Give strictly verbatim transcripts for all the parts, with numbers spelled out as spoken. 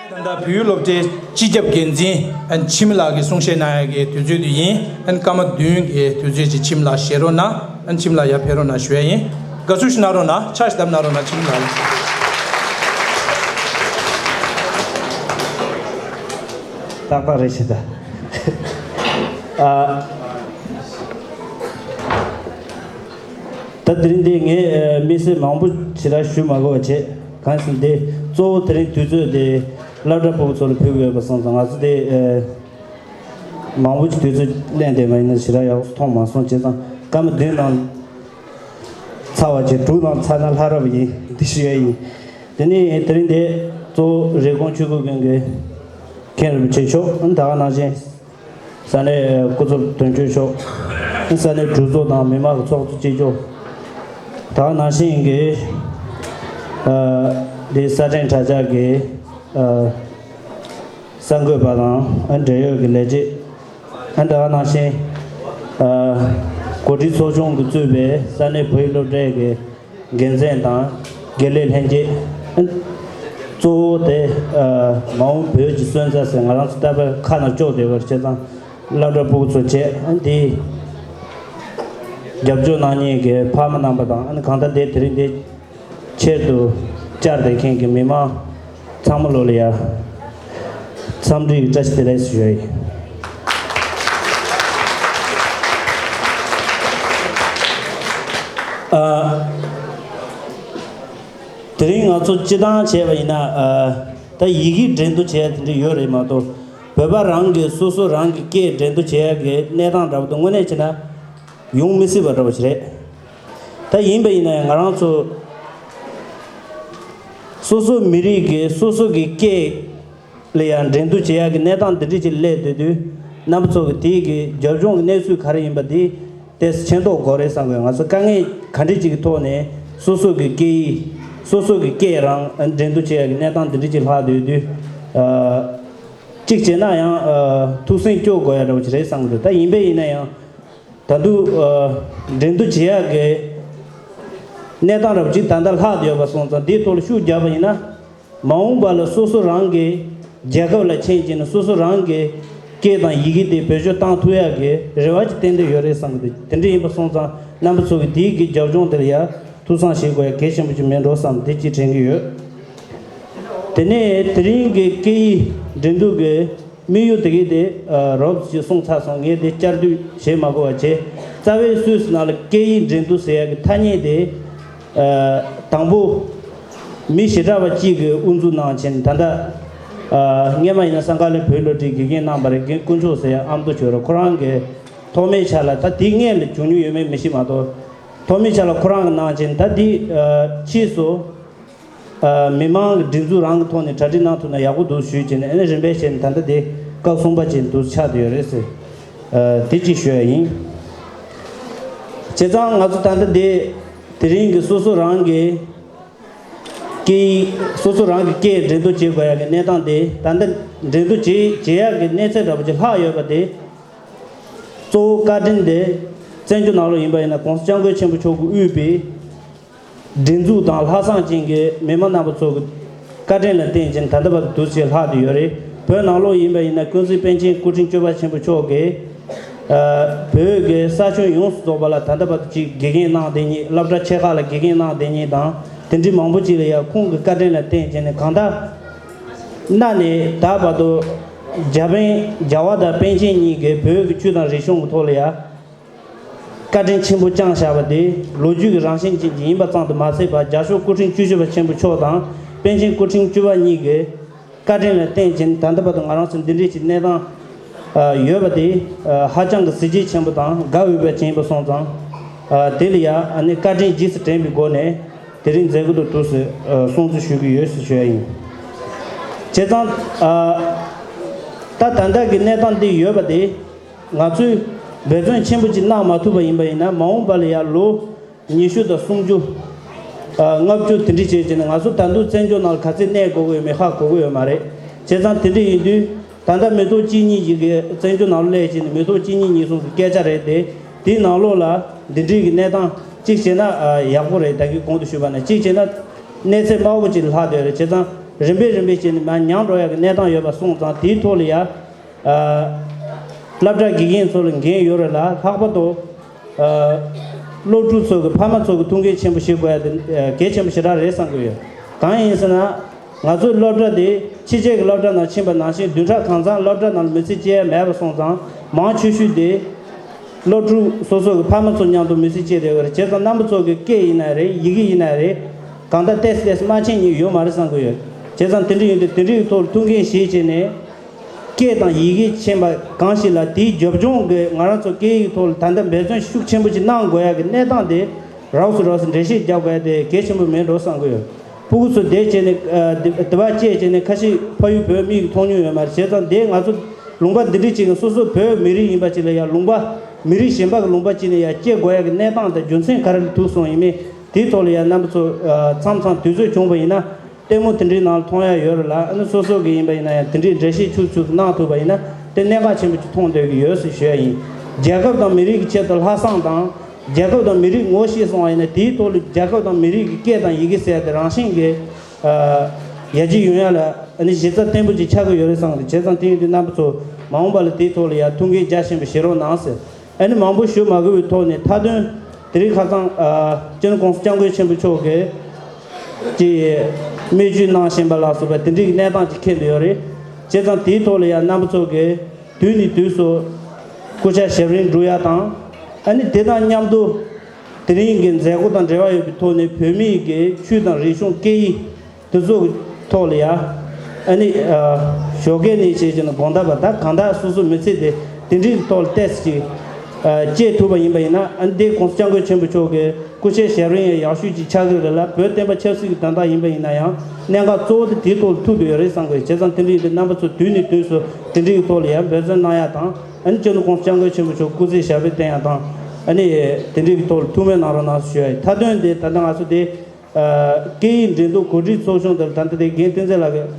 ད་ལྟ་བོད་ཡིག་སློབ་གྲྭའི་སྤྱི་ཁྱབ་འགན་འཛིན་ཨན་འཆི་མེད་ལགས་ཀྱིས་གསུང་བཤད་གནང་ཡག་གི་དུས་ཚོད་དེ་ཡིན། ཨན་སྐར་མ་བདུན་གྱི་དུས་ཚོད་ཅིག་འཆི་མེད་ལགས་བཞེས་རོགས་གནང་། ཨན་འཆི་མེད་ལགས་ཡར་ཕེབས་རོགས་གནང་ཞུ་ཡ་ཡིན། དགའ་བསུ་ཞིག་གནང་རོགས་གནང་། ཕྱག་ཞིག་བརྡབ་གནང་རོགས་གནང་། འཆི་མེད་ལགས། ཏག་ཏག་རེད་ཤག་ད། ཨ། ད་དེ་རིང་འདི་ངས་ཨ་དམིགས་བསལ་མང་པོ་ཞེ་དྲག་ཞུ་མ་དགོས་པ་བྱས། གང་ཡིན་ཟེར་ན་འདི་གཙོ་བོ་དེ་རིང་དུས་ཚོད་དེ་སློབ་གྲྭ་ཕྲུ་གུ་ཚོ་ལ་ཕུལ་གྱི་ཡོད་པ་སོང་ཙང་། ང་ཚོ་དེ་ཨ་མང་པོ་ཞིག་དུས་ཚོད་ལེན་བསྡད་པ་ཡིན་ན་ཞེ་དྲག་ཡག་པོ་མཐོང་མ་སོང་། བྱས་ཙང་སྐར་མ་བདུན་ནང་ཚར་བ་བྱས། དྲུག་ནང་ཚར་ན་ལྷག་རབས་ཡིན། འདི་ཞུ་ཡ་ཡིན། དེ་ནས་དེ་རིང་འདི་གཙོ་བོ་རེབ་གོང་ཆོས་སྐུ་དགོན་གྱི་མཁན་རིན་པོ་ཆེ་མཆོག་ཨ་ནི་ད་ག་ནང་བཞིན་ས་གནས་སྐུ་ཚབ་དོན་གཅོད་མཆོག་ཨ་ནི་ས་གནས་གྲོས་ཚོགས་དང་མི་མང་གི་ཚོགས་གཙོ་སྤྱི་ཁྱབ། ད་ག་ནང་བཞིན་གྱི་ཨ་འདི་ས་ཕྲན་གྲྭ་ཚང་གི་ཨ་གསར་འགོད་པ་དང་ཨ་འབྲེལ་ཡོད་ཀྱི་ལས་བྱེད། ཨ་ནི་ད་ག་ནང་བཞིན་ཨ་གོ་སྒྲིག་ཚོགས་ཆུང་གིས་གཙོས་པའི་ས་གནས་བོད་ཡིག་སློབ་གྲྭའི་གི་འགན་འཛིན་དང་དགེ་ལས་ལྷན་རྒྱས། གཙོ་བོ་དེ་ཨ་མ་འོངས་བོད་ཀྱི་སོན་རྩ་ཟེར་ང་རང་ཚོ་ལྟ་བུ་ཁ་ནང་ལྕོགས་བསྡད་པ་རེད། བྱས་ཙང་སློབ་གྲྭ་ཕྲུ་གུ་ཚོ་བྱས། ཨ་ནི་དེ་རྒྱབ་སྐྱོར་གནང་མཁན་གྱི་ཕ་མ་རྣམ་པ་དང་། ཨ་ནི་གང་ལྟར་དེ་དེ་རིང་འདི་ཆེད་དུ་བཅར་བསྡད་མཁན་གྱི་མི་མང་ཚང་མ་ལོ་ལ་ཡ་འཚམས་འདྲི་བཀྲ་ཤིས་བདེ་ལེགས་ཞུ་ཡ་ཡིན། ཨ། དེ་རིང་ང་ཚོ་སྤྱི་བཏང་བྱས་པ་ཡིན་ན། ཨ། ད་ཡི་གེ་འགྲན་བསྡུར་བྱས་དེ་འདྲ་ཡོད་རེད་མ་གཏོགས། བོད་པ་རང་གི་སོ་སོ་རང་གི་སྐད་འགྲན་བསྡུར་བྱེད་ཡ་གི་གནས་སྟངས་འདྲ་པོ་དེ་དངོས་གནས་བྱས་ན་ཡོང་མི་སྲིད་པ་འདྲ་པོ་ཞིག་རེད། ད་ཡིན་པ་ཡིན་ན་ཡང་ང་རང་ཚོ་སོ་སོ་མི་རིགས་ཀྱི་སོ་སོ་གི་སྐད་ལ་ཡང་འགྲན་བསྡུར་བྱེད་ཡག་གི་གནས་སྟངས་འདི་འདྲ་ཅིག་སླེབས་སྡོད་དུས། རྣམ་པ་ཚོ་གི་དེའི་གི་རྒྱབ་ལྗོངས་ཀྱི་གནས་ཚུལ་ག་རེ་ཡིན་པ་འདི་ཏོག་ཙམ་མཁྱེན་རྟོགས་དགོས་རེད་བསམ་གི། ང་ཚོ་དཀའ་ངལ་ག་འདྲ་ཅིག་གི་ཐོག་ནས་སོ་སོ་གི་སྐད་ཡིག་སོ་སོ་གི་སྐད་རང་འགྲན་བསྡུར་བྱེད་ཡག་གི་གནས་སྟངས་འདི་འདྲ་ཅིག་ལྷག་སྡོད་དུས། ཨ། གཅིག་བྱས་ན་ཡང་ཨ་ཐུགས་སེམས་སྐྱོ་དགོས་ཡ་འདྲ་པོ་ཅིག་རེད་བསམ་གི་འདུག་ད་ཡིན་པ་ཡིན་ན་ཡང་ད་དུང་ཨ་འགྲན་བསྡུར་བྱེད་ཡག་གི་གནས་སྟངས་འདྲ་པོ་ཅིག་ད་ལྟ་ལྷག་བསྡད་ཡོད་པ་སོང་ཙང་། འདིའི་ཐོག་ལ་ཤུགས་རྒྱག་པ་ཡིན་ན། མ་འོངས་པ་ལ་སོ་སོ་རང་གི་རྒྱལ་ཁབ་ལ་ཕྱིན་བྱས་ནས་སོ་སོ་རང་གི་སྐད་དང་ཡི་གེ་དེ་བེད་སྤྱོད་བཏང་ཐུབ་ཡག་གི་རེ་བ་ཅིག་ཏན་ཏན་ཡོད་རེད་བསམ་གི་འདུག་དེ་འདྲ་ཡིན་པ་སོང་ཙང་རྣམ་པ་ཚོ་གི་དེའི་གི་རྒྱབ་ལྗོངས་དེ་ལ་ཡ་ཐུགས་བསམ་བཞེས་དགོས་ཡ་གལ་ཆེན་པོ་ཅིག་མིན་འགྲོ་བསམ། དེ་ཅིག་དྲན་གི་ཡོད། དེ་ནས་དེ་རིང་གི་སྐད་ཡིག་འགྲན་བསྡུར་གི་དམིགས་ཡུལ་དེ་གའི་དེ་ཨ་རོབ་ཅིག་གསུངས་ཚར་སོང་། ངས་དེ་བསྐྱར་ཟློས་བྱེད་མ་དགོས་པ་བྱས། རྩ་བའི་སུད་སི་ནང་ལ་སྐད་ཡིག་འགྲན་བསྡུར་ཟེར་ཡག་གི་ཐ་སྙད་དེ་ཨ་དང་པོ་མི་ཞེ་དྲག་པ་གཅིག་གིས་དབུ་འཛུགས་གནང་བྱས་ནས། ད་ལྟ་ཨ་སྔས་མ་ཡིན་ན་སང་ག་ལན་བོད་སློབ་གྲྭའི་དགེ་རྒན་གནང་བ་རེད། རྒན་དཀོན་མཆོག་ཟེར་ཡག་ཨ་མདོ་ཆོས་ར་ཁོ་རང་གིས་ཐོག་མའི་ཆ་ལ། ད་དེ་སྔས་ལ་བྱུང་མྱོང་ཡོད་མེད་མི་ཤེས་མ་གཏོགས། ཐོག་མའི་ཆ་ལ་ཁོ་རང་གིས་གནང་བྱས་ནས། ད་འདི་ཨ་ཕྱིས་སུ་ཨ་མི་མང་གི་སྒྲིག་འཛུགས་རང་གི་ཐོག་ནས་གྲ་སྒྲིག་གནང་ཐུབ་ན་ཡག་པོ་འདུག་ཞུས་བྱས་ནས། ཨ་ནི་རིམ་པས་བྱས་ནས་ད་ལྟ་དེ་སྐབས་གསུམ་པ་བྱས་འདུག་ཆགས་བསྡད་ཡོད་རེད་ཟེར། ཨ་དེ་གཅིག་ཞུ་ཡ་ཡིན། བྱས་ཙང་ང་ཚོ་ད་ལྟ་འདི་དེ་རིང་གི་སོ་སོ་རང་གི་སྐད་ཡིག་སོ་སོ་རང་གི་སྐད་འགྲན་བསྡུར་བྱེད་དགོས་ཡ་གི་གནས་སྟངས་དེ། ད་ལྟ་འགྲན་བསྡུར་བྱེད་བྱེད་ཡ་གི་གནས་ཚད་འདྲ་པོ་ཅིག་ལྷག་ཡོད་པ་དེ། གཙོ་བོ་བཀའ་དྲིན་དེ་བཙན་བྱོལ་ནང་ལོགས་ཡིན་པ་ཡིན་ན་༸གོང་ས་༸སྐྱབས་མགོན་ཆེན་པོ་མཆོག་གིས་དབུས་པའི་སྒྲིག་འཛུགས་དང་ལྷག་བསམ་ཅན་གྱི་མི་མང་རྣམ་པ་ཚོ་གི་བཀའ་དྲིན་ལ་བརྟེན་བྱས་ནས་ད་ལྟ་བར་དུ་འདུག་སེ་ལྷག་བསྡད་ཡོད་རེད། བོད་ནང་ལོགས་ཡིན་པ་ཡིན་ན་ཀུན་གཟིགས་པཎ་ཆེན་སྐུ་ཕྲེང་བཅུ་པ་ཆེན་པོ་མཆོག་གིས་ཨ་བོད་ཀྱི་ས་ཁྱོན་ཡོངས་སུ་རྫོགས་པ་ལ་ད་ལྟ་བར་དུ་ཅིག་དགེ་རྒན་གནང་བསྡད་མཁན། སློབ་གྲྭ་ཆེ་ཁག་ལ་དགེ་རྒན་གནང་བསྡད་མཁན་དང་། དེ་འདྲའི་མང་པོ་ཅིག་ལ་ཡ་ཁོང་གི་བཀའ་དྲིན་ལ་བརྟེན་བྱས་ནས། གང་ལྟར་གནའ་ནས་ད་བར་དུ་རྒྱ་དཔོན་རྒྱལ་བ་དང་པཎ་ཆེན་གཉིས་ཀྱིས་བོད་ཀྱི་ཆོས་དང་རིག་གཞུང་གི་ཐོག་ལ་ཡ་བཀའ་དྲིན་ཆེན་པོ་བསྐྱངས་བཞག་པ་དེ་ལོ་རྒྱུས་ཀྱི་རང་བཞིན་ཅན་ཅིག་ཡིན་པ་ཙམ་དུ་མ་ཟད་པར། རྒྱ་ཤོག་སྐུ་ཕྲེང་བཅུ་བཞི་པ་ཆེན་པོ་མཆོག་དང་པཎ་ཆེན་སྐུ་ཕྲེང་བཅུ་པ་གཉིས་ཀྱི་བཀའ་དྲིན་ལ་བརྟེན་བྱས་ནས་ད་ལྟ་བར་དུ་ང་རང་ཚོ་འདི་འདྲའི་ཅིག་གནས་སྟངས་ཨ་ཡོད་པ་དེ་ཨ་ཧ་ཅང་གི་གཟི་བརྗིད་ཆེན་པོ་དང་དགའ་འོས་པ་ཅིག་ཡིན་པ་སོང་ཙང་། ཨ་དེ་ལ་ཡ་ཨ་ནི་བཀའ་དྲིན་རྗེས་སུ་དྲན་པའི་སྒོ་ནས་དེ་རིང་མཛད་སྒོ་དེ་འདུག་སེ་ཨ་སྲུང་བརྩི་ཞུ་གི་ཡོད་ཟེར་ཞུ་ཡ་ཡིན། བྱས་ཙང་ཨ་ད་ད་ལྟ་གི་གནས་སྟངས་འདི་ཡོད་པ་དེ། ང་ཚོས་ འབད་བརྩོན་ཆེན་པོ་ཅིག་གནང་མ་ཐུབ་པ་ཡིན་པ་ཡིན་ན། མ་འོངས་པ་ལ་ཡང་ལོ་ཉི་ཤུ་དང་སུམ་ཅུ། ཨ། ལྔ་བཅུ་དེ་འདྲ་བྱས་བྱས་ནས། ང་ཚོ་ད་དུང་བཙན་བྱོལ་ནང་ལ་ག་ཚོད་གནས་དགོས་ཀྱི་ཡོད་མེད་ཧ་གོ་གི་ཡོད་མ་རེད། བྱས་ཙང་དེ་འདྲ་ཡིན་དུས། ད་ལྟ་མི་ཐོག་གཅིག་གཉིས་ཤིག་གིས་བཙན་བྱོལ་ནང་ལ་སླེབས་བྱས་ནས། མི་ཐོག་གཅིག་གཉིས་གཉིས་གསུམ་གྱི་སྐད་ཆ་རེད་དེ། དེའི་ནང་ལོགས་ལ་འདི་འདྲའི་གི་གནས་སྟངས་གཅིག་བྱས་ན། ཨ། ཡག་པོ་རེད། ད་གིན་གོང་དུ་ཞུས་པ་ནང་བཞིན། གཅིག་བྱས་ན་གནས་ཚད་དམའ་པོ་ཅིག་ལྷག་བསྡད་རེད། བྱས་ཙང་རིམ་པས་རིམ་པས་བྱས་ནས་མར་ཉམས་འགྲོ་ཡག་གི་གནས་སྟངས་ཡོད་པ་སོང་ཙང་། དེའི་ཐོག་ལ་ཡ། ཨ། སློབ་གྲྭ་དགེ་རྒན་ཚོ་ལ་འགན་ཡོད་རེད་ལ། ལྷག་པར་དུ། ཨ། སློབ་ཕྲུག་ཚོ་གི་ཕ་མ་ཚོ་གི་ཐུགས་འགན་ཆེན་པོ་བཞེས་དགོས་ཡ་དེ། ཨ། གལ་ཆེན་པོ་ཞེ་དྲག་རེད་བསམ་གྱི་ཡོད། གང་ཡིན་ཟེར་ན། ང་ཚོའི་སློབ་གྲྭ་དེ་ཕྱི་རྒྱལ་གྱི་སློབ་གྲྭ་ནང་ཕྱིན་པ་ནང་བཞིན། བདུན་ཕྲག་གང་ཚང་སློབ་གྲྭ་ནང་ལ་མི་ཚེ་སྐྱེལ་ཡ་མེད་པ་སོང་ཙང་། མང་ཆེ་ཤོས་དེ་སློབ་ཕྲུག་སོ་སོ་གི་ཕ་མ་ཚོ་མཉམ་དུ་མི་ཚེ་སྐྱེལ་བསྡད་ཡོད་རེད། བྱས་ཙང་རྣམ་པ་ཚོ་གི་སྐད་ཡིན་ན་རེད། ཡི་གེ་ཡིན་ན་རེད། གང་ལྟར་ཏོག་ཙམ་ཏོག་ཙམ་མ་མཁྱེན་མཁན་ཡོད་མ་རེད་བསམ་གྱི་ཡོད། བྱས་ཙང་དེ་འདྲ་ཡིན་དུས། དེ་འདྲའི་ཐོག་ལ་ཐུགས་འགན་བཞེས་བྱས་ནས། སྐད་དང་ཡི་གེ་མཁྱེན་པ་གང་ཞིག་ལ། དེའི་རྒྱབ་ལྗོངས་ཀྱི་ང་རང་ཚོ་སྐད་ཡིག་ཐོག་ལ་ད་ལྟ་འབད་བརྩོན་ཤུགས་ཆེན་པོ་ཅིག་གནང་དགོས་ཡ་གི་གནས་སྟངས་དེ། རགས་སུ་རགས་སུ་འགྲེལ་བཤད་རྒྱག་དགོས་ཡ་དེ་གལ་ཆེན་པོ་མེད་འགྲོ་བསམ་གྱི་ཡོད། ཕྲུ་གུ་ཚོ་དེ་བྱས་ནས། ཨ། དེ་དེ་བ་སྐྱེས་བྱས་ནས། ཁ་ཤས་ཕ་ཡུལ་བོད་མི་ཡིས་མཐོང་མྱོང་ཡོད་མ་རེད། བྱས་ཙང་དེ་ང་ཚོ་ལུང་པ་འདི་འདྲ་ཅིག་གི་སོ་སོ་བོད་མི་རིགས་ཡིན་པ་ཅིག་ལ་ཡ། ལུང་པ་མི་རིགས་གཞན་པ་གི་ལུང་པ་ཅིག་ནས་ཡ་སྐྱེལ་དགོས་ཡ་གི་གནས་སྟངས་དང་རྒྱུ་མཚན་ག་རེ་ལ་ཐུག་སོང་ཡིན་མིན། དེའི་ཐོག་ལ་ཡ་རྣམ་པ་ཚོ། ཨ། མཚམས་མཚམས་དུས་ཚོད་བྱུང་བ་ཡིན་ན། ལྟད་མོ་དེ་འདྲའི་ནང་ལ་མཐོང་ཡ་ཡོད་རེད་ལ། ཨ་ནི་སོ་སོ་གི་ཡིན་པ་ཡིན་ན་ཡང་དེ་འདྲའི་འགྲེལ་བཤད་ཆུ་ཚོད་གནང་ཐུབ་པ་ཡིན་ན། དེ་གནད་འགག་ཆེན་པོ་ཅིག་མཐོང་སྡོད་ཀྱི་ཡོད་ཟེར་ཞུ་ཡ་ཡིན། རྒྱལ་ཁབ་དང་མི་རིགས་ཀྱི་ཆེད་དུ་ལྷག་བསམ་དང་། རྒྱལ་ཁབ་དང་མི་རིགས་ངོ་ཤེས་སོང་བ་ཡིན་ན། དེའི་ཐོག་ལ་རྒྱལ་ཁབ་དང་མི་རིགས་ཀྱི་སྐད་དང་ཡི་གེ་ཟེར་ཡ་དེ་རང་བཞིན་གྱིས། ཨ། ཡར་རྒྱས་ཡོང་ཡ་ལ། ཨ་ནི་གཞི་རྩ་བརྟན་པོ་ཅིག་ཆགས་ཀྱི་ཡོད་རེད་བསམ་གི་རེད། བྱས་ཙང་དེ་ཡིན་དུས་རྣམ་པ་ཚོ་མ་འོངས་པ་ལ་དེའི་ཐོག་ལ་ཡ་ཐུགས་འགན་རྒྱ་ཆེན་པོ་བཞེས་རོགས་གནང་ཟེར། ཨ་ནི་མང་པོ་ཞུ་མ་དགོས་པའི་ཐོག་ནས། མཐའ་དོན་དེ་རིང་ཁ་སང་། ཨ། སྤྱི་ནོར་༸གོང་ས་༸སྐྱབས་མགོན་ཆེན་པོ་མཆོག་གིས་ཀྱི་སྨན་བཅོས་གནང་བཞིན་པ་ལ་སོགས་པ་དེ་འདྲའི་གནས་སྟངས་ཅིག་འཁེལ་འདུག་ཡོད་རེད། བྱས་ཙང་དེའི་ཐོག་ལ་ཡང་རྣམ་པ་ཚོ་གིས་དུས་ནས་དུས་སུ་སྐུ་ཕྱག་ཞབས་རིམ་སྒྲུབ་ཡ་དང་། ཨ་ནི་དེ་དང་མཉམ་དུ་དེ་རིང་གི་མཛད་སྒོ་དང་འབྲེལ་བ་ཡོད་པའི་ཐོག་ནས། བོད་མིའི་གི་ཆོས་དང་རིག་གཞུང་སྐད་ཡིག་དེ་ཚོ་གི་ཐོག་ལ་ཡ། ཨ་ནི། ཨ། ཞོགས་ཀས་ནས་བྱས་བྱས་ནས་དགོང་དག་བར། ད་གང་ལྟར་སོ་སོའི་མི་ཚེ་དེ་དེ་འདྲའི་ཐོག་ལ་ཏོག་ཙམ་ཅིག་ཨ། སྐྱེལ་ཐུབ་པ་ཡིན་པ་ཡིན་ན། ཨ་ནི་དེ་༸གོང་ས་༸སྐྱབས་མགོན་ཆེན་པོ་མཆོག་གི་སྐུ་ཕྱྭའི་ཞབས་རིམ་ཡང་ཡག་ཤོས་ཅིག་ཆགས་ཀྱི་རེད་ལ། བོད་བསྟན་པ་ཆབ་སྲིད་ཀྱི་དོན་དག་ཡིན་པ་ཡིན་ན་ཡང་། གནད་འགག་གཙོ་བོ་དེ་དེའི་ཐོག་ལ་ཐུག་འདུག་ཡོད་རེད་བསམ་གི། བྱས་ཙང་དེ་འདྲ་ཡིན་དུས་རྣམ་པ་ཚོ་དུས་ནས་དུས་སུ་དེ་འདྲའི་ཐོག་ལ་ཡང་འབད་བརྩོན་གནང་ཡ་དང་། ཨ་ནི་སྤྱི་ནོར་༸གོང་ས་༸སྐྱབས་མགོན་ཆེན་པོ་མཆོག་སྐུ་ཚེ་ཞབས་པད་བརྟན་ཡ་དང་། ཨ་ནི་དེ་འདྲའི་གི་ཐོག་ལ་ཐུགས་སྨོན་གནང་རོགས་གནང་ཞུ་ཡ་ཡིན། མཐའ་དོན་དེ་ད་ལྟ་ང་ཚོ་དེ། ཨ། སྐད་ཡིག་འགྲན་བསྡུར་གོ་སྒྲིག་ཚོགས་ཆུང་དེར་ད་ལྟ་དེ་རྒན་བསྟན་འཛིན་ལགས་ཀྱིས།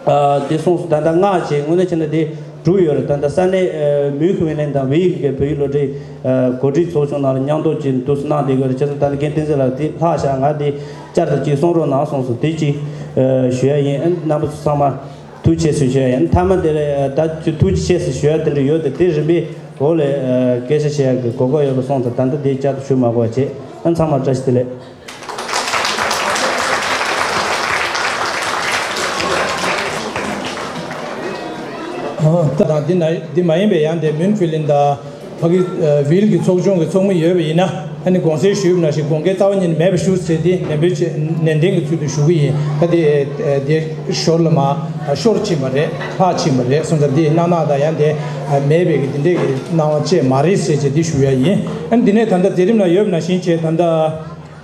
ཨ། དེ་གསུངས་སོང་། ད་ལྟ་ལྔ་བྱས། དངོས་གནས་བྱས་ན་དེ་དྲུག་ཡོད་རེད། ད་ལྟ་ས་གནས། ཨ། མིའུ་ཁུ་ཝིན་ལན་དང་ཝི་ཡིག་གི་བོད་ཡིག་སློབ་གྲྭའི། ཨ། གོ་སྒྲིག་ཚོགས་ཆུང་ནང་ལ་མཉམ་དུ་ཅིག་འདུག་སེ་གནང་བསྡད་ཡོད་རེད། བྱས་ཙང་ད་ལྟ་རྒན་བསྟན་འཛིན་ལགས་དེ་ལྷག་བཞག་ང་དེ་བསྐྱར་དུ་ཅིག་གསུང་རོགས་གནང་གསུངས་སོང་། དེ་ཅིག་ཨ། ཞུ་ཡ་ཡིན། ཨ། རྣམ་པ་ཚོ་ཚང་མ་ཐུགས་རྗེ་ཆེ་ཞུ་ཡ་ཡིན། མཐའ་མ་དེ་ལ། ཨ། ད་ཅིག་ཐུགས་རྗེ་ཆེ་ཞུ་ཡ་དེ་འདྲ་ཡོད་དེ། དེ་རིམ་པས་འོག་ལ། ཨ། སྐད་ཆ་བཤད་ཡ་གི་གོ་སྐབས་ཡོད་པ་སོང་ཙང་། ད་ལྟ་དེ་བསྐྱར་དུ་ཞུ་མ་དགོས་པ་བྱས། ཨ། ཚང་མར་བཀྲ་ཤིས་བདེ་ལེགས། ད་དང་འདི་ན་འདི་མ་ཡིན་པའི་ཡང་དེ་མུན་ཕི་ལིན་དང་ཕ་གི་ཝིལ་གྱི་ཚོགས་ཆུང་གི་ཚོགས་མི་ཡོད་པ་ཡིན་ན། ཨ་ནི་གོང་གསལ་ཞུས་པ་ནང་བཞིན་དགོངས་འགལ་རྩ་བ་ཉིད་ནས་མེད་པ་ཞུ་ཟེར་ཏེ་ནན་པོའི་ཆེད་ནན་ཏན་གྱི་ཚུལ་དུ་ཞུ་གི་ཡིན། ད་དེ་དེ་ཞོར་ལ་མ་ཤོར་ཕྱིན་པ་རེད། ལྷག་ཕྱིན་པ་རེད་སོང་ཙང་། དེ་གནང་གནང་དང་ཡང་དེ་མེད་པའི་གི་དེ་འདྲས་ཀྱི་གནང་བ་བཅས་མ་རེད་ཟེར་བྱས་དེ་ཞུ་ཡ་ཡིན། ཨ་ནི་འདི་ནས་ད་ལྟ་མཛད་རིམ་ལ་ཡོད་པ་ནང་བཞིན་བྱས་ད་ལྟ།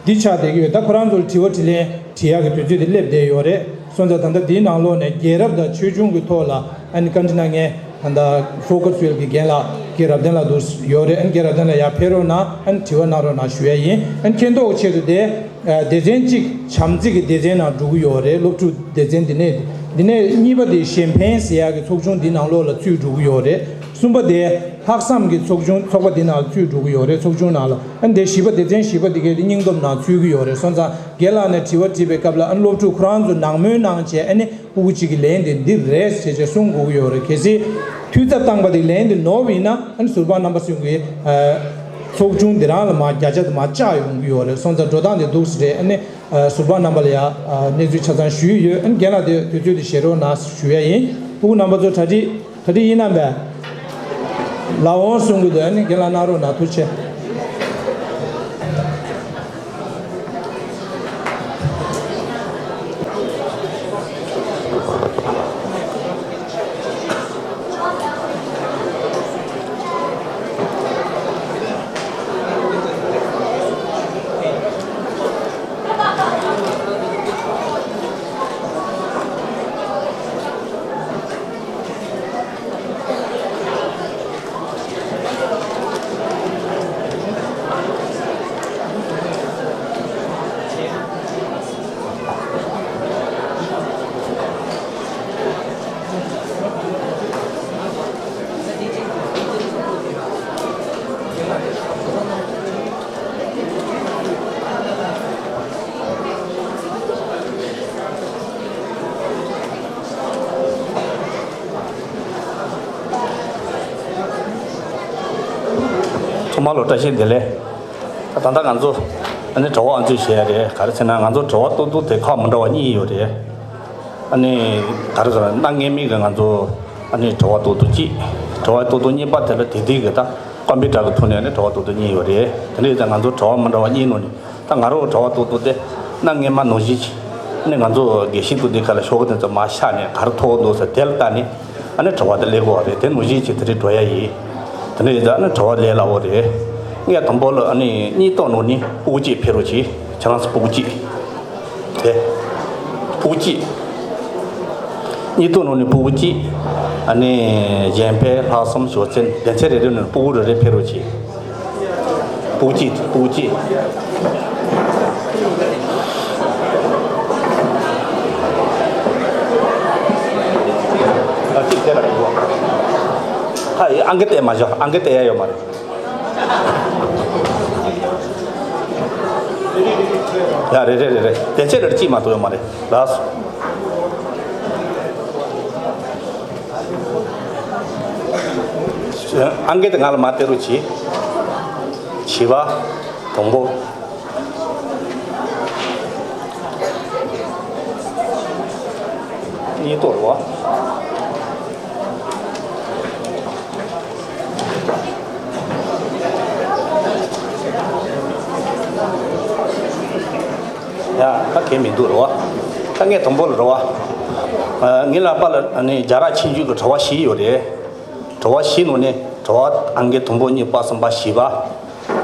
འདི་ཆགས་བསྡད་ཀྱི་ཡོད། ད་ཁོ་རང་ཚོར་དྲི་བ་དྲིས་ལན་དྲི་ཡག་གི་དུས་ཚོད་དེ་སླེབས་བསྡད་ཡོད་རེད་སོང་ཙང་། ད་ལྟ་འདིའི་ནང་ལོགས་ནས་རྒྱལ་རབས་དང་ཆོས་འབྱུང་གི་ཐོག་ལ་ཨ་ནི་བཀའ་འདྲི་གནང་མཁན་ད་ལྟ་ཕོ་ཁ་སུལ་གྱི་རྒན་ལགས་རྒན་རབ་བརྟན་ལགས་འདུག་ཡོད་རེད། ཨ་ནི་རྒན་རབ་བརྟན་ལགས་ཡར་ཕེབས་རོགས་གནང་། ཨ་ནི་དྲི་བ་གནང་རོགས་གནང་ཞུ་ཡ་ཡིན། ཨ་ནི་མཁྱེན་རྟོགས་ཆེད་དུ་དེ་སྡེ་ཚན་གཅིག་བྱམས་བརྩེ་གི་སྡེ་ཚན་ནང་འགྲོ་གི་ཡོད་རེད། སློབ་ཕྲུག་སྡེ་ཚན་འདི་ནས། འདི་ནས་གཉིས་པ་དེ་གཞན་ཕན་ཟེར་ཡག་གི་ཚོགས་ཆུང་འདི་ནང་ལོགས་ལ་ཚུད་འགྲོ་གི་ཡོད་རེད། གསུམ་པ་དེ་ལྷག་བསམ་གྱི་ཚོགས་ཆུང་ཚོགས་པ་འདི་ནང་ཚུད་འགྲོ་གི་ཡོད་རེད། ཚོགས་ཆུང་ནང་ལ། ཨ་ནི་དེ་བཞི་པ་སྡེ་ཚན་བཞི་པ་དེ་གའི་དེ་སྙིང་སྟོབས་ནང་ཚུད་ཀྱི་ཡོད་རེད་སོང་ཙང་། རྒན་ལགས་ནས་དྲི་བ་དྲིས་པའི་སྐབས་ལ་ཨ་ནི་སློབ་ཕྲུག་ཁོ་རང་ཚོ་ནང་མོལ་གནང་བྱས། ཨ་ནི་ཕྲུ་གུ་གཅིག་གི་ལན་དེ་འདི་རེད་ཟེར་བྱས་གསུང་དགོས་ཀྱི་ཡོད་རེད། གལ་སྲིད་འཐུས་ཚབ་བཏང་པ་དེ་ལན་དེ་ནོར་བ་ཡིན་ན། ཨ་ནི་ཟུར་པ་རྣམ་པ་ཚོས་ཀྱི་ཚོགས་ཆུང་འདི་རང་ལ་མར་བརྒྱ་ཆ་དེ་མར་བཅག་ཡོང་གི་ཡོད་རེད་སོང་ཙང་། འགྲོ་སྟངས་དེ་འདུག་སེ་རེད། ཨ་ནི་ཨ། ཟུར་པ་རྣམ་པ་ལ་ཡང་། ཨ། གནས་ཚུལ་ཆ་ཚང་ཞུས་ཡོད། ཨ་ནི་རྒན་ལགས་དེ་དུས་ཚོད་དེ་བཞེས་རོགས་གནང་ཞུ་ཡ་ཡིན། ཕྲུ་གུ་རྣམ་པ་ཚོ་གྲ་སྒྲིག་གྲ་སྒྲིག་ཡིན་ནམ་པས། ལགས་འོང་གསུང་གི་འདུག་ཨ་ནི་རྒན་ལགས་གནང་རོགས་གནང་། ཐུགས་རྗེ་ཆེ། མ་ལོ་བཀྲ་ཤིས་བདེ་ལེགས། ད་ལྟ་ང་ཚོ་ཨ་ནི་དྲི་བ་ཨང་ཚོས་བཤད་ཡ་རེད། ག་རེ་ཟེར་ན་ང་ཚོ་དྲི་བ་གཏོད་ཚུལ་དེ་ཁག་མི་འདྲ་བ་གཉིས་ཡོད་རེད། ཨ་ནི་ག་རེ་ཟེར་ན་གནའ་སྔ་མོའི་གི་ང་ཚོ་ཨ་ནི་དྲི་བ་གཏོད་ཚུལ་གཅིག་དྲི་བ་གཏོད་ཚུལ་གཉིས་པ་དེ་ལ་དེ་དུས་གི་ད་ཀམ་པུ་ཊར་གི་ཐོག་ནས་ཨ་ནི་དྲི་བ་གཏོད་ཚུལ་གཉིས་ཡོད་རེད། དེ་འདྲ་ཡིན་ཙང་ང་ཚོ་དྲི་བ་མི་འདྲ་བ་གཉིས་ནང་ནས། ད་ང་རང་གི་དྲི་བ་གཏོད་ཚུལ་དེ་གནའ་སྔ་མོ་ནང་བཞིན་གྱི་ནི་ང་ཚོ་དགེ་བཤེས་དུ་དེ་ག་ལ་ཤོག་གུ་དེ་ཚོ་མར་བཞག་ནས་ག་རེ་ཐོབ་འདུག་ཟེར་དེ་ལ་ལྟ་ནས་ཨ་ནི་དྲི་བ་དེ་སླེབས་དགོས་པ་རེད། དེ་ནང་བཞིན་གྱི་དེ་རིགས་འགྲོ་ཡ་ཡིན། དེ་འདྲ་ཡིན་ཙང་ཨ་ནི་དྲི་བ་ལས་སླ་པོ་རེད། ངས་དང་པོ་ལ་ཨ་ནི་གཉིས་ཐོག་ནང་ནས་སྤུ་གུ་གཅིག་ཕེབས་རོགས་གྱིས། ཁྱེད་རང་ཚོ་སྤུ་གུ་གཅིག་དེ་སྤུ་གུ་གཅིག་གཉིས་ཐོག་ནང་ནས་སྤུ་གུ་གཅིག་ཨ་ནི་གཞན་ཕན་ལྷག་བསམ་ཞོགས་ཚན་སྡེ་ཚན་རེ་རེ་ནས་སྤུ་གུ་རེ་རེ་ཕེབས་རོགས་གྱིས། སྤུ་གུ་གཅིག་སྤུ་གུ་གཅིག་ཨ་གཅིག་དེ་ལ་འགྲོ། ཧ་ཡི་ཨང་ཀི་བལྟས་མ་བཞག་ཨང་ཀི་བལྟས་ཡ་ཡོད་མ་རེད། ཡ་རེད་རེད་རེད་རེད། སྡེ་ཚན་རེ་རེ་གཅིག་མ་གཏོགས་ཡོད་མ་རེད། ལགས་སོ། ཨང་ཀི་དེ་ང་ལ་མར་སྟེར་རོགས་གྱིས། བྱིས་པ། དང་པོ། གཉིས་ཐོག་རེད་པ། ཡ། ད་གལ་མི་འདུག་རེད་པ། ད་ངས་དང་པོ་ལ་རེད་པ། ཨ། ངའི་ལག་པ་ལ་ཨ་ནི་རྒྱ་ར་ཆིང་རྒྱུས་ཀྱི་དྲི་བ་བཞི་ཡོད་རེད། དྲི་བ་བཞི་ནང་ནས་དྲི་བ་ཨང་ཀི་དང་པོ་གཉིས་པ་གསུམ་པ་བཞི་པ།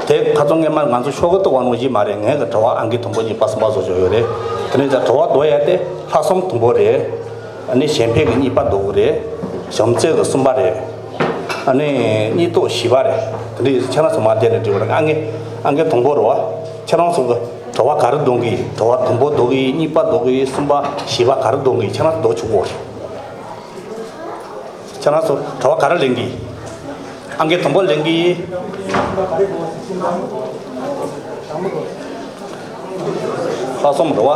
དེ་ཁ་སང་སྔོན་མ་ང་ཚོ་ཤོག་གུ་གཏུབ་པ་ནང་བཞིན་མ་རེད། ངས་ཀྱི་དྲི་བ་ཨང་ཀི་དང་པོ་གཉིས་པ་གསུམ་པ་བཟོ་བཅོས་ཡོད་རེད། དེ་ནས་ད་དྲི་བ་འདོགས་ཡ་དེ་ལྷག་བསམ་དང་པོ་རེད། ཨ་ནི་གཞན་ཕན་གྱི་གཉིས་པ་འདོགས་གི་རེད། བྱམས་བརྩེ་གི་གསུམ་པ་རེད། ཨ་ནི་གཉིས་ཐོག་བཞི་པ་རེད། དེ་འདྲ་ཁྱེད་རང་ཚོ་མར་བསྡད་ནས་འབྲི་དགོས་རེད། ཨང་ཀི་ཨང་ཀི་དང་པོ་རེད་པ། ཁྱེད་རང་ཚོ་གི་དྲི་བ་ག་རེ་འདོན་གི་ཡིན། དྲི་བ་དང་པོ་འདོན་གི་ཡིན། གཉིས་པ་འདོན་གི་ཡིན། གསུམ་པ་བཞི་པ་ག་རེ་འདོན་གི་ཡིན། ཁྱེད་རང་ཚོ་འདོན་ཆོག་གི་རེད། ཁྱེད་རང་ཚོ་དྲི་བ་ག་རེ་ལེན་གི་ཡིན། ཨང་ཀི་དང་པོ་ལེན་གི་ཡིན། ལྷག་བསམ་རེད་པ།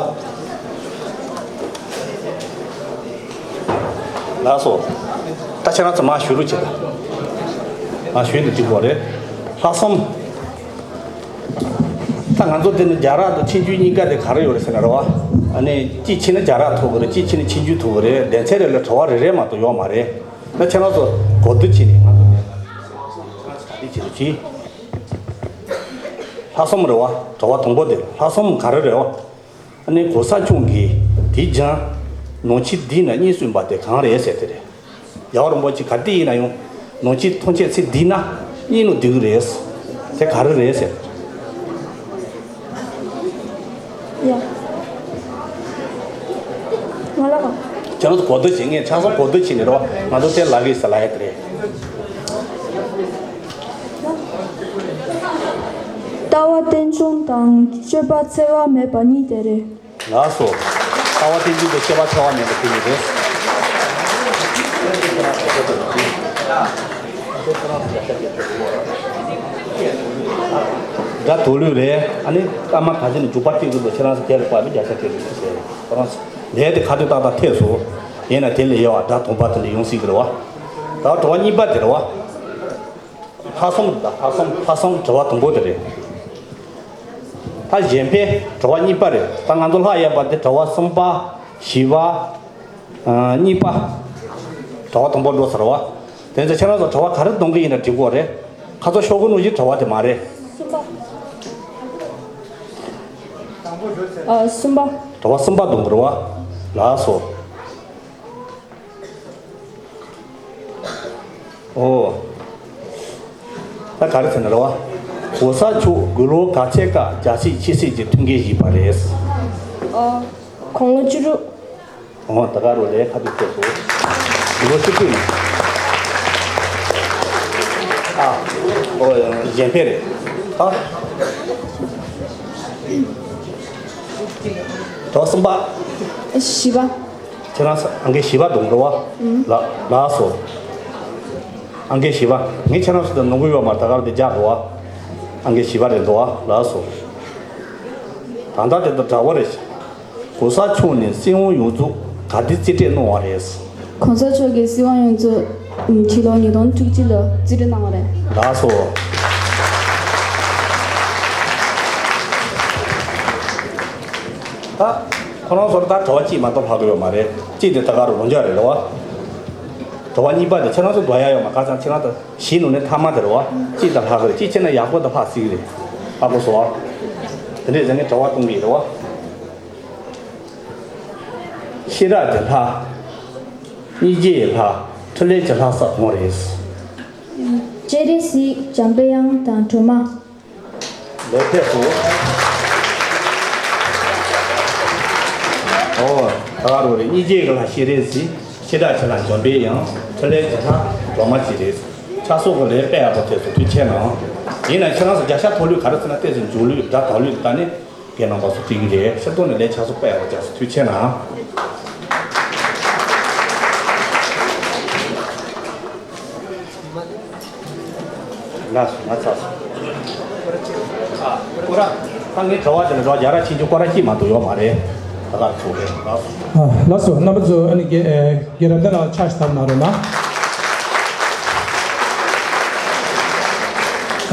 ལགས་སོ། ད་ཁྱེད་རང་ཚོ་མར་བཞུགས་རོགས་བྱེད་དང་། མར་བཞུགས་ནས་འགྲིག་གོ་རེད། ལྷག་བསམ། ད་ང་ཚོ་འདི་ནི་རྒྱ་ར་དང་ཆིང་རྒྱུས་གཉིས་ཀ་དེ་ག་རེ་ཡོད་རེད་ཟེར་ན་རེད་པ། ཨ་ནི་གཅིག་ཕྱིན་ན་རྒྱ་ར་ཐོབ་གི་རེད། གཅིག་ཕྱིན་ན་ཆིང་རྒྱུས་ཐོབ་གི་རེད། སྡེ་ཚན་རེ་ལ་དྲི་བ་རེ་རེ་མ་གཏོགས་ཡོད་མ་རེད། ད་ཁྱེད་རང་ཚོ་གོ་བསྡུར་བྱས་ནས་ང་ཚོ་འདི་བྱེད་རོགས་གྱིས། ལྷག་བསམ་རེད་པ། དྲི་བ་དང་པོ་དེ་ལྷག་བསམ་ག་རེ་རེད་པ། ཨ་ནི་གོ་ས་སྐྱོང་གིས་དེ་སྦྱང་། ནང་ཆོས་འདི་ན་གཉིས་སུན་པ་དེ་གང་རེད་ཟེར་དེ་རེད། རྒྱལ་བ་རིན་པོ་ཆེ་ག་དུས་ཡིན་ན་ཡང་ནང་ཆོས་ཐམས་ཅད་ཚེ་འདི་ན་གཉིས་ནང་སྡོད་ཀྱི་རེད་ཟེར། ག་རེ་རེད་ཟེར། ཡ། ང་ལ་གོ། ཁྱེད་རང་ཚོ་གོ་བསྡུར་བྱེད། ངས་ཆ་ཚང་གོ་བསྡུར་བྱས་ནས་རོགས། ང་ཚོ་དེ་ལབ་ཀྱི་ཟེར་ལབ་ཡ་དེ་རེད། ལྟ་བ་རྟེན་འབྱུང་དང་སྤྱོད་པ་འཚེ་བ་མེད་པ་གཉིས་དེ་རེད། ལགས་སོ། ལྟ་བ་རྟེན་འབྱུང་དང་སྤྱོད་པ་འཚེ་བ་མེད་པ་དེ་གཉིས་རེད། སྒྲ་དོག་ལུས་རེད། ཨ་ནི་སྐར་མ་ག་ཚོད་ནས་མཇུག་པ་སྤྲད་དགོས་འདུག་ཁྱེད་རང་ཚོ་དེ་ལ་དཔག་པའི་བརྒྱ་ཆ་སྤྲད་དགོས་ཟེར། ཁོ་རང་ཚོ་ལས་དེ་ཁ་ཐུག་ཏག་ཏག་ཐེབས་སོང་། ཡིན་ན་དེ་ལས་ཡག་པ་སྒྲ་དོག་པ་དེ་འདྲ་ཡོང་སྲིད་ཀྱི་རེད་པ། ད་དྲི་བ་གཉིས་པ་དེ་རེད་པ། ལྷག་བསམ་རེད། ད་ལྷག་བསམ། ལྷག་བསམ་དྲི་བ་དང་པོ་དེ་རེད། ད་གཞན་ཕན་དྲི་བ་གཉིས་པ་རེད། ད་ང་ཚོ་ལྷག་ཡས་པ་དེ་དྲི་བ་གསུམ་པ། བཞི་པ། ཨ། གཉིས་པ། དྲི་བ་དང་པོ་འགྲོ་ཚར་བ། དེ་ཚོ་ཁྱེད་རང་ཚོ་དྲི་བ་ག་རེ་གཏོང་གི་ཡིན་ན་འགྲིག་གོ་རེད། ཁ་ཚོ་ཤོག་གུ་ནང་བཞིན་དྲི་བ་དེ་མ་རེད། གསུམ་པ། ཨ། གསུམ་པ། དྲི་བ་གསུམ་པ་གཏོང་གི་རེད་པ། ལགས་སོ། ཨོ། ད་ག་རེ་ཟེར་ན་རེད་པ། གོང་ས་མཆོག་དགུང་ལོ་ག་ཚད་སྐབས་རྒྱལ་སྲིད་ཕྱི་སྲིད་ཀྱི་ཐུགས་འགན་བཞེས་པ་རེད། ཨོ། དགུང་ལོ་བཅུ་དྲུག་ཨོ། ད་ག་རུ་ལས་ཁ་ཐུག་ཐེབས་སོང་། དགུང་ལོ་བཅུ་དྲུག་ནས། ཨ། ཨོ། གཞན་ཕན་རེད། ཨ། དྲི་བ་གསུམ་པ། བཞི་པ། ཁྱེད་རང་ཚོ་ཨང་ཀི་བཞི་པ་འདུག་འགྲོ་བ། ཨུམ། ལ་ལགས་སོ། ཨང་ཀི་བཞི་པ། ངས་ཁྱེད་རང་ཚོ་དང་ནོར་གི་ཡོད་མ་རེད། ད་ག་རེ་དེ་རྒྱག་འགྲོ་བ། ཨང་ཀི་བཞི་པ་རེད་འགྲོ་བ། ལགས་སོ། ད་ལྟ་དེ་དང་འདྲ་བོ་རེད། གོང་ས་མཆོག་ནས་སྲིད་དབང་ཡོངས་རྫོགས་ག་དུས་རྩིས་སྤྲད་གནང་བ་རེད། གོང་ས་མཆོག་གིས་སྲིད་དབང་ཡོངས་རྫོགས་ཕྱི་ལོ་ཉིས་སྟོང་བཅུ་གཅིག་ལ་རྩིས་སྤྲད་གནང་བ་རེད། ལགས་སོ། ད་ཁོ་རང་ཚོར་ད་དྲི་བ་གཅིག་མ་གཏོགས་ལྷག་གི་ཡོད་མ་རེད། གཅིག་དེ་ད་ག་རུ་རང་འཇགས་རེད་རེད་བ། དྲི་བ་གཉིས་པ་དེ་ཁྱེད་རང་ཚོ་འདོན་ཡ་ཡོད་མ། ཁ་སང་ཁྱེད་རང་ཚོ་གཞི་ནང་ནས་མཐའ་མ་དེ་རེད་བ། གཅིག་དང་ལྷག་གི་རེད། གཅིག་བྱས་ན་ཡག་པོ་དང་ལྷག་སྲིད་གི་རེད། ཧ་གོ་སོང་བ། དེ་འདྲས་ཟེར་ངས་དྲི་བ་གཏོང་གི་རེད་བ། ཤེས་རབ་ཀྱི་ལྷ། སྙིང་རྗེ་ཡི་ལྷ། འཕྲིན་ལས་ཀྱི་ལྷ་ས་གང་རེད། སྤྱན་རས་གཟིགས། འཇམ་པའི་དབྱངས་དང་སྒྲོལ་མ། ལེགས་ཕེབས་སོ། ཨོ། ད་ག་རུ་རེད། སྙིང་རྗེ་གི་ལྷ་སྤྱན་རས་གཟིགས། ཤེས་རབ་ཀྱི་ལྷ་འཇམ་པའི་དབྱངས། འཕྲིན་ལས་ཀྱི་ལྷ་སྒྲོལ་མ་བཅས་རེད། ཕྱག་སོགས་ཀྱི་ལས་དཔེ་ཡག་པོ་ཐེབས་སོང་། ཐུགས་རྗེ་གནང་། ཡིན་ན་ཁྱེད་རང་ཚོ་བརྒྱ་ཆ་མཐོ་ལོས་ག་རེ་ཟེར་ན། ཏོག་ཙམ་མགྱོགས་ལོས་སྒྲ་དག་ལོས་ལྟ་ནས་རྒན་རྣམ་པ་ཚོ་བྲིས་ཀྱི་རེད། ཕྱིར་གཏོང་ནས་ལས་ཕྱག་སོགས་དཔེ་ཡག་པོ་རྒྱག་སོང་། ཐུགས་རྗེ་གནང་། ལགས་སོ། ང་ཚར་སོང་། ཨ། ཁོ་རང་ད་ངའི་དྲི་བ་དེ་ལ་རོགས་རྒྱག་ར་བྱེད་རྒྱུ་སྐོར་ར་གཅིག་མ་གཏོགས་ཡོད་མ་རེད། ད་གར་ཚུགས་རེད། ལགས་སོ། ཨ། ལགས་སོ། རྣམ་པ་ཚོ། ཨ་ནི་རྒན། ཨེ། རྒན་རབ་བརྟན་ལགས་ཕྱག་ཞིག་བཏབ་གནང་རོགས་གནང་།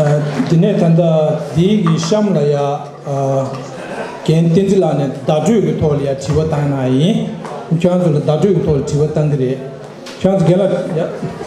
ཨ། དེ་ནས་ད་ལྟ་འདིའི་གི་གཤམ་ལ་ཡ། ཨ། རྒན་བསྟན་འཛིན་ལགས་ནས་བརྡ་སྤྲོད་ཀྱི་ཐོག་ལ་ཡ་དྲི་བ་བཏང་གནང་ཡིན། ཁྱེད་རང་ཚོ་ལ་བརྡ་སྤྲོད་ཀྱི་ཐོག་ལ་དྲི་བ་བཏང་གི་རེད། ཁྱེད་རང་ཚོ་རྒན་ལགས་ཡ།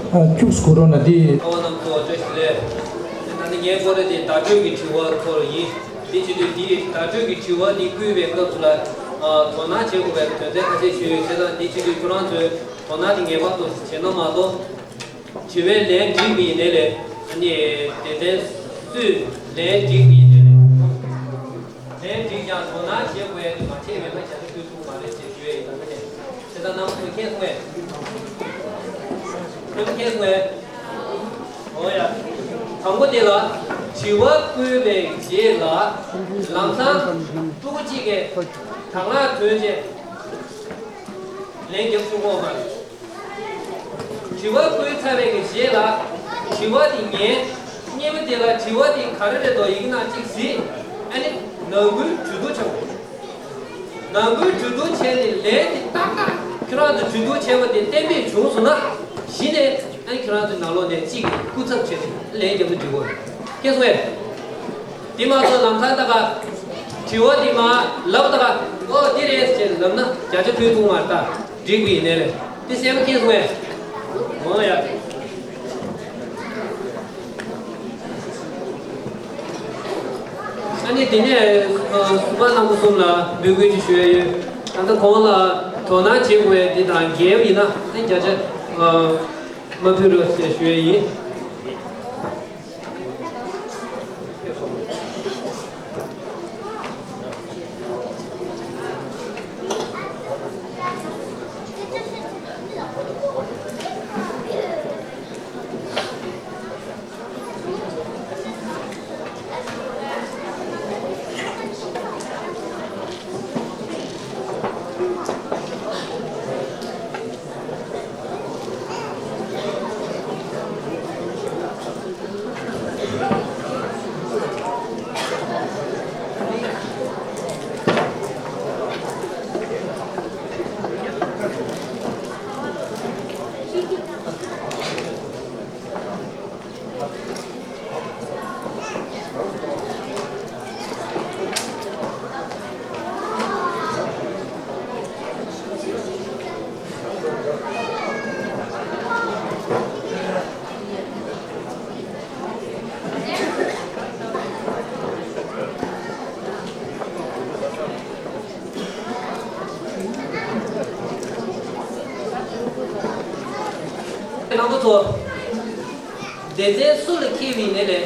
ཨ། ཁྱུག་སྐུ་རོ་ན་དེ། ཨོ། རྣམ་ཚོ་བཀྲ་ཤིས་བདེ་ལེགས། ད་ནི་ངའི་སྐོར་རེ་དེ་བརྡ་སྤྲོད་ཀྱི་དྲི་བ་ཐོག་ལ་ཡིན། དེ་བྱེད་དུས་དེའི་བརྡ་སྤྲོད་ཀྱི་དྲི་བ་དེ་བསྐུལ་བའི་སྐབས་སུ་ལ། ཨ། དོ་སྣང་བྱེད་དགོས་པའི་དོན་ཚན་ཁ་ཤས་ཞུས་ཡོད། བྱས་ཙང་དེ་བྱེད་དུས་ཁྱོད་རང་ཚོས་དོ་སྣང་དེ་ངེས་པར་དུ་བྱེད་ན་མ་གཏོགས། དྲི་བའི་ལན་འགྲིག་པ་ཡིན་ནའི་ལས། ཨ་ནི་སྡེ་ཚན་སུས་ལན་འགྲིག་པ་ཡིན་ནའི་ལས། ལན་འགྲིག་ཀྱང་དོ་སྣང་བྱེད་དགོས་ཡ་དེ་མ་བྱས་པའི་ལ་བྱ་དེ་ཕུལ་ཐུབ་པ་རེད་ཅེས་ཞུ་ཡ་ཡིན། ད་ལྟ་ནས་བྱས་ཙང་རྣམ་པ་ཚོས་མཁྱེན་སོང་ངས། ཁྱོད་ཚོ་མཁྱེན་སོང་ངས། འོ་ཡ། དང་པོ་དེ་ལ་དྲི་བ་བཀོད་པའི་རྗེས་ལ་ལམ་སང་ཕྲུ་གུ་གཅིག་གིས་དང་བླངས་གྲོལ་རྗེས་ལན་རྒྱབ་ཐུབ་ཀྱི་ཡོད་མ་རེད། དྲི་བ་བཀོད་ཚར་བའི་གི་རྗེས་ལ་དྲི་བ་དེ་ཉན། གཉིས་པ་དེ་ལ་དྲི་བ་དེ་ག་རེ་རེད་འདུག་ཡིག་ནང་གཅིག་གཟིགས། ཨ་ནི་ནང་ཁུལ་གྲོས་བསྡུར་བྱ་དགོས། ནང་ཁུལ་གྲོས་བསྡུར་བྱས་ནས་ལན་དེ་ཏག་ཏག་ཁྱོད་རང་ཚོ་གྲོས་བསྡུར་བྱས་པ་དེ་གཏན་འབེབས་བྱུང་སོང་ན། གཞི་ནས་ཨ་ནི་ཁྱོད་རང་ཚོའི་ནང་ལོགས་ནས་གཅིག་གིས་སྐུ་ཚབ་བྱས་ནས་ལན་རྒྱབ་ན་འགྲིག་གོ། མཁྱེན་སོང་ངས། དེ་མ་གཏོགས་ལམ་སང་ད་ག་དྲི་བ་དེ་མར་ལབ་ད་ག་ཨོ་དེ་རེད་ཅེས་ལབ་ན་བརྒྱ་ཆ་དྲུག་ཅུ་མ་རེད། ད་འགྲིག་པ་ཡིན་ནའི་ལས་དེ་གསལ་པོ་མཁྱེན་སོང་ངས། འོ་ཡ། ཨ་ནི་དེ་ནས་ཨ་ཟུར་པ་རྣམ་པ་གསུམ་ལ་འབོད་སྐུལ་ཅིག་ཞུ་ཡ་ཡོད། ད་ལྟ་གོང་ལ་དོ་སྣང་བྱེད་དགོས་ཡ་དེ་དང་འགལ་བ་ཡིན་ན་ཨ་ནི་བརྒྱ་ཆ་ཨ་མ་ཕུལ་རོགས་ཞེས་ཞུ་ཡ་ཡིན། རྣམ་པ་ཚོ། སྡེ་ཚན་སུ་ལ་འཁེལ་བ་ཡིན་ནའི་ལས།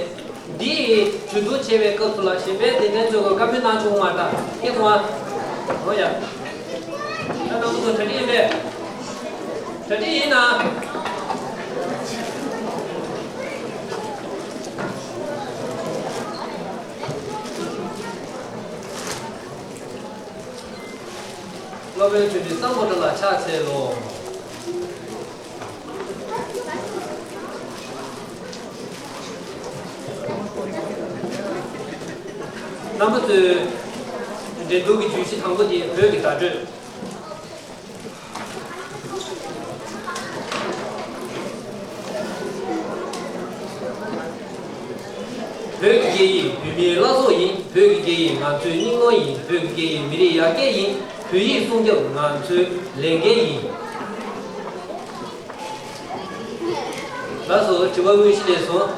འདིའི་གྲོས་བསྡུར་བྱེད་པའི་སྐབས་སུ་ལ་གཞན་པའི་སྡེ་ཚན་ཚོས་བཀའ་མོལ་གནང་ཆོག་གི་མ་རེད། ད་མཁྱེན་སོང་ཨ། འོ་ཡ། ད་རྣམ་པ་ཚོ་གྲ་སྒྲིག་ཡིན་པས། གྲ་སྒྲིག་ཡིན་ན། སློབ་དཔོན་ཆོས་སྒྲོན་བསམ་པ་ལ་ཕྱག་འཚལ་ལོ། རྣམ་པ་ཚོས་འགྲན་བསྡུར་གྱི་བརྗོད་གཞི་དང་པོ་དེ་བོད་ཀྱི་བརྡ་སྤྲོད། བོད་ཀྱི་སྐད་ཡིག་བོད་མིའི་བླ་སྲོག་ཡིན། བོད་ཀྱི་སྐད་ཡིག་ང་ཚོའི་སྙིང་ནོར་ཡིན། བོད་ཀྱི་སྐད་ཡིག་མི་རིགས་ཡར་རྒྱས་ཡིན། བོད་ཡིག་སྲུང་སྐྱོབ་ང་ཚོའི་ལས་འགན་ཡིན། ལགས་སོ། དྲི་བ་དངོས་གཞི་ལས་སོང་།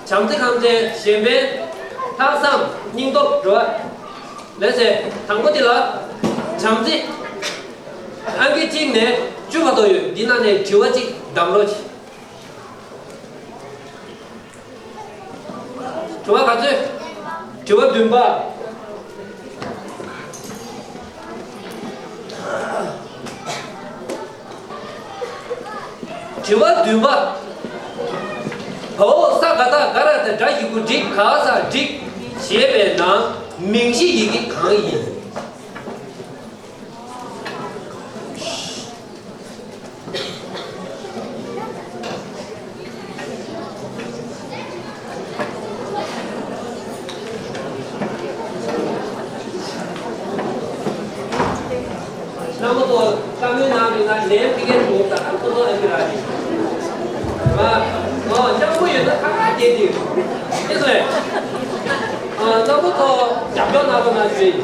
བྱམས་བརྩེ་ཁམས་ཅན། གཞན་ཕན། ལྷག་བསམ། སྙིང་སྟོབས། འགྲོ་བ། ལགས་སེ། དང་པོ་དེ་ལ་བྱམས་བརྩེ། ཨང་ཀི་གཅིག་ནས་བཅུ་བར་དུ་ཡོད། འདི་ནང་ནས་དྲི་བ་གཅིག་གདམ་རོགས་གྱིས། དྲི་བ་ག་ཚོད། དྲི་བ་བདུན་པ། དྲི་བ་བདུན་པ། བ་འོག་ས་ག་བཏགས་སྒ་ར་བཏགས་སྒྲ་ཞབས་ཀྱུ་སྒྲིག་ག་ས་སྒྲིག་ཞེས་པའི་ནང་མིང་གཞི་ཡི་གེ་གང་ཡིན། རྣམ་པ་ཚོ་བཀའ་མོལ་གནང་འདུག་ན་ལན་ཕ་གིར་འདུག་ད་ཁོ་ཚོ་ཨ་ནི་ར་ཞིག་ཨ། ཨ། སྤྱང་པོ་ཡོད་ན་ཁ་ཁ་བརྡས་ཏེ་ཨེ་སོ་ཨེ། ཨ། རྣམ་པ་ཚོ་རྒྱབ་སྐྱོར་གནང་རོགས་གནང་ཞུ་ཡིན།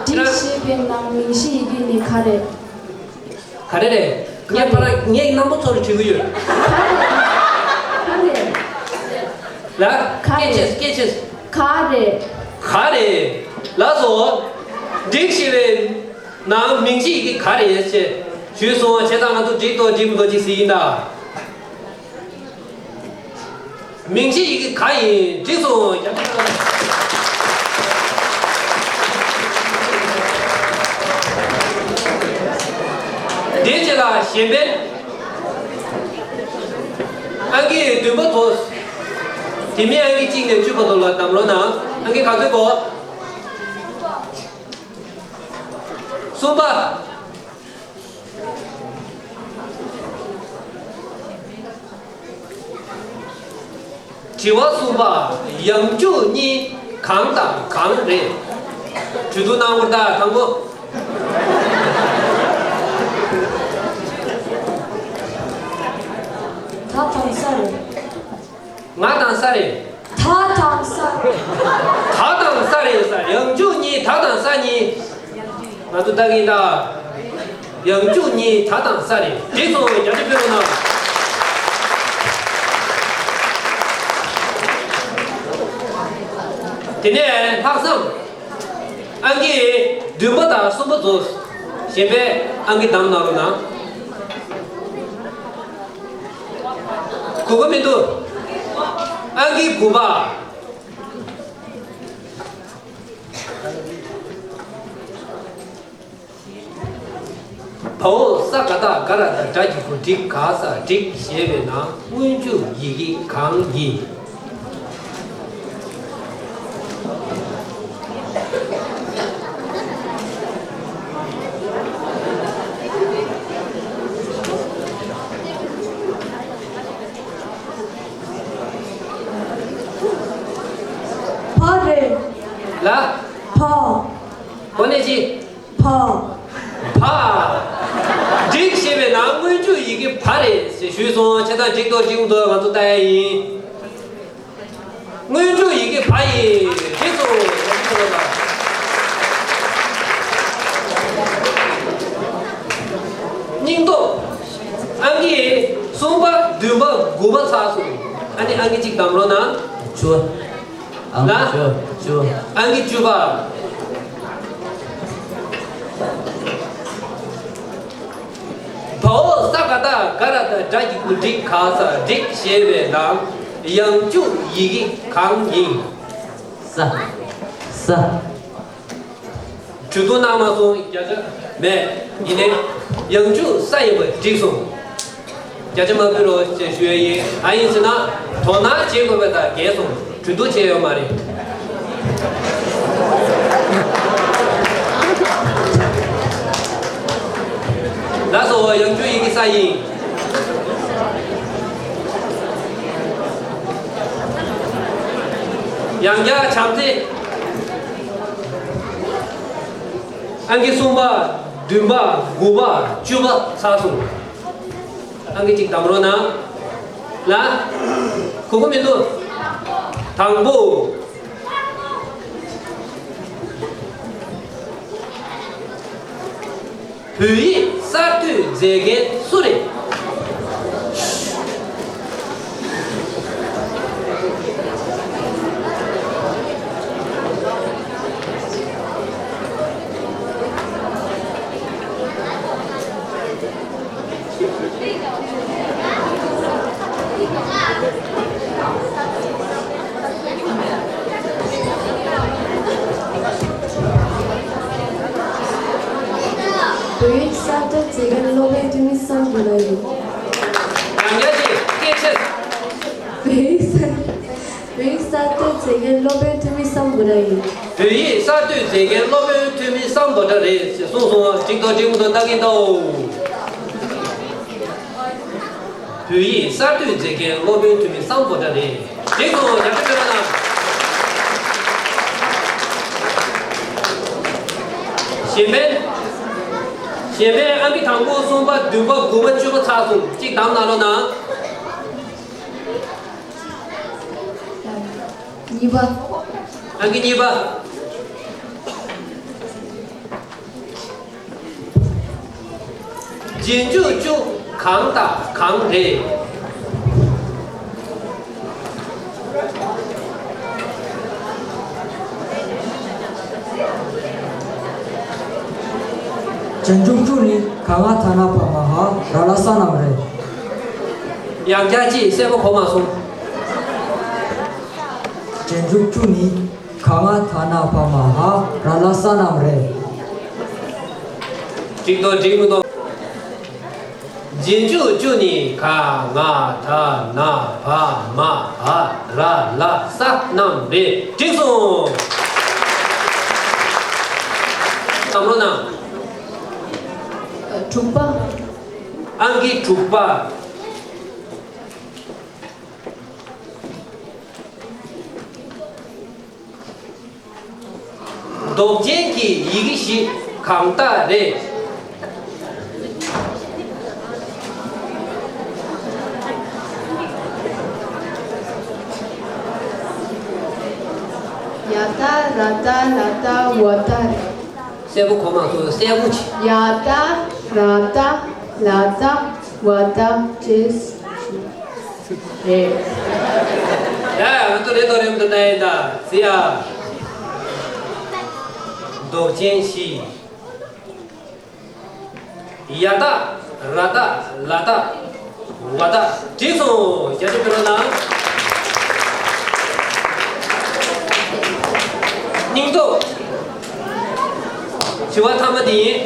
སྒྲིག་ཞེས་པའི་ནང་མིང་གཞི་ཡི་གེ་ནི་ག་རེད། ག་རེ་རེད། ངས་ཕར་ངས་རྣམ་པ་ཚོ་ལ་དྲི་གི་ཡོད། ག་རེ། ལ། ག་རེ། སྐད་ཆ་སྐད་ཆ། ག་རེ། ག་རེ། ལགས་སོ། སྒྲིག་ཞེས་པའི་ནང་མིང་གཞི་ཡི་གེ་ག་རེ་ཞེས་ཞུས་སོང་བ། བྱས་ཙང་ང་ཚོ་འགྲིག་དང་འགྲིག་མི་འདུག་ཅིག་ཟེར་ཡིན་ད། མིང་གཞི་ཡི་གེ་ག་ཡིན། འགྲིག་སོང་། རྒྱབ་སྐྱོར། དེའི་རྗེས་ལ་གཞན་ཕན། ཨང་ཀི་བདུན་པ་དོ། དེ་མིན་ཨང་ཀི་གཅིག་ནས་བཅུ་བར་དུ་ལ་གདམ་རོགས་གནང་། ཨང་ཀི་ག་ཚོད་གོ། གསུམ་པ། དྲི་བ་གསུམ་པ། ཡང་འཇུག་གཉིས་གང་དང་གང་རེད། གྲོས་བསྡུར་གནང་བར་གདའ། དང་པོ། ད་དང་ས་རེད། ང་དང་ས་རེད། ད་དང་ས། ད་དང་ས་རེད་ས། ཡང་འཇུག་གཉིས་ད་དང་ས་གཉིས། ང་ཚོ་ལྟ་གིན་ད། ཡང་འཇུག་གཉིས་ད་དང་ས་རེད། འགྲིག་སོང་། རྒྱ་ཆེ་ཕུལ་རོགས་གནང་། དེ་ནས་ལྷག་བསམ། ཨང་ཀི་བདུན་པ་དང་གསུམ་པ་ཚོ་གཞན་ཕན་ཨང་ཀི་བདམས་གནང་རོགས་གནང་། གོ་གི་མི་འདུག་ཨང་ཀི་དགུ་པ། བ་འོག་ས་ག་བཏགས་སྒ་ར་བཏགས་སྒྲ་ཞབས་ཀྱུ་སྒྲིག་ག་ས་སྒྲིག་ཞེས་པའི་ནང་སྔོན་འཇུག་ཡི་གེ་གང་ཡིན། བ་རེད། ལ། བ། གོ་གནས་ཅི། བ། བ། སྒྲིག་ཞེས་པའི་ནང་སྔོན་འཇུག་ཡི་གེ་བ་རེད་ཞེས་ཞུས་སོང་། བྱས་ཙང་འགྲིག་འདུག་འགྲིག་མི་འདུག་ང་ཚོ་ལྟ་ཡ་ཡིན། སྔོན་འཇུག་ཡི་གེ་བ་ཡིན། འགྲིག་སོང་། སྙིང་སྟོབས། ཨང་ཀི་གསུམ་པ་བདུན་པ་དགུ་པ་ཚར་སོང་། ཨ་ནི་ཨང་ཀི་གཅིག་བདམས་རོགས་གནང་། བཅུ། ཨང་ལ། བཅུ། བཅུ། ཨང་ཀི་བཅུ་པ། བ་འོག་ས་ག་བཏགས་སྒ་ར་བཏགས་སྒྲ་ཞབས་ཀྱུ་སྒྲིག་ག་ས་སྒྲིག་ཞེས་པའི་ནང་ཡང་འཇུག་ཡི་གེ་གང་ཡིན། ས། ས། གྲོས་བསྡུར་གནང་མ་སོང་། བརྒྱ་ཆ་མེད། ཡིན་ནའི་ཡང་འཇུག་ས་ཡིན་པ་འགྲིག་སོང་། བརྒྱ་ཆ་མ་ཕུལ་རོགས་ཞེས་ཞུ་ཡ་ཡིན། ཨ་ཡིན་ཟེར་ན་དོ་སྣང་བྱེད་དགོས་པ་དང་འགལ་སོང་། གྲོས་བསྡུར་བྱས་ཡོད་མ་རེད། ལགས་སོ། ཡང་འཇུག་ཡི་གེ་ས་ཡིན། ཡང་བསྐྱར་བྱམས་བརྩེ། ཨང་ཀི་གསུམ་པ། བདུན་པ། དགུ་པ། བཅུ་པ་ཚར་སོང་། ཨང་ཀི་གཅིག་གདམ་རོགས་གནང་། ལ། གོ་གི་མི་འདུག་དང་པོ། བོད་ཡིག་གསར་གཏོད་མཛད་མཁན་སུ་རེད། བོད་ཡིག་གསར་གཏོད་མཛད་མཁན་སློབ་དཔོན་ཐོན་མི་སམ་བྷོ་ཊ་རེད། ཡང་བསྐྱར་གྱིས་སྐད་ཆེ། བོད་ཡིག་གསར། བོད་ཡིག་གསར་གཏོད་མཛད་མཁན་སློབ་དཔོན་ཐོན་མི་སམ་བྷོ་ཊ་ཡིན། བོད་ཡིག་གསར་གཏོད་མཛད་མཁན་སློབ་དཔོན་ཐོན་མི་སམ་བྷོ་ཊ་རེད་ཅེས་གསུངས་སོང་། གཅིག་ཏོ་གཅིག་མོ་ཏོ་ལྟ་གིན་ཏོ། བོད་ཡིག་གསར་གཏོད་མཛད་མཁན་སློབ་དཔོན་ཐོན་མི་སམ་བྷོ་ཊ་རེད། འགྲིག་སོང་། རྒྱབ་སྐྱོར་སྤྲད་རོགས་གནང་། གཞན་ཕན། གཞན་ཕན་ཨང་ཀི་དང་པོ་གསུམ་པ་བདུན་པ་དགུ་པ་བཅུ་པ་ཚར་སོང་། གཅིག་གདམ་གནང་རོགས་གནང་། གཉིས་པ། ཨང་ཀི་གཉིས་པ། རྗེས་འཇུག་བཅུ་གང་དང་གང་རེད། རྗེས་འཇུག་བཅུ་ནི་ག་ང་ད་ན་བ་མ་འ་ར་ལ་ས་རྣམས་རེད། ཡང་བསྐྱར་གྱིས། གསལ་པོ་གོ་མ་སོང་། རྗེས་འཇུག་བཅུ་ནི་ག་ང་ད་ན་བ་མ་འ་ར་ལ་ས་རྣམས་རེད། འགྲིག་འདུག་འགྲིག་མི་འདུག་རྗེས་འཇུག་བཅུ་ནི་ག་ང་ད་ན་བ་མ་འ་ར་ལ་ས་རྣམས་རེད། འགྲིག་སོང་། གདམ་རོགས་གནང་། དྲུག་པ། ཨང་ཀི་དྲུག་པ། འདོགས་ཅན་གྱི་ཡི་གེ་བཞི་གང་དག་རེད། ཡ་ད་ར་ད་ལ་ད་བ་ད་རེད། གསལ་པོ་གོ་མ་སོང་། གསལ་པོ་བྱས། ཡ་ད་ར་ད་ལ་ད་བ་ད་བྱས། རེད། ཡ་ཡ། ང་ཚོ་རེད་དོ་རེད་མི་འདུག་ལྟ་ཡིན་ད། ཟེར་ཡ། འདོགས་ཅན་བཞི། ཡ་ད་ར་ད་ལ་ད་བ་ད། འགྲིག་སོང་། རྒྱ་ཆེ་ཕེ་རོ་ན། སྙིང་སྟོབས། དྲི་བ་ཐ་མ་འདི་ཡིན།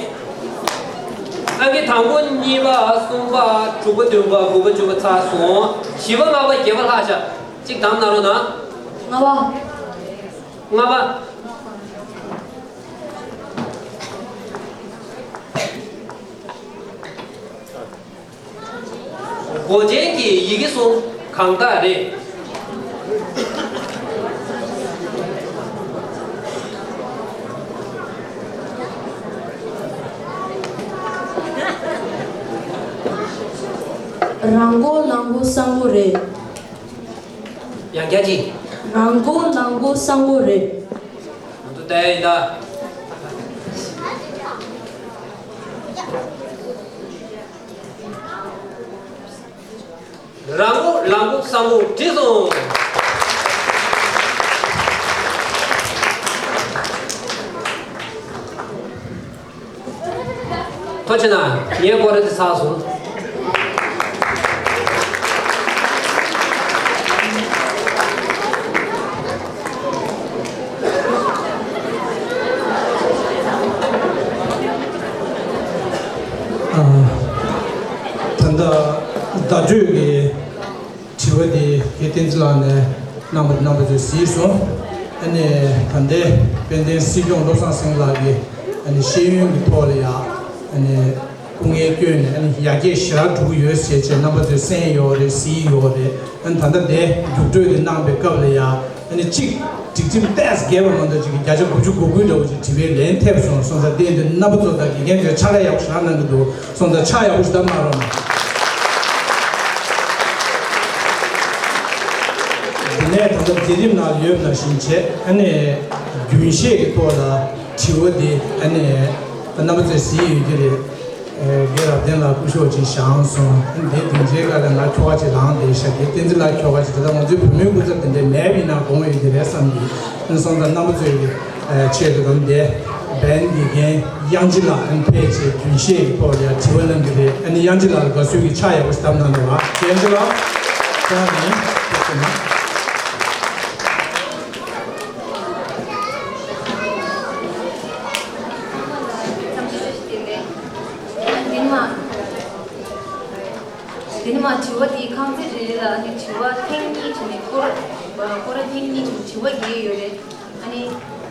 ཨང་ཀི་དང་པོ་གཉིས་པ་གསུམ་པ་དྲུག་པ་བདུན་པ་དགུ་པ་བཅུ་པ་ཚར་སོང་། བཞི་པ་ལྔ་པ་བརྒྱད་པ་ལྷག་བཞག་གཅིག་གདམ་གནང་རོགས་གནང་། ལྔ་པ། ལྔ་པ། འགོག་ཅན་གྱི་ཡི་གེ་གསུམ་གང་དག་རེད། རང་མགོ་ནང་མགོ་ས་མགོ་རེད། ཡང་བསྐྱར་གྱིས། རང་མགོ་ནང་མགོ་ས་མགོ་རེད། ང་ཚོ་ལྟ་ཡ་ཡིན་ད། རང་མགོ་ལག་མགོ་ས་མགོ། འགྲིག་སོང་། ཐུགས་རྗེ་གནང་། ངའི་སྐོར་ར་དེ་ཚར་སོང་། ཨ། ད་ལྟ་བརྡ་སྤྲོད་ཀྱི་དྲི་བ་དེ་རྒན་བསྟན་འཛིན་ལགས་ནས་གནང་བ་རྣམ་པ་ཚོས་གཟིགས་སོང་། ཨ་ནི་ད་ལྟའི་དཔལ་ལྡན་སྲིད་སྐྱོང་བློ་བཟང་སེང་ལགས་ཀྱི་ཨ་ནི་ཤེས་ཡོན་གྱི་ཐོག་ལ་ཡང་ཨ་ནི་སྐུ་ངལ་བསྐྱོན་ནས་ཨ་ནི་ཡར་རྒྱས་ཞེ་དྲག་འགྲོ་གི་ཡོད་ཟེར་བྱས་རྣམ་པ་ཚོས་གསན་ཡོད་རེད། གཟིགས་ཡོད་རེད། ཨ་ནི་ད་ལྟ་དེ་རྒྱུགས་སྤྲོད་དེ་གནང་པའི་སྐབས་ལ་ཡང་ཨ་ནི་གཅིག་སྒྲིག་ཁྲིམས་ཏོག་ཙམ་འགལ་བ་མ་གཏོགས་ཅིག་གི་བརྒྱ་ཆ་དགུ་བཅུ་གོ་དགུ་འདྲ་བོ་ཅིག་དྲི་བའི་ལན་ཐེབས་སོང་། སོང་ཙང་དེ་འདི་རྣམ་པ་ཚོ་དང་དགེ་རྒན་ཚོས་ཕྱག་ལས་ཡག་པོ་ཞེ་དྲག་གནང་གི་འདུག། སོང་ཙང་ཕྱག་ཡག་པོ་ཞེ་དྲག་གནང་རོགས་གནང་། དེ་ནས་ད་ལྟ་མཛད་རིམ་ནང་ཡོད་པ་ནང་བཞིན་བྱས། ཨ་ནི་རྒྱུན་ཤེས་ཀྱི་ཐོག་ལ་དྲི་བ་འདི་ཨ་ནི་རྣམ་པ་ཚོས་གཟིགས་ཡོད་ཀྱི་རེད། རྒན་རབ་བརྟན་ལགས་སྐུ་ཞབས་ཅིག་བཞེངས་སོང་། དེ་དུས་ཚོད་ཀ་ལ་ང་ཁྱོ་ག་ཅིག་ལངས་བསྡད་ཤག་གི། བསྟན་འཛིན་ལགས་ཁྱོ་ག་ཅིག་ད་ལྟ་ང་ཚོའི་བུ་མོའི་སྐུ་ཚབ་དེ་འདྲའི་མེད་པ་ཡིན་ན་དགོངས་ཡོད་ཀྱི་རེད་བསམ་གི། སོང་ཙང་རྣམ་པ་ཚོའི་ཆེད་དུ་ད་ལྟ་བན་དགེ་རྒན་དབྱངས་ཅན་ལགས་ཨ་ནི་ཕལ་ཆེར་རྒྱུན་ཤེས་ཀྱི་ཐོག་ལ་དྲི་བ་གནང་གི་རེད། ཨ་ནི་དབྱངས་ཅན་ལགས་ལ་དགའ་བསུ་གི་ཕྱག་ཡག་པོ་ཞིག་བརྡབ་གནང་རོགས། དབྱངས་ཅན་ལགས་ཁྱེད་རང་ཡིན། ཐུགས་རྗེ་ཆེ། འདི་ནི་མ། དེ་ནས་མ་དྲི་བ་དེའི་ཁང་ཚན་རེ་རེ་ལ་ཨ་ནི་དྲི་བ་ཐེངས་གཉིས་བྱས་ནས་སྐོར་སྐོར་ར་ཐེངས་གཉིས་བྱས་ནས་དྲི་བ་བརྒྱད་ཡོད་རེད། ཨ་ནི་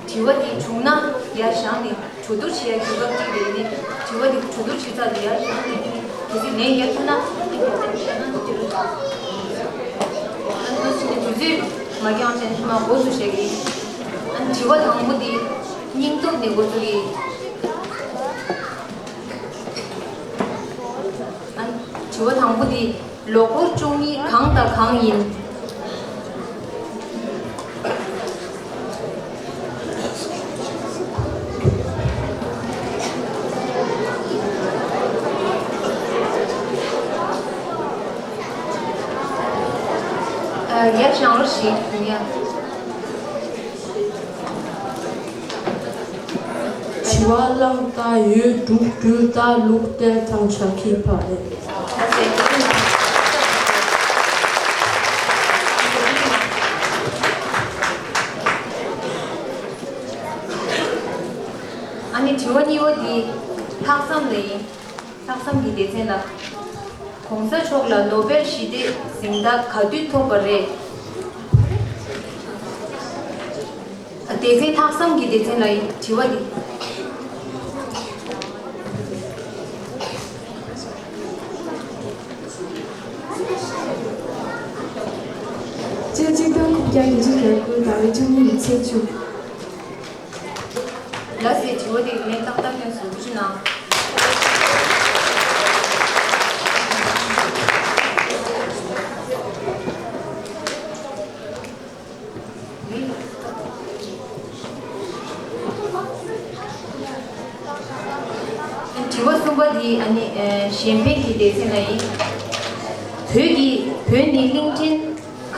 དྲི་བ་དེ་བྱུང་ན་ཡར་བཞེངས་ནས་གྲོས་བསྡུར་བྱེད་ཡ་གོ་སྐབས་གཅིག་རེད། ཨ་ནི་དྲི་བ་དེ་གྲོས་བསྡུར་བྱེད་ཚར་དུས་ཡར་བཞེངས་ནས་གལ་སྲིད་ལན་ཡར་ཐོན་ན་ཨ་ནི་གོ་སྐབས་ཤར་ན་ཅི་རེད། ཨ་ནི་དུས་ཚོད་མ་འགྱངས་བྱས་ནས་ཐོག་མར་འགོ་ཚུགས་བྱེད་ཀྱི་ཡིན། ཨ་ནི་དྲི་བ་དང་པོ་དེ་སྙིང་སྟོབས་ནས་འགོ་ཚུགས་ཀྱི་ཡིན། ཨ་ནི་དྲི་བ་དང་པོ་འདི་ལོ་འཁོར་བཅུ་གཉིས་གང་དང་གང་ཡིན། ཨ། ཡར་བཞེངས་རོགས་ཞེས་ཡ། དྲི་བ་གླང་རྟ་ཡོས་འབྲུག་སྦྲུལ་རྟ་ལུག་རྟེན་ཐང་བྱ་ཁྱི་ཕག་རེད། ཨ་ནི་དྲི་བ་གཉིས་པ་འདི་ལྷག་བསམ་ལ་ཡིན། ལྷག་བསམ་གྱི་སྡེ་ཚན་ལ། གོང་ས་མཆོག་ལ་ནོ་བེལ་ཞི་བདེ་གཟེངས་རྟགས་ག་དུས་ཐོབ་པ་རེད། སྡེ་ཚན་ལྷག་བསམ་གྱི་སྡེ་ཚན་ལ་ཡིན། དྲི་བ་འདི། སྤྱི་ལོ་ཆིག་སྟོང་དགུ་བརྒྱ་བརྒྱད་ཅུ་གྱ་དགུ་ཟླ་བའི་བཅུ་གཉིས་ཉི་ཚེས་བཅུ། ལགས་སེ། དྲི་བ་དེ་ངས་ཏག་ཏག་སྐྱོན་སོང་། ཐུགས་རྗེ་གནང་། དྲི་བ་གསུམ་པ་དེ་ཨ་ནི་གཞན་ཕན་གྱི་སྡེ་ཚན་ལ་ཡིན། བོད་ཀྱི་བོད་ནི་གླིང་ཕྲན་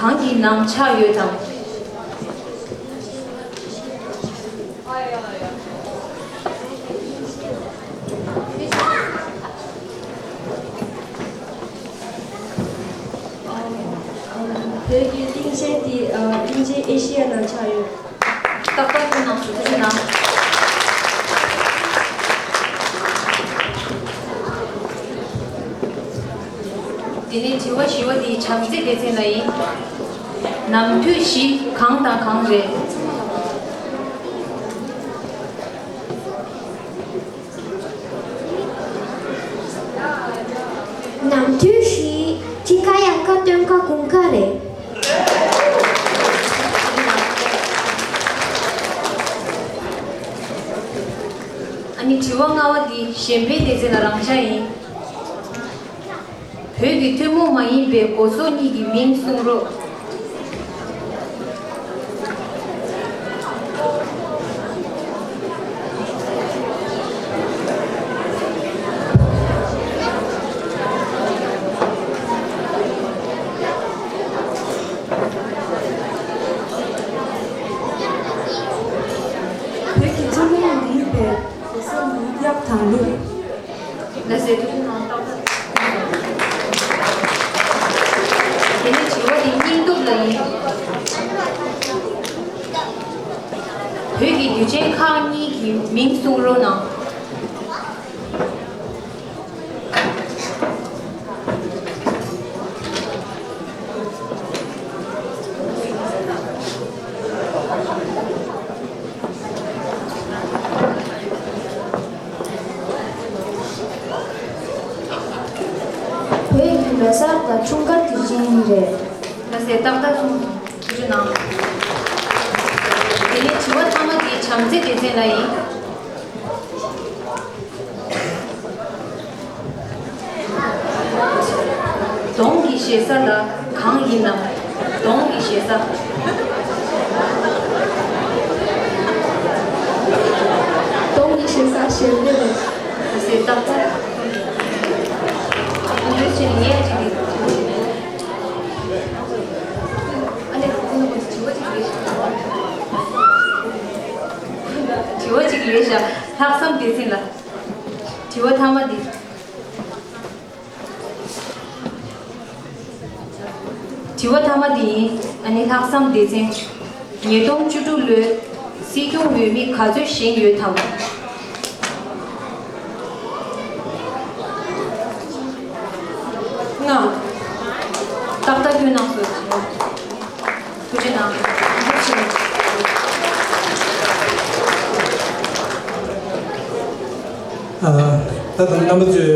གང་གི་ནང་ཆགས་ཡོད་དམ། བོད་ཀྱི་གླིང་ཕྲན་དེ་གླིང་ཆེན་ཨེ་ཤི་ཡ་ནང་ཆགས་ཡོད། ཏག་ཏག་ཁྱོད་རྣམས་སུ་ཐུགས་རྗེ་གནང་། དེ་ནས་དྲི་བ་བཞི་པ་དེ་བྱམས་བརྩེ་སྡེ་ཚན་ལ་ཡིན། ནམ་དུས་བཞི་གང་དང་གང་རེད། ནམ་དུས་བཞི། དཔྱིད་ཀ་དབྱར་ཀ་སྟོན་ཀ་དགུན་ཀ་རེད། ཨ་ནི་དྲི་བ་ལྔ་པ་འདི་གཞན་ཕན་སྡེ་ཚན་ལ་རང་འཇགས་ཡིན། བོད་ཀྱི་ཐུན་མོང་མ་ཡིན་པའི་སྒོ་ཟོག་གཉིས་ཀྱི་མིང་གསུང་རོགས། བོད་ཀྱི་ཐུན་མོང་མ་ཡིན་པའི་སྒོ་ཟོག་ནི་གཡག་དང་ལུག། ལགས་སེ། ཐུགས་རྗེ་གནང་། ཏག་ཏག་དེ་ནས་དྲི་བ་འདི་སྙིང་སྟོབས་ལ་ཡིན། བོད་ཀྱི་དུས་ཆེན་ཁག་གཉིས་ཀྱི་མིང་གསུང་རོགས་གནང་། བོད་ཀྱི་ལོ་གསར་དང་འཁྲུངས་སྐར་དུས་ཆེན་གཉིས་རེད། ལགས་སེ། ཏག་ཏག་གསུངས་སོང་། ཐུགས་རྗེ་གནང་། དེ་ནས་དྲི་བ་མཐའ་མ་དེ་བྱམས་བརྩེ་སྡེ་ཚན་ལ་ཡིན། གདོང་གི་ཞེ་ས་ལ་གང་ཡིན་ནམ། གདོང་གི་ཞེ་ས། གདོང་གི་ཞེ་ས་ཞལ་ལས་རེད། ཟེར་ཏག་ཏག་ཁོང་ཚོའི་ཆེད་ནས་ངས་ཅིག་གི། ཨ་ནི་ཁོང་ཚོ་དྲི་བ་ཅིག་རེད་ཤག་དྲི་བ་ཅིག་རེད་ཤག་ལྷག་བསམ་སྡེ་ཚན་ལ། དྲི་བ་མཐའ་མ་འདི། དྲི་བ་མཐའ་མ་འདི་ཡིན། ཨ་ནི་ལྷག་བསམ་སྡེ་ཚན། ཉིས་སྟོང་བཅུ་དྲུག་ལོའི་སྲིད་སྐྱོང་འོས་མི་ག་ཚོད་བཞེངས་ཡོད་དམ། ལྔ། ཏག་ཏག་སྐྱོན་གནང་སོང་། ཐུགས་རྗེ་གནང་། ཐུགས་རྗེ་ཆེ། ཨ། ད་དུང་རྣམ་པ་ཚོས་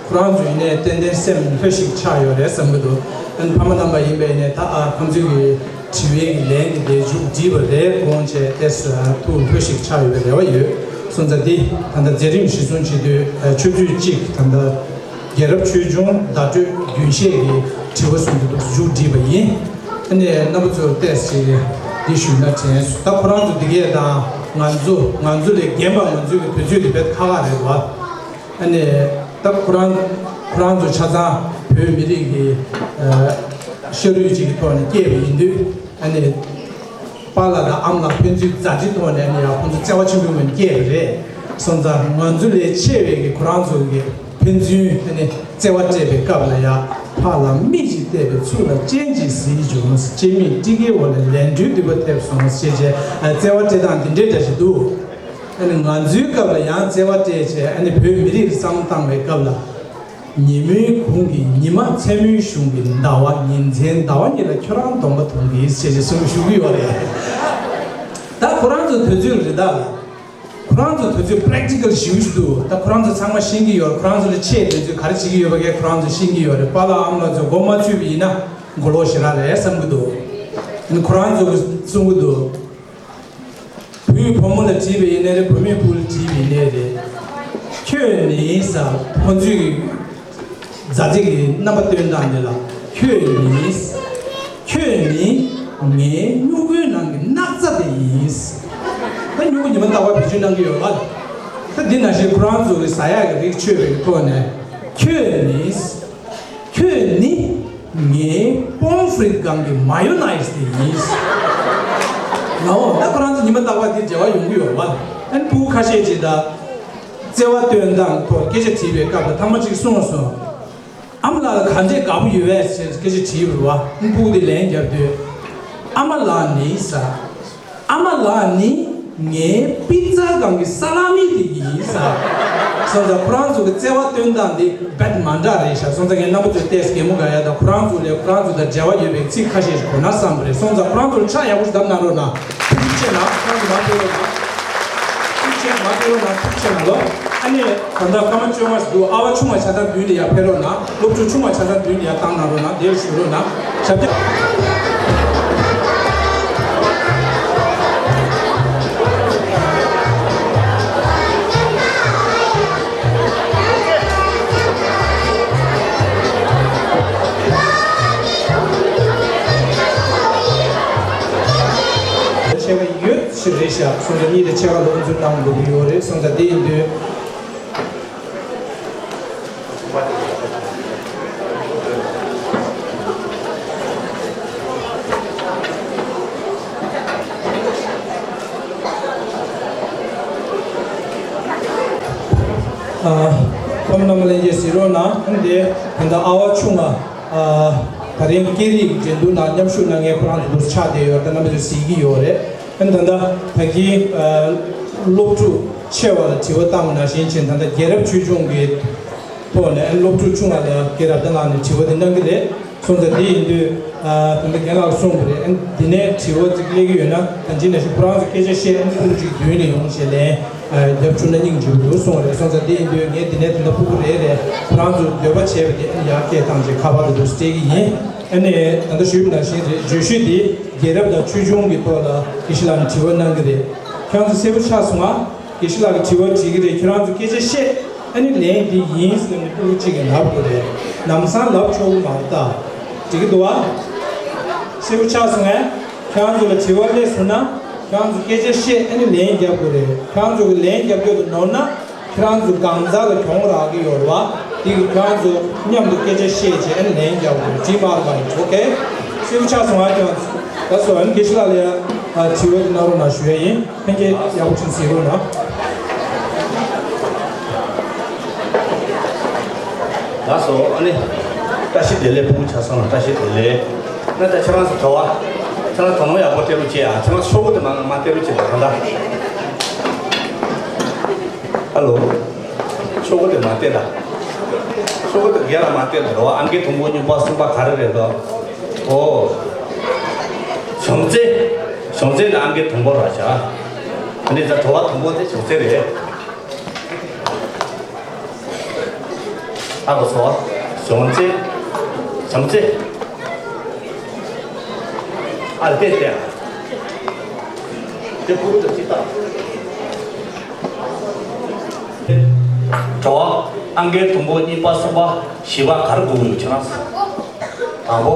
ཁོ་རང་ཚོ་ཡིན་ནའི་ཏན་ཏན་སེམས་ལྷོད་ཞིག་ཆགས་ཡོད་རེད་བསམ་གྱི་འདུག་ཨ་ནི་ཕ་མ་རྣམ་པ་ཡིན་པ་ཡིན་ནའི་ད་ཨ་ཁོང་ཚོའི་གི་དྲི་བའི་གི་ལན་གྱི་ལས་མཇུག་བསྒྲིལ་བ་རེད་དགོངས་བྱས་ཏེ་ཐུགས་ལྷོད་ཞིག་ཆགས་ཡོད་པའི་རེ་བ་ཡོད། སོང་ཙང་འདི་ད་ལྟ་མཛད་རིམ་གཞི་བཟུང་བྱེད་དུས་ཨ་ཆུ་ཚོད་གཅིག་ད་ལྟ། རྒྱལ་རབས་ཆོས་འབྱུང་བརྡ་སྤྲོད་རྒྱུན་ཤེས་ཀྱི་དྲི་བ་གསུམ་དེ་འདུག་མཇུག་བསྒྲིལ་བ་ཡིན། ཨ་ནི་རྣམ་པ་ཚོར་ཏོག་ཙམ་འདི་ཞུས་ན་དྲན་སོང་། ད་ཁོ་རང་ཚོ་འདི་གས་དང་ང་ཚོ་ང་ཚོ་ལས་རྒན་པ་ང་ཚོའི་གི་དུས་ཚོད་དེ་དཔེ་ཁག་ཁག་རེད་བ། ཨ་ནི་ད་ཁོ་རང་ཁོ་རང་ཚོ་ཆ་ཚང་བོད་མི་རིགས་ཀྱི་ཨ་ཤ་རུས་གཅིག་གི་ཐོག་ནས་སྐྱེས་པ་ཡིན་དུས། ཨ་ནི། པཱ་ལགས་དང་ཨ་མ་ལགས་ཕན་ཚུན་མཛའ་བརྩེའི་ཐོག་ནས་ཨ་ནི་ཡང་ཁོང་ཚོ་བརྩེ་བ་ཆེན་པོའི་ངང་ནས་སྐྱེས་པ་རེད། སོང་ཙང་ང་ཚོ་ལས་ཆེ་བའི་གི་ཁོ་རང་ཚོ་གི་ཕན་ཚུན་ཨ་ནི་བརྩེ་བ་སྤྲད་པའི་སྐབས་ལ་ཡང་། ཕར་ལ་མིག་ཅིག་བལྟས་པས་ཚུར་ལ་སྤྱན་ཅིག་གཟིགས་བྱུང་། སྤྱན་མིག་དཀྲིས་ཀའི་འོག་ལ་ལན་བདུན་སྡིག་པ་ཐེབས་སོང་། ཞེས་བྱས་བརྩེ་བ་སྤྲད་སྟངས་འདི་འདྲའི་འདྲ་ཞིག་འདུག་ཨ་ནི་ང་ཚོའི་སྐབས་ལ་ཡང་བརྩེ་བ་སྤྲད་བྱས་ཨ་ནི་བོད་མི་རིགས་བསམ་བློ་བཏང་བའི་སྐབས་ལ། ཉིན་མོའི་གུང་གི་ཉི་མ། མཚན་མོའི་གཞུང་གི་ཟླ་བ། ཉིན་མཚན་ཟླ་བ་གཉིས་ལ་ཁྱོད་རང་གདོང་པ་མཐོང་གི་ཞེས་ཞེས་གསུངས་ཞུ་གི་ཡོད་རེད། ད་ཁོ་རང་ཚོ་དུས་ཚོད་རེད་ད། ཁོ་རང་ཚོ་དུས་ཚོད་པེ་རེག་ཊི་ཀལ་ཞེ་པོ་ཞིག་འདུག་ད་ཁོ་རང་ཚོ་ཚང་མ་ཤེས་ཀྱི་ཡོད་རེད། ཁོ་རང་ཚོ་ལས་ཆེས་དུས་ཚོད་ག་རེ་བྱེད་ཀྱི་ཡོད་པ་གས་ཁོ་རང་ཚོ་ཤེས་ཀྱི་ཡོད་རེད། པཱ་ལགས་ཨ་མ་ལགས་ཚོ་མགོ་མ་ཚོས་པ་ཡིན་ན་མགོ་ལོག་ཞེ་དྲག་རེད་བསམ་གྱི་འདུག་ཁོ་རང་ཚོ་གིས་གསུང་གི་འདུག་བུས་བུ་མོ་ལ་དྲིས་པ་ཡིན་ནའི་རེད། བུ་མོས་བུ་ལ་དྲིས་པ་ཡིན་ནའི་རེད། ཁྱོད་ནི་ཟེར་ཁོང་ཚོས་མཛའ་བརྩེ་གི་རྣམ་པ་སྟོན་སྟངས་འདི་ལ། ཁྱོད་ནི། ཁྱོད་ནི་ངའི་སྨྱུ་གུའི་ནང་གི་སྣག་ཚ་དེ་ཡིན། ད་སྨྱུ་གུ་ཉི་མ་རྟག་པར་བེད་སྤྱོད་གནང་གི་ཡོད་པ། ད་འདི་ནང་བཞིན་ཁོ་རང་ཚོ་གི་ཟ་ཡག་གི་རིགས་མཆོད་པའི་ཐོག་ནས། ཁྱོད་ནི། ཁྱོད་ནི་ངའི་པོམ་ཧྥི་རིད་སྒང་གི་མ་ཡོ་ནའིས་དེ་ཡིན། ངའོ། ད་ཁོ་རང་ཚོ་ཉི་མ་རྟག་པར་དེ་འབྲེལ་བ་ཡོང་གི་ཡོད་པ། ཨན་ཕྲུ་གུ་ཁ་ཤས་ཅིག་ད་བརྩེ་བ་སྟོན་སྟངས་ཐོག་སྐད་ཆ་དྲིས་པའི་སྐབས་ལ་ཐ་མ་ཅིག་གསུངས་སོང་། ཨ་མ་ལགས་ལ་གང་བྱས་དགའ་པོ་ཡོད་པས་ཟེར་སྐད་ཆ་དྲིས་པ་རེད་བ། ཨན་ཕྲུ་གུ་དེ་ལན་བརྒྱབ་དུས། ཨ་མ་ལགས་ནི་ཟེར། ཨ་མ་ལགས་ནི་ངའི་པི་ཛ་སྒང་གི་ས་ལ་མི་དེ་ཡིན་ཟེར། སོང་ཙང་ཁོ་རང་ཚོ་གི་བརྩེ་བ་སྟོན་སྟངས་འདི་རྦད་མ་འདྲ་རེད་ཤག་སོང་ཙང་ངས་རྣམ་པ་ཚོའི་ཏོག་ཙམ་གད་མོ་དགའ་ཡ་དང་ཁོ་རང་ཚོ་ལས་ཁོ་རང་ཚོ་དང་འབྲེལ་བ་ཡོད་པའི་ཚིག་ཁ་ཤས་ཤིག་གོ་ན་བསམ་པ་རེད། སོང་ཙང་ཁོ་རང་ཚོར་ཕྱག་ཡག་པོ་ཞིག་བརྡབ་གནང་རོགས་གནང་། ཐུགས་རྗེ་ཆེ་གནང་། ཁོ་རང་ཚོ་མར་ཕེབས་རོགས་གནང་། ཐུགས་རྗེ་ཆེ་གནང་། ཐུགས་རྗེ་གནང་ལོ། ཨ་ནི་ད་ལྟ་སྐར་མ་བཅོ་ལྔ་ཞིག་འདུག་ཨ་བ་ཆུང་བ་ཆ་ཚང་མདུན་ནས་ཡར་ཕེབས་རོགས་གནང་། སློབ་ཕྲུག་ཆུང་བ་ཆ་ཚང་མདུན་ནས་ཡར་བཏང་གནང་རོགས་གནང་། དེར་བཞུགས་རོགས་གནང་། ཞབས་བཀྱག་ཆེ་བ་ཡོད་ཞིག་རེད་ཤག་སོང་ཙང་གཉིས་དང་ཕྱེད་ཀ་ལ་དབུ་འཛུགས་གནང་དགོས་ཀྱི་ཡོད་རེད། སོང་ཙང་དེ་ཡིན་དུས། ཨ། ཁམས་རྣམ་པ་ལྷན་རྒྱས་གཟིགས་རོགས་གནང་། འདི་ད་ལྟ་ཨ་བ་ཆུང་བ། ཨ། ད་རིང་སྐད་རིགས་འགྲན་བསྡུར་ནང་མཉམ་ཞུགས་གནང་མཁན་ཁོ་རང་ཚོ་འདུག་ཆགས་བསྡད་ཡོད་རེད། ད་རྣམ་པ་ཚོས་གཟིགས་ཀྱི་ཡོད་རེད། ཨ་ནི་ད་ལྟ་ད་གིན་ཨ་སློབ་ཕྲུག་ཆེ་བ་ལ་དྲི་བ་བཏང་བ་ནང་བཞིན་བྱས། ད་ལྟ་རྒྱལ་རབས་ཆོས་འབྱུང་གི་ཐོག་ནས་ཨ་ནི་སློབ་ཕྲུག་ཆུང་བ་ལ་སྐད་རབ་ལྟ་ལགས་ནས་དྲི་བ་དེ་གནང་གི་རེད། སོང་ཙང་དེ་ཡིན་དུས་ཨ་ད་ལྟ་རྒན་ལགས་གསུངས་པ་རེད། ཨ་ནི་དེ་ནས་དྲི་བ་ཅིག་སླེབས་ཀྱི་ཡོད་ན་ད་ཅི་ནང་བཞིན་ཁོ་རང་ཚོ་སྐད་ཆ་བཤད། ཨ་ནི་ཁོང་ཅིག་མདུན་ནས་ཡོང་བྱས་ལན་ཨ་རྒྱབ་བཅུག་ན་སྙིང་རྗེ་པོ་འདུག་གསུངས་པ་རེད། སོང་ཙང་དེ་ཡིན་དུས་ངས་དེ་ནས་ད་ལྟ་ཕྲུ་གུ་རེ་རེ་ཁོ་རང་ཚོ་འདོད་པ་བྱས་པ་དེ་ཨ་ནི་ཡར་སྐད་བཏང་བྱས་ཁ་པར་དུ་འདུག་སྤྲད་ཀྱི་ཡིན། ཨ་ནི་ད་ལྟ་ཞུས་པ་ནང་བཞིན་རེད། བརྗོད་གཞི་འདི་རྒྱལ་རབས་དང་ཆོས་འབྱུང་གི་ཐོག་ལ་དགེ་བཤེས་ལགས་ནས་དྲི་བ་གནང་གི་རེད། ཁྱེད་རང་ཚོ་གསལ་པོ་ཆགས་སོང་ང་། དགེ་བཤེས་ལགས་ཀྱིས་དྲི་བ་དྲི་གི་རེད། ཁྱེད་རང་ཚོ་སྐད་ཆ་བཤད། ཨ་ནི་ལན་འདི་ཡིན་ཟེར་ནས་སྤུ་གུ་གཅིག་གིས་ལབ་དགོས་རེད། ལམ་སང་ལབ་ཆོག་གི་མ་རེད་ད། འགྲིག་གི་འདུག་བ། གསལ་པོ་ཆགས་སོང་ངས། ཁྱེད་རང་ཚོ་ལ་དྲི་བ་སླེབས་སོང་ན། ཁྱེད་རང་ཚོ་སྐད་ཆ་བཤད། ཨ་ནི་ལན་རྒྱབ་དགོས་རེད། ཁྱེད་རང་ཚོ་གི་ལན་རྒྱབ་རྒྱུ་དེ་ནོར་ན། ཁྱེད་རང་ཚོ་གང་ཟག་ལ་གྱོང་རག་གི་ཡོད་རེད་བ། དེ་གི་ཁྱེད་རང་ཚོ་མཉམ་དུ་སྐད་ཆ་བཤད་བྱས། ཨ་ནི་ལན་རྒྱབ་དགོས་རེད། དྲི་མ་རེད་བ། ཨོ་ཁེ། གསལ་པོ་ཆགས་སོང་ང་ཁྱེད་རང་ཚོ། ད་སོ་ཨ་ནི་དགེ་བཤེས་ལགས་ལ་ཡ་དྲི་བ་དེ་གནང་རོགས་གནང་ཞུ་ཡ་ཡིན། ལྷན་རྒྱས་ཡག་པོ་ཅིག་གཟིགས་རོགས་གནང་། ལགས་སོ། ཨ་ནི་བཀྲ་ཤིས་བདེ་ལེགས། སྤུ་གུ་ཆ་ཚང་ལ་བཀྲ་ཤིས་བདེ་ལེགས། ང་ད་ཁྱེད་རང་ཚོ་དྲི་བ། ཁྱེད་རང་དོ་སྣང་ཡག་པོ་སྤྲད་རོགས་བྱེད་ཨ། ཁྱེད་རང་ཤོག་གུ་དེ་མར་མར་སྟེར་རོགས་བྱེད་ད། གང་ལྟར། ཨ་ལོ། ཤོག་གུ་དེ་མར་སྟེར་ད། ཤོག་གུ་དེ་སྒེར་ལ་མར་སྟེར་ད། རེད་བ། ཨང་ཀི་དང་པོ་གཉིས་པ་གསུམ་པ་ག་རེ་རེད་འདུག་ཨོ། བྱང་རྩེ། བྱང་རྩེ་ནི་ཨང་ཀི་དང་པོ་རེད་བྱ། ཨ་ནི་ད་དྲི་བ་དང་པོ་དེ་བྱང་རྩེ་རེད། ཨ་གོ་སོ། བྱང་རྩེ། བྱང་རྩེ། ཨ་ལྟེ་ལྟེ། དེ་ཕུར་དུ་ཅི་ལྟ། དྲི་བ། ཨང་ཀི་དང་པོ་གཉིས་པ་གསུམ་པ་བཞི་པ་ག་རེ་དགོས་ཀྱི་ཡོད་ཁྱེད་རང་ཚོ། དང་པོ།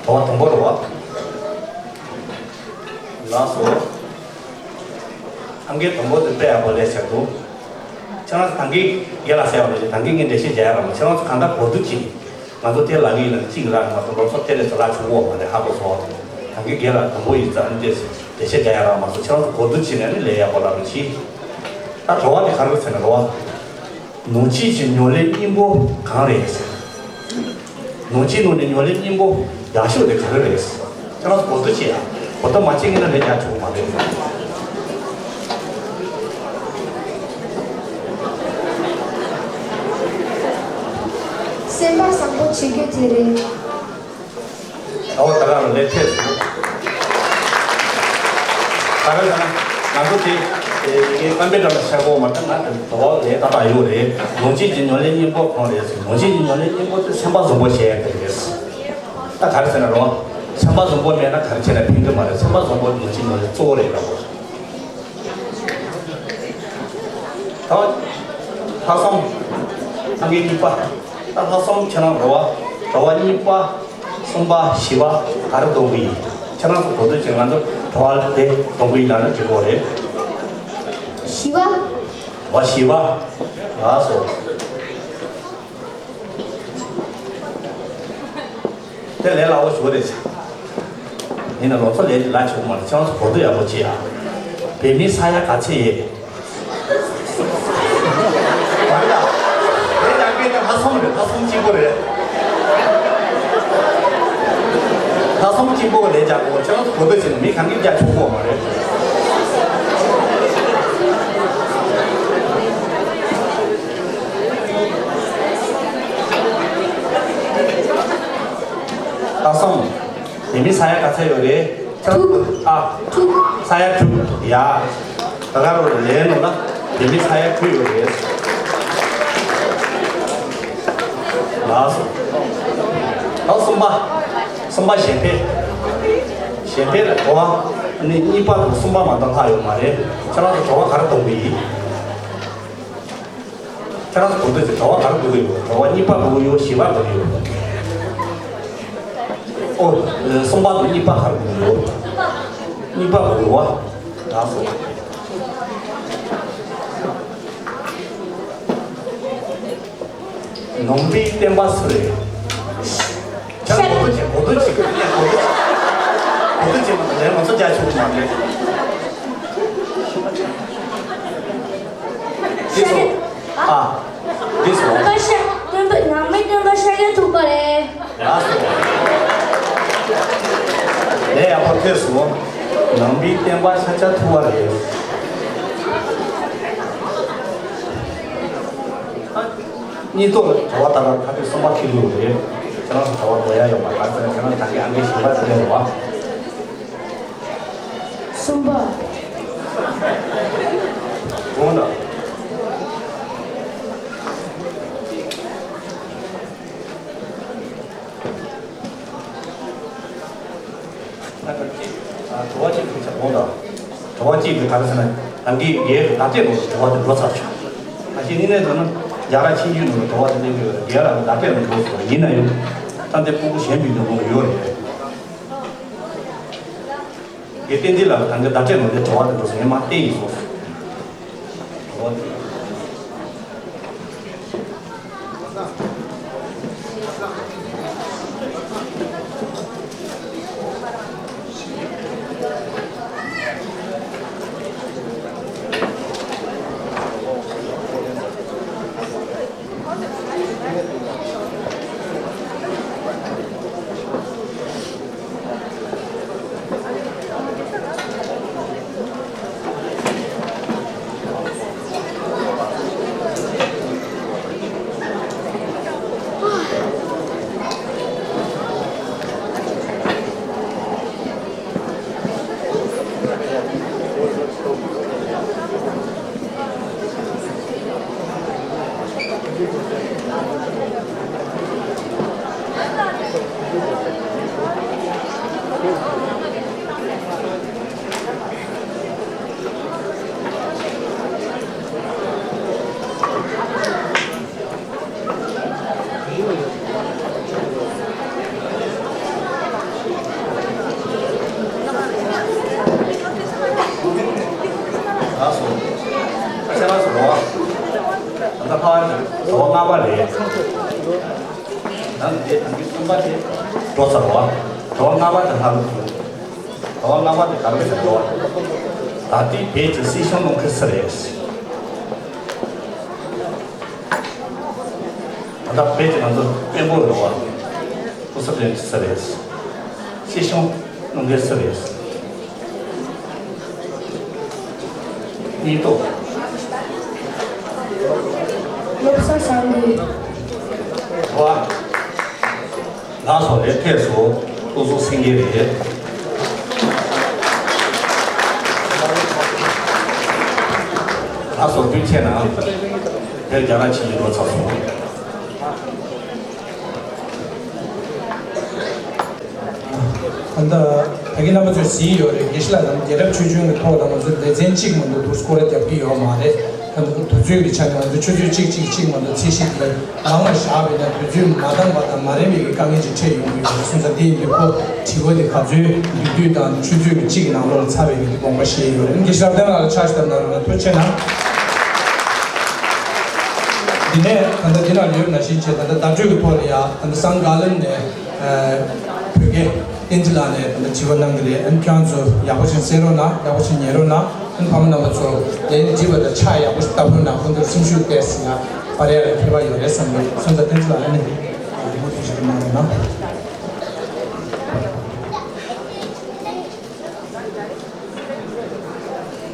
དྲི་བ་དང་པོ་རེད་བ། ལགས་སོ། ཨང་ཀི་དང་པོ་དེ་དཔེ་ཡག་པོ་ལས་བྱ་འདུག་ཁྱེད་རང་ཚོ་ད་གིན་རྒན་ལགས་ཟེར་བ་ལས། ད་གིན་ངས་འགྲེལ་བཤད་རྒྱག་ཡ་རག་མ། ཁྱེད་རང་ཚོ་གང་ལྟར་གོ་བསྡུར་གྱིས། ང་ཚོ་དེ་ལབ་ཀྱི་ཡིན་ན་གཅིག་རག་མ་སོང་། ལོ་ཚོད་དེ་ལས་སུ་ལ་བྱུང་བ་མ་རེད། ཧ་གོ་སོང་། ད་གིན་རྒན་ལགས་དང་པོ་ཡིན་ཙང་འདི་འགྲེལ་བཤད་རྒྱག་ཡ་རག་མ་སོང་། ཁྱེད་རང་ཚོ་གོ་བསྡུར་བྱས་ནས་ནི་ལས་ཡག་པོ་ལབ་རོགས་གྱིས། ད་དྲི་བ་དེ་ག་རེ་ཟེར་ན་རེད་བ། ནང་ཆོས་ཀྱི་ཉམས་ལེན་སྙིང་པོ་གང་རེད་ཟེར། ནང་ཆོས་ནང་ནས་ཉམས་ལེན་སྙིང་པོ་ཡག་ཤོས་དེ་ག་རེ་རེད། ཁྱེད་རང་ཚོ་གོ་བསྡུར་བྱེད་ཡ། གོ་བསྡུར་མ་བྱེད་ཀྱི་ན་ལས་རྒྱག་ཆོག་གི་མ་རེད། སེམས་པ་བཟང་པོ་བྱེད་རྒྱུ་དེ་རེད། ཨོ་ད་ག་ལ་ལས་ཐེབས་སོང་། ད་ག་ལ་ང་ཚོ་དེ་ངའི་བསམ་པའི་འགྲམ་ལ་ཤར་གོ་མ་ཐག་ང་དེ་དོ་ལས་ཏག་ཏག་ཡོད་རེད། ནང་ཆོས་ཀྱི་ཉམས་ལེན་སྙིང་པོ་གང་རེད་ཟེར། ནང་ཆོས་ཀྱི་ཉམས་ལེན་སྙིང་པོ་དེ་སེམས་པ་བཟང་པོ་བྱེད་ཡ་དེ་རེད། ད་ག་རེ་ཟེར་ན་རོ། སེམས་པ་བཟང་པོ་མེད་ན་ག་རེ་བྱས་ན་ཕན་གི་མ་རེད། སེམས་པ་བཟང་པོ་ནང་ཆོས་ཉམས་ལེན་གཙོ་བོ་རེད་ལ་གོ། ད་ལྷག་བསམ། ཨང་ཀི་གཉིས་པ། ད་ལྷག་བསམ་ཁྱེད་རང་རེད་བ། དྲི་བ་གཉིས་པ། གསུམ་པ། བཞི་པ། ག་རེ་འདོན་གི་ཡིན། ཁྱེད་རང་ཚོ་གོ་བསྡུར་བྱེད། ང་ཚོ་དྲི་བ་དེ་འདོན་གི་ཡིན་ལབ་ན་འགྲིག་གོ་རེད། བཞི་པ། བ་བཞི་པ། ལགས་སོ། དེ་ལས་སླ་བོ་ཞིག་རེད། ཡིན་ན་ལོ་ཚོད་ལས་ལ་ཆོག་མ་རེད། ཁྱེད་རང་ཚོ་གོ་བསྡུར་ཡག་པོ་བྱེད་ཨ། བོད་མི་ས་ཡ་ག་ཚད་ཡོད། མ་རེད་ད། ལས་རྒྱག་མཁན་དེ་ལྷག་བསམ་རེད། ལྷག་བསམ་གཅིག་པོ་རེད། ལྷག་བསམ་གཅིག་པོ་ག་ལས་རྒྱག་དགོས། ཁྱེད་རང་ཚོ་གོ་བསྡུར་བྱས་ན་མི་གང་གིས་རྒྱག་ཆོག་གོ་མ་རེད། ལྷག་བསམ། བོད་མི་ས་ཡ་ག་ཚད་ཡོད་རེད། དྲུག་ཨ། དྲུག་ས་ཡ་དྲུག་ཡ། ད་ག་རུ་ལས་ནོ་ལ་བོད་མི་ས་ཡ་དྲུག་ཡོད་རེད། ལགས་སོ། ད་གསུམ་པ། གསུམ་པ་གཞན་ཕན། གཞན་ཕན་ལ་དྲི་བ་ནི་གཉིས་པ་དང་གསུམ་པ་མ་གཏོགས་ལྷག་ཡོད་མ་རེད། ཁྱེད་རང་ཚོ་དྲི་བ་ག་རེ་གཏོང་གི་ཡིན། ཁྱེད་རང་ཚོ་གོ་བསྡུར་བྱེད། དྲི་བ་ག་རེ་འདོན་གི་ཡོད། དྲི་བ་གཉིས་པ་འདོན་གི་ཡོད། བཞི་པ་འདོན་གི་ཡོད། ཨོ། གསུམ་པ་དང་གཉིས་པ་ག་རེ་འདོན་གི་ཡོད། གཉིས་པ་འདོན་གི་ཡོད། ལགས་སོ། ནང་པའི་བསྟན་པ་སུ་རེད། ཁྱེད་རང་གོ་བསྡུར་བྱེད། གོ་བསྡུར་བྱེད། གོ་བསྡུར་བྱེད། གོ་བསྡུར་བྱེད་མ་གཏོགས་ལན་ང་ཚོ་རྒྱག་ཆོག་གི་མ་རེད། འདི་ཚོ། ཨ། འདི་ཚོ། སྟོན་པ་ཤ། སྟོན་པ་ནང་མི་སྟོན་པ་ཤཱཀྱ་ཐུབ་པ་རེད། ལགས་སོ། ལས་ཡག་པོ་ཐེབས་སོང་། ནང་པའི་བསྟན་པ་ཤཱཀྱ་ཐུབ་པ་རེད། གཉིས་ཐོག་ལ་དྲི་བ་ལྟར་ཁ་ཐུག་གསུམ་པ་ཁྱེར་ཡོད་རེད། ཁྱེད་རང་ཚོ་དྲི་བ་འདོན་ཡ་ཡོད་མ་རེད། ཁྱེད་རང་ད་གིན་ཨང་ཀི་བཞི་པ་དེ་ལས་རེད་བ། གསུམ་པ། འོང་ན། ད་ག་ཅིག་དྲི་བ་གཅིག་ཕུལ་ཆ་དགོངས་དག་དྲི་བ་གཅིག་གི་ག་རེ་ཟེར་ན། ད་གིན་རྒན་གྱི་བརྡ་སྤྲོད་ནང་དུ་དྲི་བ་དེ་འགྲོ་ཚར་བྱུང་། ད་གིན་ནི་ནས་ཟེར་ན་རྒྱ་ར་ཆིན་རྒྱུད་ནང་དུ་དྲི་བ་དེ་གླེང་གི་ཡོད་རེད། རྒན་ལགས་ཀྱི་བརྡ་སྤྲོད་ནང་འགྲོ་སོང་། ཡིན་ན་ཡང་ད་འདི་ཕྲུ་གུ་གཞན་པའི་ནང་ལ་ཡོད་རེད། རྒན་བསྟན་འཛིན་ལགས་ཀྱི་ད་གིན་བརྡ་སྤྲོད་ནང་དུ་དྲི་བ་དེ་འགྲོ་སོང་། ངས་མར་བསྟན་ཡིན་སོང་། དྲི་བ་དེ། ལགས་སོ། ཁ་ཤས་ལགས་སོ། ད་ལྟ་ཕར་ཟླ་བ་ལྔ་པ་རེད། ནང་དེ་དང་གི་གསུམ་པ་དེ་འགྲོ་ཚར་བ། ཟླ་བ་ལྔ་པ་དེ་ལྷག་ཟླ་བ་ལྔ་པ་དེ་ག་རེ་ཟེར་འགྲོ་བ། ད་ལྟའི་བོད་ཀྱི་སྲིད་གཞུང་ནང་གི་སུ་རེད། ད་ལྟ་བོད་ཀྱི་ང་ཚོ་དཔོན་པོ་རེད་བ། སྐུ་ཚབ་དོན་གཅིག་ས་རེད། སྲིད་སྐྱོང་གནང་མཁན་ས་རེད། གཉིས་ཐོག་བློ་བཟང་སངས་རྒྱས། བ། ལགས་སོ། ལས་ཐད་སོ། སྐུ་གཟུགས་སེང་གེ་རེད། ལགས་སོ། དུས་ཆེ་ན་དེར་རྒྱ་ནག་ཕྱི་ཡི་ལོ་ཚར་སོང་། ད་ལྟ་ད་གིན་རྣམ་པ་ཚོས་གཟིགས་ཡོད་རེད། དགེ་བཤེས་ལགས་དང་རྒྱལ་རབས་ཆོས་འབྱུང་གི་ཐོག་ལ་ང་ཚོས་ལེ་ཚན་གཅིག་མ་གཏོགས་དུས་སྐོར་ར་རྒྱབ་ཀྱི་ཡོད་མ་རེད། ད་ལྟ་དུས་ཚོད་ཀྱི་ཆ་ནས་ང་ཚོས་ཆུ་ཚོད་གཅིག་གཅིག་གཅིག་མ་གཏོགས་ཚད་གཞི་དེ་མང་བ་བཞག་པ་ཡིན་ན་དུས་ཚོད་མ་འདང་པ་དང་མ་རན་པའི་དཀའ་ངལ་ཅིག་འཕྲད་ཡོང་གི་ཡོད་རེད། སོང་ཙང་དེ་ཡིན་དུས་ཁོ་དྲི་བ་དེ་ག་ཚོད་མདུན་སྐྱོད་དང་ཆུ་ཚོད་ཀྱི་གཅིག་གི་ནང་ལོགས་ལ་ཚར་བའི་གི་དགོངས་པ་བཞེས་ཡོད་རེད། དགེ་བཤེས་རབ་བརྟན་ལགས་ལ་ཕྱག་བཞེས་གནང་རོགས་གནང་། ཐུགས་རྗེ་གནང་། འདི་ནས་ད་ལྟ་འདི་ལ་ལུས་ན་བཞིན་བྱས། ད་ལྟ་བརྡ་སྤྲོད་ཀྱི་ཐོག་ལ་ཡ་ད་ལྟ་སང་ག་ལན་ནས་བོད་དགེ་བསྟན་འཛིན་ལགས་ནས་ད་ལྟ་དྲི་བ་གནང་གི་རེད། ཨ་ནི་ཁྱེད་རང་ཚོ་ཡག་པོ་ཞིག་གསན་རོགས་གནང་། ཡག་པོ་ཞིག་ཉན་རོགས་གནང་། ཨ་ནི་ཕ་མ་རྣམ་པ་ཚོ་ལན་འདྲི་བ་དང་ཕྱག་ཡག་པོ་ཞིག་བཏབ་རོགས་གནང་། ཁོང་ཚོར་སེམས་ཤུགས་སྟེར་ཟིན་ན་པར་ཡག་ལ་ཕེབས་པ་ཡོད་རེད་བསམ་གི། སོང་ཙང་བསྟན་འཛིན་ལགས་ཨ་ནི་མུ་མཐུད་ཞིག་གནང་རོགས་གནང་།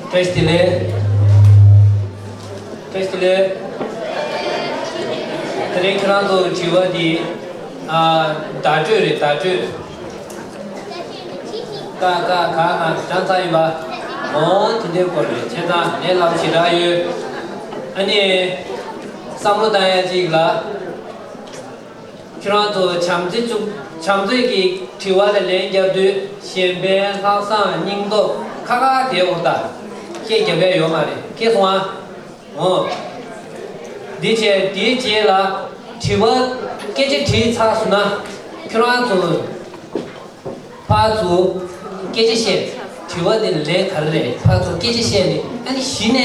བཀྲ་ཤིས་བདེ་ལེགས། བཀྲ་ཤིས་བདེ་ལེགས། དེ་རིང་ཁྱེད་རང་ཚོ་དྲི་བ་འདི། ཨ། བརྡ་སྤྲོད་རེད། བརྡ་སྤྲོད། ཀ་ཀ་ག་ང་བགྲང་ཚར་ཡིན་པ། འོང་། དེ་འདྲའི་སྐོར་རེད། བྱས་ཙང་ལས་སླ་པོ་ཞེ་དྲག་ཡོད། ཨ་ནི། བསམ་བློ་བཏང་ཡ་གཅིག་ལ། ཁྱེད་རང་ཚོ་བྱམས་བརྩེ་བཙུགས། བྱམས་བརྩེ་གི་དྲི་བ་ལ་ལན་རྒྱབ་དུས་གཞན་ཕན་ལྷག་བསམ་སྙིང་སྟོབས་ཁ་ཁ་དེ་འོ་ད་སྐད་རྒྱབ་ཡ་ཡོད་མ་རེད། ཁེ་སོང་ཨ། འོ། འདི་བྱས་དེའི་རྗེས་ལ་དྲི་བ་སྐད་ཆ་དྲིས་ཚར་སོང་ན་ཁྱེད་རང་ཚོ། ཕར་ཚུར་སྐད་ཆ་བཤད། དྲི་བ་དེ་ལན་ག་རེ་རེད། ཕར་ཚུར་སྐད་ཆ་བཤད་ནས་ཨ་ནི་གཞི་ནས་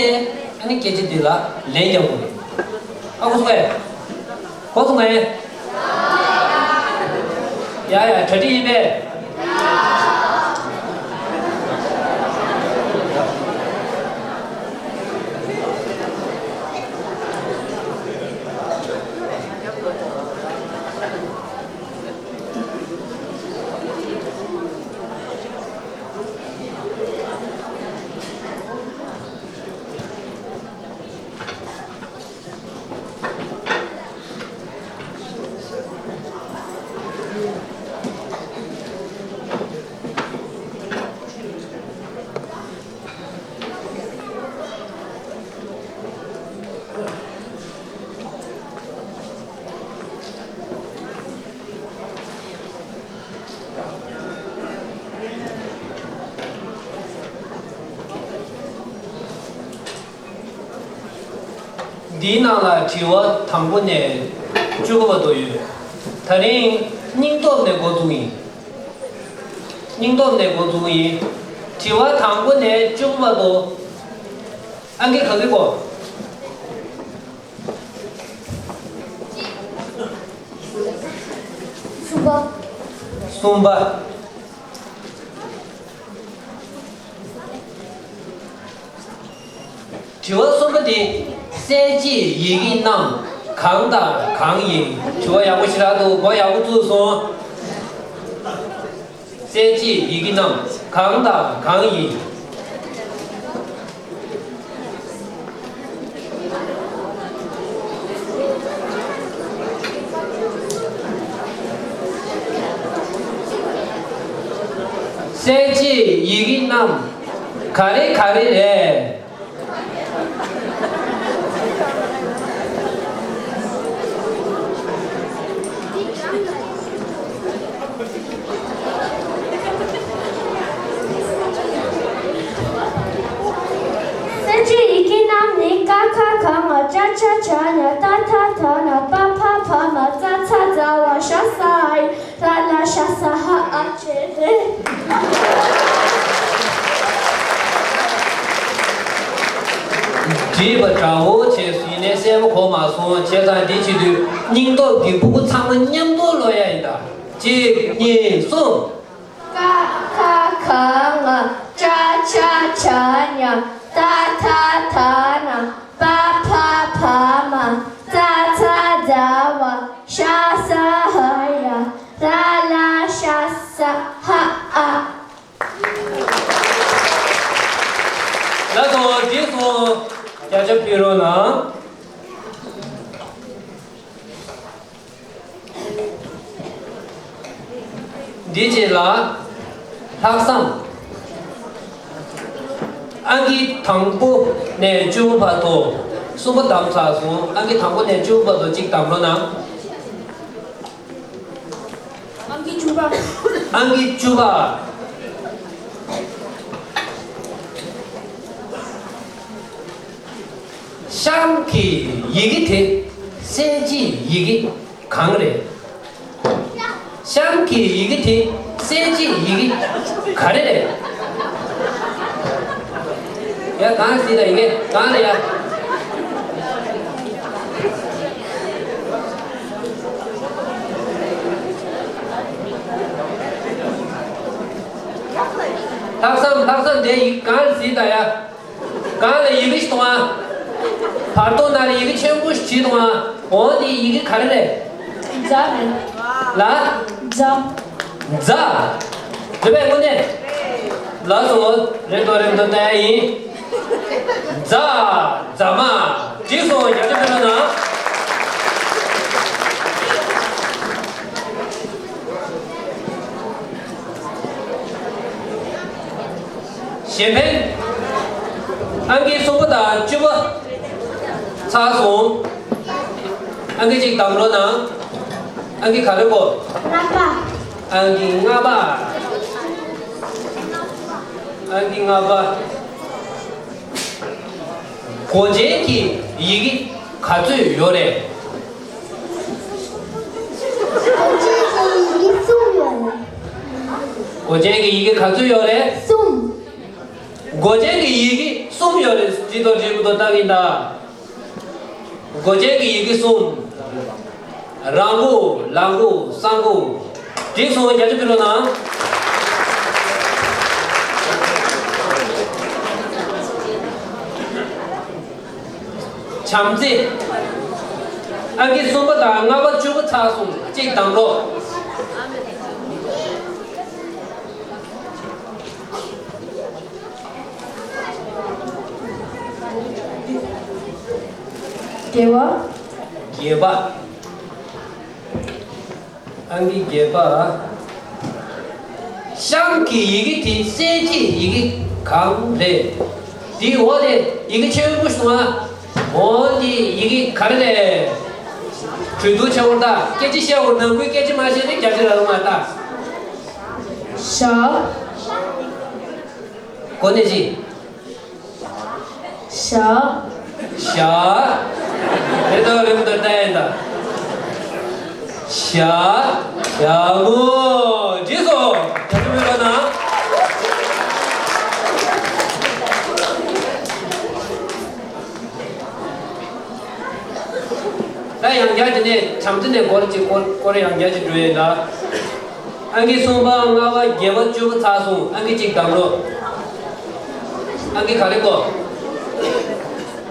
ཨ་ནི་སྐད་ཆ་དེ་ལ་ལན་རྒྱག་དགོས་རེད། ཨ་གོ་སོང་ངས། གོ་སོང་ངས། ཡ་ཡ། གྲ་སྒྲིག་ཡིན་པས། འདིའི་ནང་ལ་དྲི་བ་དང་པོ་ནས་བཅུ་པ་བར་དུ་ཡོད། ད་རིང་སྙིང་སྟོབས་ནས་འགོ་འཛུགས་ཡིན། སྙིང་སྟོབས་ནས་འགོ་འཛུགས་ཡིན། དྲི་བ་དང་པོ་ནས་བཅུ་པ་བར་དུ། ཨང་ཀི་ག་གི་གོ། གསུམ་པ། གསུམ་པ། དྲི་བ་གསུམ་པ་འདི། གསལ་བྱེད་ཡི་གེ་རྣམས་གང་དང་གང་ཡིན། དྲི་བ་ཡག་པོ་ཞེ་དྲག་འདུག་མགོ་ཡག་པོ་བཙུགས་སོང་། གསལ་བྱེད་ཡི་གེ་རྣམས་གང་དང་གང་ཡིན། གསལ་བྱེད་ཡི་གེ་རྣམས་ག་རེ་ག་རེ་རེད། གསལ་བྱེད་ཡི་གེ་རྣམས་ནི། ཀ་ཁ་ག་ང་། ཅ་ཆ་ཇ་ཉ། ཏ་ཐ་ད་ན། པ་ཕ་བ་མ། ཙ་ཚ་ཛ་ཝ། ཤ་ས་ཧ་ཡ། ལ་ལ་ཤ་ས་ཧ་ཨ་བཅས་རེད། བྲིས་པ་འདྲ་བོ་བྱས་སོང་ཡིན་ནའི་གསལ་པོ་གོ་མ་སོང་། བྱས་ཙང་འདི་བྱེད་དུས་སྙིང་སྟོབས་ཀྱི་ཕྲུ་གུ་ཚང་མ་མཉམ་དུ་ཀློག་ཡ་ཡིན་ད། གཅིག་གཉིས་གསུམ། ཀ་ཁ་ག་ང་། ཅ་ཆ་ཇ་ཉ། ཏ་ཐ་ད་ན། པ་ཕ་བ་མ། ཙ་ཚ་ཛ་ཝ། ཤ་ས་ཧ་ཡ། ལ་ལ་ཤ་ས་ཧ་ཨ། ལགས་སོ། འདི་སོང་། བརྒྱ་ཆ་ཕུལ་རོགས་གནང་། འདི་རྗེས་ལ་ལྷག་བསམ། ཨང་ཀི་དང་པོ་ནས་བཅུ་པ་བར་དུ། གསུམ་པ་བདམས་ཚར་སོང་། ཨང་ཀི་དང་པོ་ནས་བཅུ་པ་བར་དུ་གཅིག་བདམས་རོགས་གནང་། ཨང་ཀི་བཅུ་པ། ཨང་ཀི་བཅུ་པ། གཤམ་གྱི་ཡི་གེ་དེ་གསལ་བྱེད་ཡི་གེ་གང་རེད། གཤམ་གྱི་ཡི་གེ་དེ་གསལ་བྱེད་ཡི་གེ་ག་རེ་རེད། ཡ་གང་ཟེར་ད་ཡི་གེ་གང་རེད་ཡ། ལྷག་བསམ་ལྷག་བསམ་དེ་ཡི་གེ་གང་རེད་ཟེར་ད་ཡ། གང་ལ་ཡི་གེ་ཞིག་གཏོང་ཨ། བར་དོ་ན་ལ་ཡི་གེ་ཆེན་པོ་ཞིག་བྲིས་གཏོང་ཨ། འོ་དེ་ཡི་གེ་ག་རེ་རེད། ཛ་རེད། ལ། ཛ། ཛ། རེད་པས་དངོས་གནས། ལགས་སོ། རེད་དོ་རེད་དོ་ལྟ་ཡ་ཡིན། ཛ། ཛ་མ། འགྲིག་སོང་། བརྒྱ་ཆ་ཕུལ་རོགས་གནང་། གཞན་ཕན། ཨང་ཀི་གསུམ་པ་དང་བཅུ་པ་ཚར་སོང་། ཨང་ཀི་གཅིག་བདམས་རོགས་གནང་། ཨང་ཀི་ག་རེ་གོ། ལྔ་པ། ཨང་ཀི་ལྔ་པ། ཨང་ཀི་ལྔ་པ། མགོ་ཅན་གྱི་ཡི་གེ་ག་ཚོད་ཡོད་རེད། མགོ་ཅན་གྱི་ཡི་གེ་གསུམ་ཡོད་རེད། མགོ་ཅན་གྱི་ཡི་གེ་ག་ཚོད་ཡོད་རེད། གསུམ། མགོ་ཅན་གྱི་ཡི་གེ་གསུམ་ཡོད་རེད། འགྲིག་འདུག་འགྲིག་མི་འདུག་ལྟ་གི་ཡིན་ད། མགོ་ཅན་གྱི་ཡི་གེ་གསུམ། ར་མགོ། ལ་མགོ། ས་མགོ། འགྲིག་སོང་། བརྒྱ་ཆ་ཕུལ་རོགས་གནང་། བྱམས་བརྩེ། ཨང་ཀི་གསུམ་པ་དང་ལྔ་པ་བཅུ་པ་ཚར་སོང་། གཅིག་བདམས་རོགས། བརྒྱད་པ། བརྒྱད་པ། ཨང་ཀི་བརྒྱད་པ། གཤམ་གྱི་ཡི་གེ་དེ་གསལ་བྱེད་ཡི་གེ་གང་རེད། དེའི་འོག་ནས་ཡི་གེ་ཆེན་པོ་ཞིག་འདུག་ཨ། འོ་དེ་ཡི་གེ་ག་རེ་རེད། གྲོས་བསྡུར་བྱེད་དགོས་རེད་ད། སྐད་ཆ་བཤད་དགོས། ནང་ཁུལ་སྐད་ཆ་མ་བཤད་ན་བརྒྱ་ཆ་རག་གི་མ་རེད་ད། ཞ། གོ་ནས་ཅི། ཞ། ཞ། དེ་དང་རིམ་དུ་བལྟས་ཡིན་ད། ཞ། ཞྭ་མོ། འགྲིག་སོང་། ད་དུང་མི་རོ་ན། ད་ཡང་བསྐྱར་དེ་ནས་བྱམས་བརྩེ་ནས་སྐོར་གཅིག་སྐོར་སྐོར་ཡང་བསྐྱར་ཅིག་འགྲོ་ཡིན་ད། ཨང་ཀི་གསུམ་པ་ལྔ་པ་བརྒྱད་པ་བཅུ་པ་ཚར་སོང་། ཨང་ཀི་གཅིག་གདམ་རོགས། ཨང་ཀི་ག་རེ་གོ།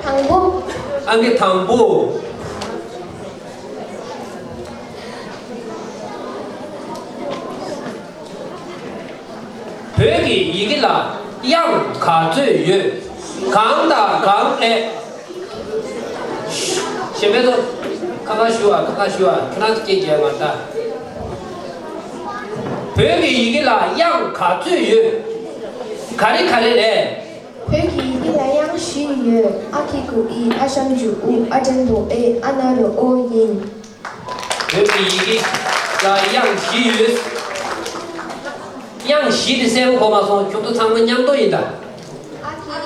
དང་པོ། ཨང་ཀི་དང་པོ། བོད་ཀྱི་ཡི་གེ་ལ་དབྱངས་ག་ཚོད་ཡོད། གང་དང་གང་ཨེ། གཞན་ཕན་ཚོ། ཁ་ཁ་ཞུ་བ། ཁ་ཁ་ཞུ་བ། ཁྱོད་རང་ཚོ་སྐད་རྒྱག་ང་ལྟ། བོད་ཀྱི་ཡི་གེ་ལ་དབྱངས་ག་ཚོད་ཡོད། ག་རེ་ག་རེ་རེད། བོད་ཀྱི་ཡི་གེ་ལ་དབྱངས་བཞི་ཡོད། ཨ་གི་གུ་ཨི། ཨ་ཞབས་ཀྱུ་ཨུ། ཨ་འགྲེང་བུ་ཨེ། ཨ་ན་རོ་ཨོ་ཡིན། བོད་ཀྱི་ཡི་གེ་ལ་དབྱངས་བཞི་ཡོད། དབྱངས་བཞི་དེ་གསལ་པོ་གོ་མ་སོང་། ཁྱོད་ཚོ་ཚང་མ་མཉམ་དུ་ཡིན་ད། ཨ་གི་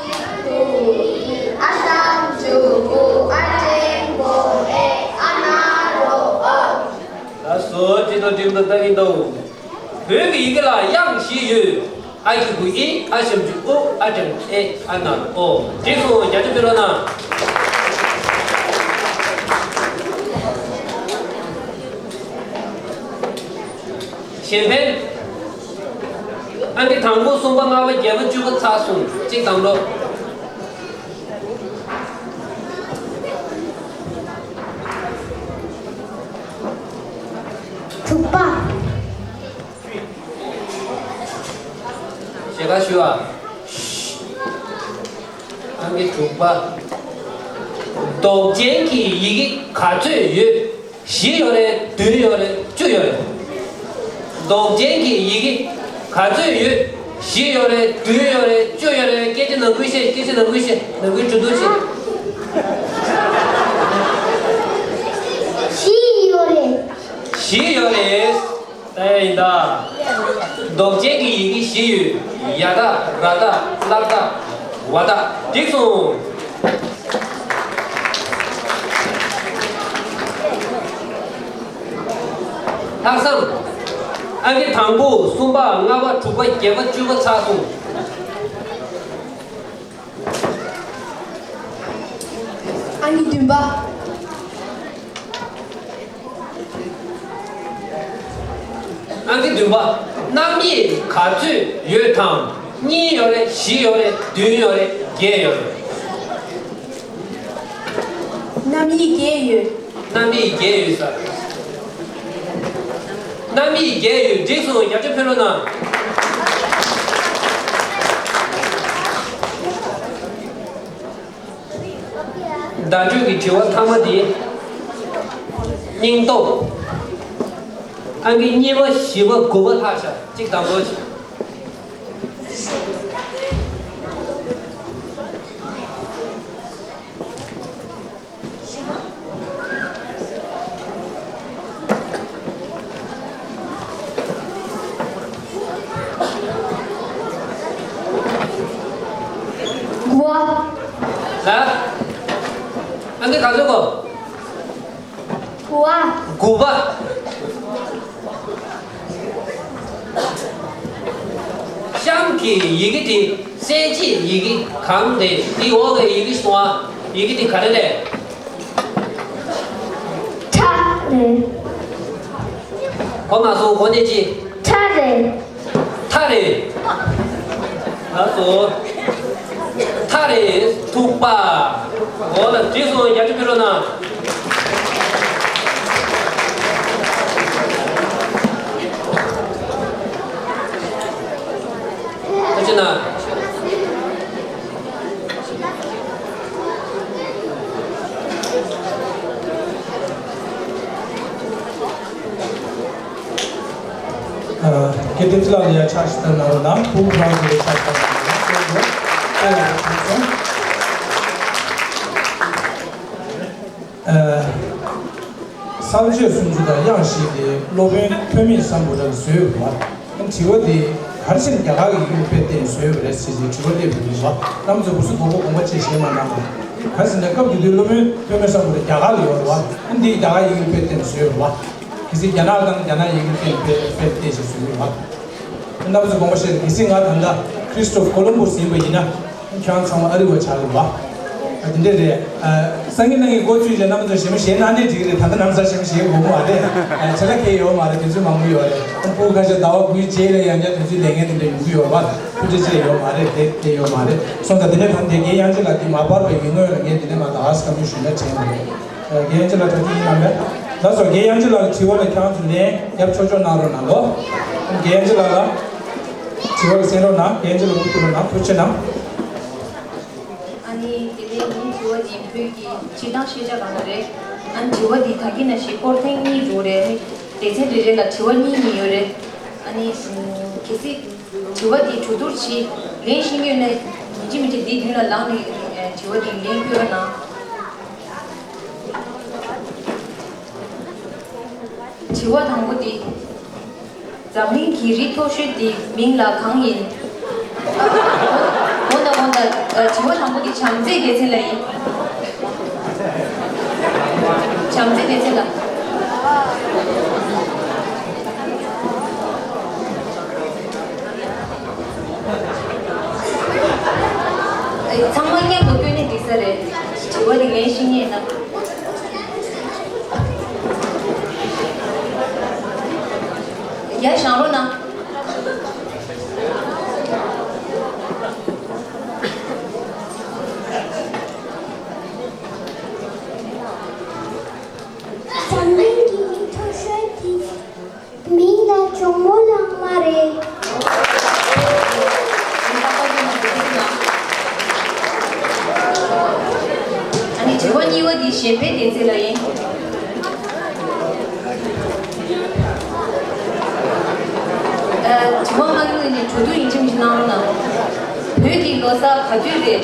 གུ་ཨི། ཨ་ཞབས་ཀྱུ་ཨུ། ཨ་འགྲེང་བུ་ཨེ། ཨ་ན་རོ་ཨོ། ལགས་སོ། ཁྲིད་དང་ཁྲིམས་དང་ལྟ་གིན་འདུག་བོད་ཀྱི་ཡི་གེ་ལ་དབྱངས་བཞི་ཡོད། ཨ་གི་གུ་ཨི། ཨ་ཞབས་ཀྱུ་ཨུ། ཨ་འགྲེང་བུ་ཨེ། ཨ་ན་རོ་ཨོ། འགྲིག་སོང་། རྒྱ་ཆེ་ཕེ་རོ་ན། གཞན་ཕན། ཨང་ཀི་དང་པོ། གསུམ་པ། ལྔ་པ། བརྒྱད་པ། བཅུ་པ་ཚར་སོང་། གཅིག་དང་པོ། དྲུག་པ། ཞེ་ག་ཞུ་བ། ཨང་ཀི་དྲུག་པ། འདོགས་ཅན་གྱི་ཡི་གེ་ག་ཚོད་ཡོད། བཞི་ཡོད་རེད། བདུན་ཡོད་རེད། བཅུ་ཡོད་རེད། འདོགས་ཅན་གྱི་ཡི་གེ་ག་ཚོད་ཡོད། བཞི་ཡོད་རེད། བདུན་ཡོད་རེད། བཅུ་ཡོད་རེད། སྐད་ཆ་ནང་ཁུལ་བཤད། སྐད་ཆ་ནང་ཁུལ་བཤད། ནང་ཁུལ་གྲོས་བསྡུར་བྱེད། བཞི་ཡོད་རེད། བཞི་ཡོད་རེད། ཨེ་ཡིན་ད། འདོགས་ཅན་གྱི་ཡི་གེ་བཞི་ཡོད། ཡ་བཏགས། ར་བཏགས། ལ་བཏགས། ཝ་བཏགས། འགྲིག་སོང་། ལྷག་བསམ། ཨང་ཀི་དང་པོ། གསུམ་པ། ལྔ་པ། དྲུག་པ། བརྒྱད་པ། བཅུ་པ་ཚར་སོང་། ཨང་ཀི་བདུན་པ། ཨང་ཀི་བདུན་པ། རྣམ་དབྱེ་ག་ཚོད་ཡོད་དམ། གཉིས་ཡོད་རེད། བཞི་ཡོད་རེད། བདུན་ཡོད་རེད། བརྒྱད་ཡོད་རེད། རྣམ་དབྱེ་བརྒྱད་ཡོད། རྣམ་དབྱེ་བརྒྱད་ཡོད་ས། རྣམ་དབྱེ་བརྒྱད་ཡོད། འགྲིག་སོང་། རྒྱབ་ལྗོངས་ཕེབས་རོགས་གནང་། བརྡ་སྤྲོད་ཀྱི་དྲི་བ་མཐའ་མ་དེ། སྙིང་སྟོབས། ཨང་ཀི་གཉིས་པ། བཞི་པ། དགུ་པ་ལྷག་བཞག་གཅིག་དང་པོ་བྱས། དགུ་པ། ལ། ཨང་ཀི་ག་ཚོད་གོ། དགུ་པ། དགུ་པ། གཤམ་གྱི་ཡི་གེ་དེ་གསལ་བྱེད་ཡི་གེ་གང་རེད། དེའི་འོག་གི་ཡི་གེ་གསུང་བ། ཡི་གེ་དེ་ག་རེ་རེད། ཁྲ་རེད། གོ་མ་སོང་། གོ་ནས་ཅི། ཁྲ་རེད། ཐ་རེད། ལགས་སོ། ཐ་རེད། ཐུག་པ། འོ་ལ། འགྲིག་སོང་། རྒྱ་ཆེ་ཕེབས་རོགས་གནང་། ཐུགས་རྗེ་གནང་། ཨ། སྐལ་ལྡན་ཕྱི་ལ་ལ་ཡ་ཕྱག་ཞིག་བཏང་གནང་རོགས་གནང་། ཕུག་རང་གི་ཕྱག་ཞིག་བཏང་གནང་རོགས་གནང་། ཨ། གསལ་བྱེད་སུམ་ཅུ་དང་དབྱངས་བཞི་དེ་སློབ་དཔོན་ཐོན་མིས་སམ་བྷོ་ཊ་ལ་བཟོས་ཡོད་པ། དྲི་བ་དེ་ག་རེ་བྱས་ནས་རྒྱ་གར་གྱི་ཡིག་དཔེ་བལྟས་བཟོས་ཡོད་པ་རེད་ཟེར་གྱི་དྲི་བ་སླེབས་ཡོད་པ། རྣམ་ཚོས་འུ་ཚོ་མགོ་སྐོར་དགོངས་པ་ཆེ་བཞེས་མ་གནང་། ག་ཟེར་ན་སྐབས་དེ་དུས་སློབ་དཔོན་ཐོན་མི་སམ་བྷོ་ཊ་རྒྱ་གར་ལ་ཡོད་རེད་བ། ཨ་འདིས་རྒྱ་གར་ཡི་གེ་དཔེ་བལྟས་ནས་བཟོས་ཡོད་རེད་བ། གལ་སྲིད་རྒྱ་ནག་དང་རྒྱ་ནག་ཡི་གེ་དཔེ་དཔེ་དཔེ་བལྟས་ཤིག་བཟོས་ཡོད་བ། རྣམ་པ་ཚོ་དགོངས་པ་བཞེས་རོགས། གལ་སྲིད་ང་ད་ལྟ་Christopher Columbus ཡིན་པ་ཡིན་ན། ཁྱེད་རང་ཚང་མ་ཨ་རི་བ་ཆགས་ཡོད་བ། ཨ་དེ་འདྲས་རེད། ཨ་སང་ཉིན་གནངས་ཉིན་འགོ་ཚུགས་རྗེས་རྣམ་པ་ཚོ་ཞེ་མི་ཞེ་གནང་ནས་འགྲིག་གི་རེད། ད་ལྟ་ནམ་ཟ་ཞེ་མི་ཞེ་དགོས་མ་རེད། ཨ་ཆ་ལ་ཁེལ་ཡོད་མ་རེད། དུས་ཚོད་མང་པོ་ཡོད་རེད། ཨ་སྤུ་གུ་ཁ་ཤས་ཟླ་བ་དགུའི་རྗེས་ལ་ཡང་བསྐྱར་དུས་ཚོད་ལས་ངན་དེ་འདྲ་ཡོང་གི་ཡོད་བ། ཐུགས་རྗེ་ཆེ་ཡོད་མ་རེད། དེ་དེ་ཡོད་མ་རེད། སོང་ཙང་དེ་ནས་ད་དེ་རྒན་དབྱངས་ཅན་ལགས་དེ་མ་པར་བའི་ཡུལ་དངོས་ལ་ངས་དེ་ནས་མ་ད་ཨ་སི་ཀ་མི་ཞུ་ན་དྲན་མ་རེད། རྒན་དབྱངས་ཅན་ལགས་དྲ་ཐིག་ཡིན་ནམ་མེད། ལགས་སོ། རྒན་དབྱངས་ཅན་ལགས་ཀྱི་དྲི་བ་ལ་ཁྱེད་རང་ཚོ་ལན་རྒྱབ་ཆོག་ཆོག་གནང་རོགས་གནང་ལོ། རྒན་དབྱངས་ཅན་ལགས་ལ་དྲི་བ་ལ་གསན་རོགས་གནང་། རྒན་དབྱངས་ཅན་ལགས་ལ་ཐུགས་རོགས་གནང་། ཐུགས་རྗེ་གནང་། ཨ་ནི་དེ་ནས་ངའི་དྲི་བ་འདི་བོད་ཀྱི་སྤྱིར་བཏང་ཤེས་བྱ་སྒང་ལ་རེད། ཨ་ནི་དྲི་བ་འདི་ད་གིན་ནང་བཞིན་སྐོར་ཐེངས་གཉིས་འགྲོ་རེད། ཨ་ནི་སྡེ་ཚན་རེ་རེ་ལ་དྲི་བ་གཉིས་གཉིས་ཡོད་རེད། ཨ་ནི་གལ་སྲིད་དྲི་བ་འདི་གྲོས་བསྡུར་བྱེད་ལན་ཤེས་ཡོད་ན་ཡིན་གཅིག་མིན་གཅིག་འདིའི་མདུན་ལ་ལངས་ནས་དྲི་བ་འདི་ལན་བསྐྱོན་རོགས་གནང་། དྲི་བ་དང་པོ་འདི། འཛམ་གླིང་གི་རི་མཐོ་ཤོས་དེའི་མིང་ལ་གང་ཡིན། དགོངས་དག་དགོངས་དག་དྲི་བ་དང་པོ་འདི་བྱམས་བརྩེའི་སྡེ་ཚན་ལ་ཡིན། བྱམས་བརྩེའི་སྡེ་ཚན་ལ། ཚང་མ་སྙན་པོ་བསྐྱོན་ནས་འགྲིག་ས་རེད། དྲི་བ་འདི་ལན་ཤེས་ངེས་ན། ཡར་བཞེངས་རོགས་གནང་། འཛམ་གླིང་གི་མཐོ་ཤོས་དེ། མིང་ལ་ཇོ་མོ་གླང་མ་རེད། ཨ་ནི་དྲི་བ་གཉིས་པ་འདི་གཞན་ཕན་སྡེ་ཚན་ལ་ཡིན། ཨ་དྲི་བ་ལྔ་པ་ནི་གྲོས་བསྡུར་ཡིན་གཅིག་མིན་གཅིག་གནང་རོགས་གནང་། བོད་ཀྱི་ལོ་གསར་ག་དུས་རེད།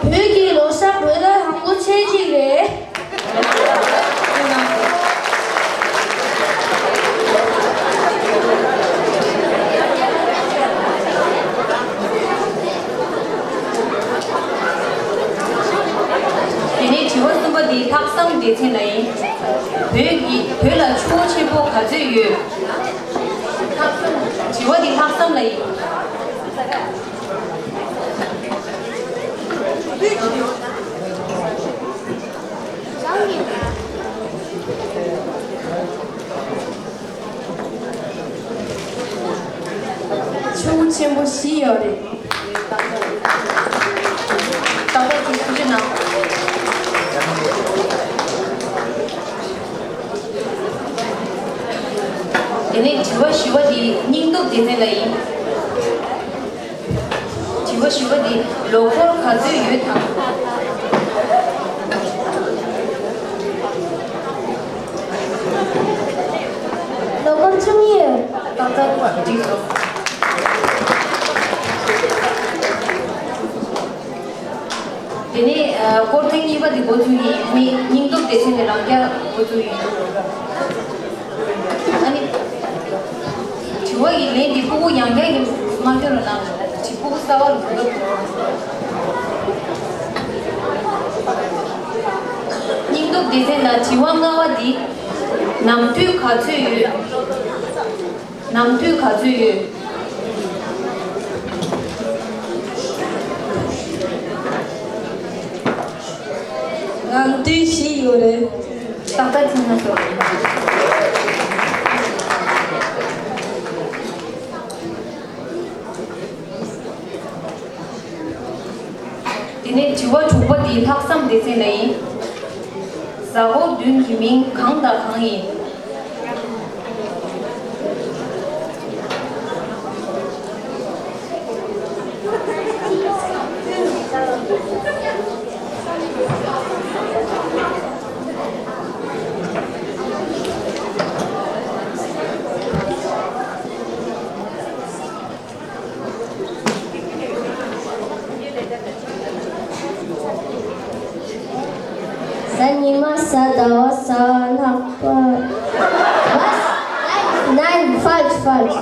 བོད་ཀྱི་ལོ་གསར་བོད་ཟླ་དང་པོ་ཚེས་གཅིག་རེད། དེ་ནས་དྲི་བ་གསུམ་པ་འདི་ལྷག་བསམ་སྡེ་ཚན་ལ་ཡིན། བོད་ཀྱི་བོད་ལ་ཆུ་བོ་ཆེན་པོ་ག་ཚོད་ཡོད། ལྷག་བསམ། དྲི་བ་འདི་ལྷག་བསམ་ལ་ཡིན། ཆུ་བོ་ཆེན་པོ་བཞི་ཡོད་རེད། ཏག་ཏག་ཅིག་ཐུགས་རྗེ་གནང་། དེ་ནས་དྲི་བ་བཞི་པ་འདི་སྙིང་སྟོབས་སྡེ་ཚན་ལ་ཡིན། དྲི་བ་བཞི་པ་འདི་ལོ་འཁོར་ག་ཚོད་ཡོད་དམ། ལོ་འཁོར་བཅུ་གཉིས་ཡོད། ཏག་ཏག་འགྲིག་སོང་། དེ་ནས་ཨ་སྐོར་ཐེངས་གཉིས་པ་འདི་འགོ་ཚུགས་ཡིན། ཨ་ནི་སྙིང་སྟོབས་སྡེ་ཚན་ནས་རང་རྐྱ་འགོ་ཚུགས་ཡིན། ཨ་ནི། དྲི་བ་ཡི་ལན་འདི་སྤུ་གུ་ཡང་བསྐྱར་གྱི་མ་སྐྱོན་རོགས་གནང་། དྲི་སྤུ་གུ་གསར་བ་ལ་གོ་སྐབས་དགོས། སྙིང་སྟོབས་སྡེ་ཚན་ལ་དྲི་བ་ལྔ་པ་འདི། ནམ་དུས་ག་ཚོད་ཡོད། ནམ་དུས་ག་ཚོད་ཡོད། ནམ་དུས་བཞི་ཡོད་རེད། ཏག་ཏག་ཅིག་གནང་སོང་། དེ་ནས་དྲི་བ་དྲུག་པ་འདི་ལྷག་བསམ་སྡེ་ཚན་ལ་ཡིན། གཟའ་འཁོར་བདུན་གྱི་མིང་གང་དང་གང་ཡིན། ཉི་མ་གཟའ་ཟླ་བ་གཟའ་ལྷག་པ། Nein, falsch, falsch.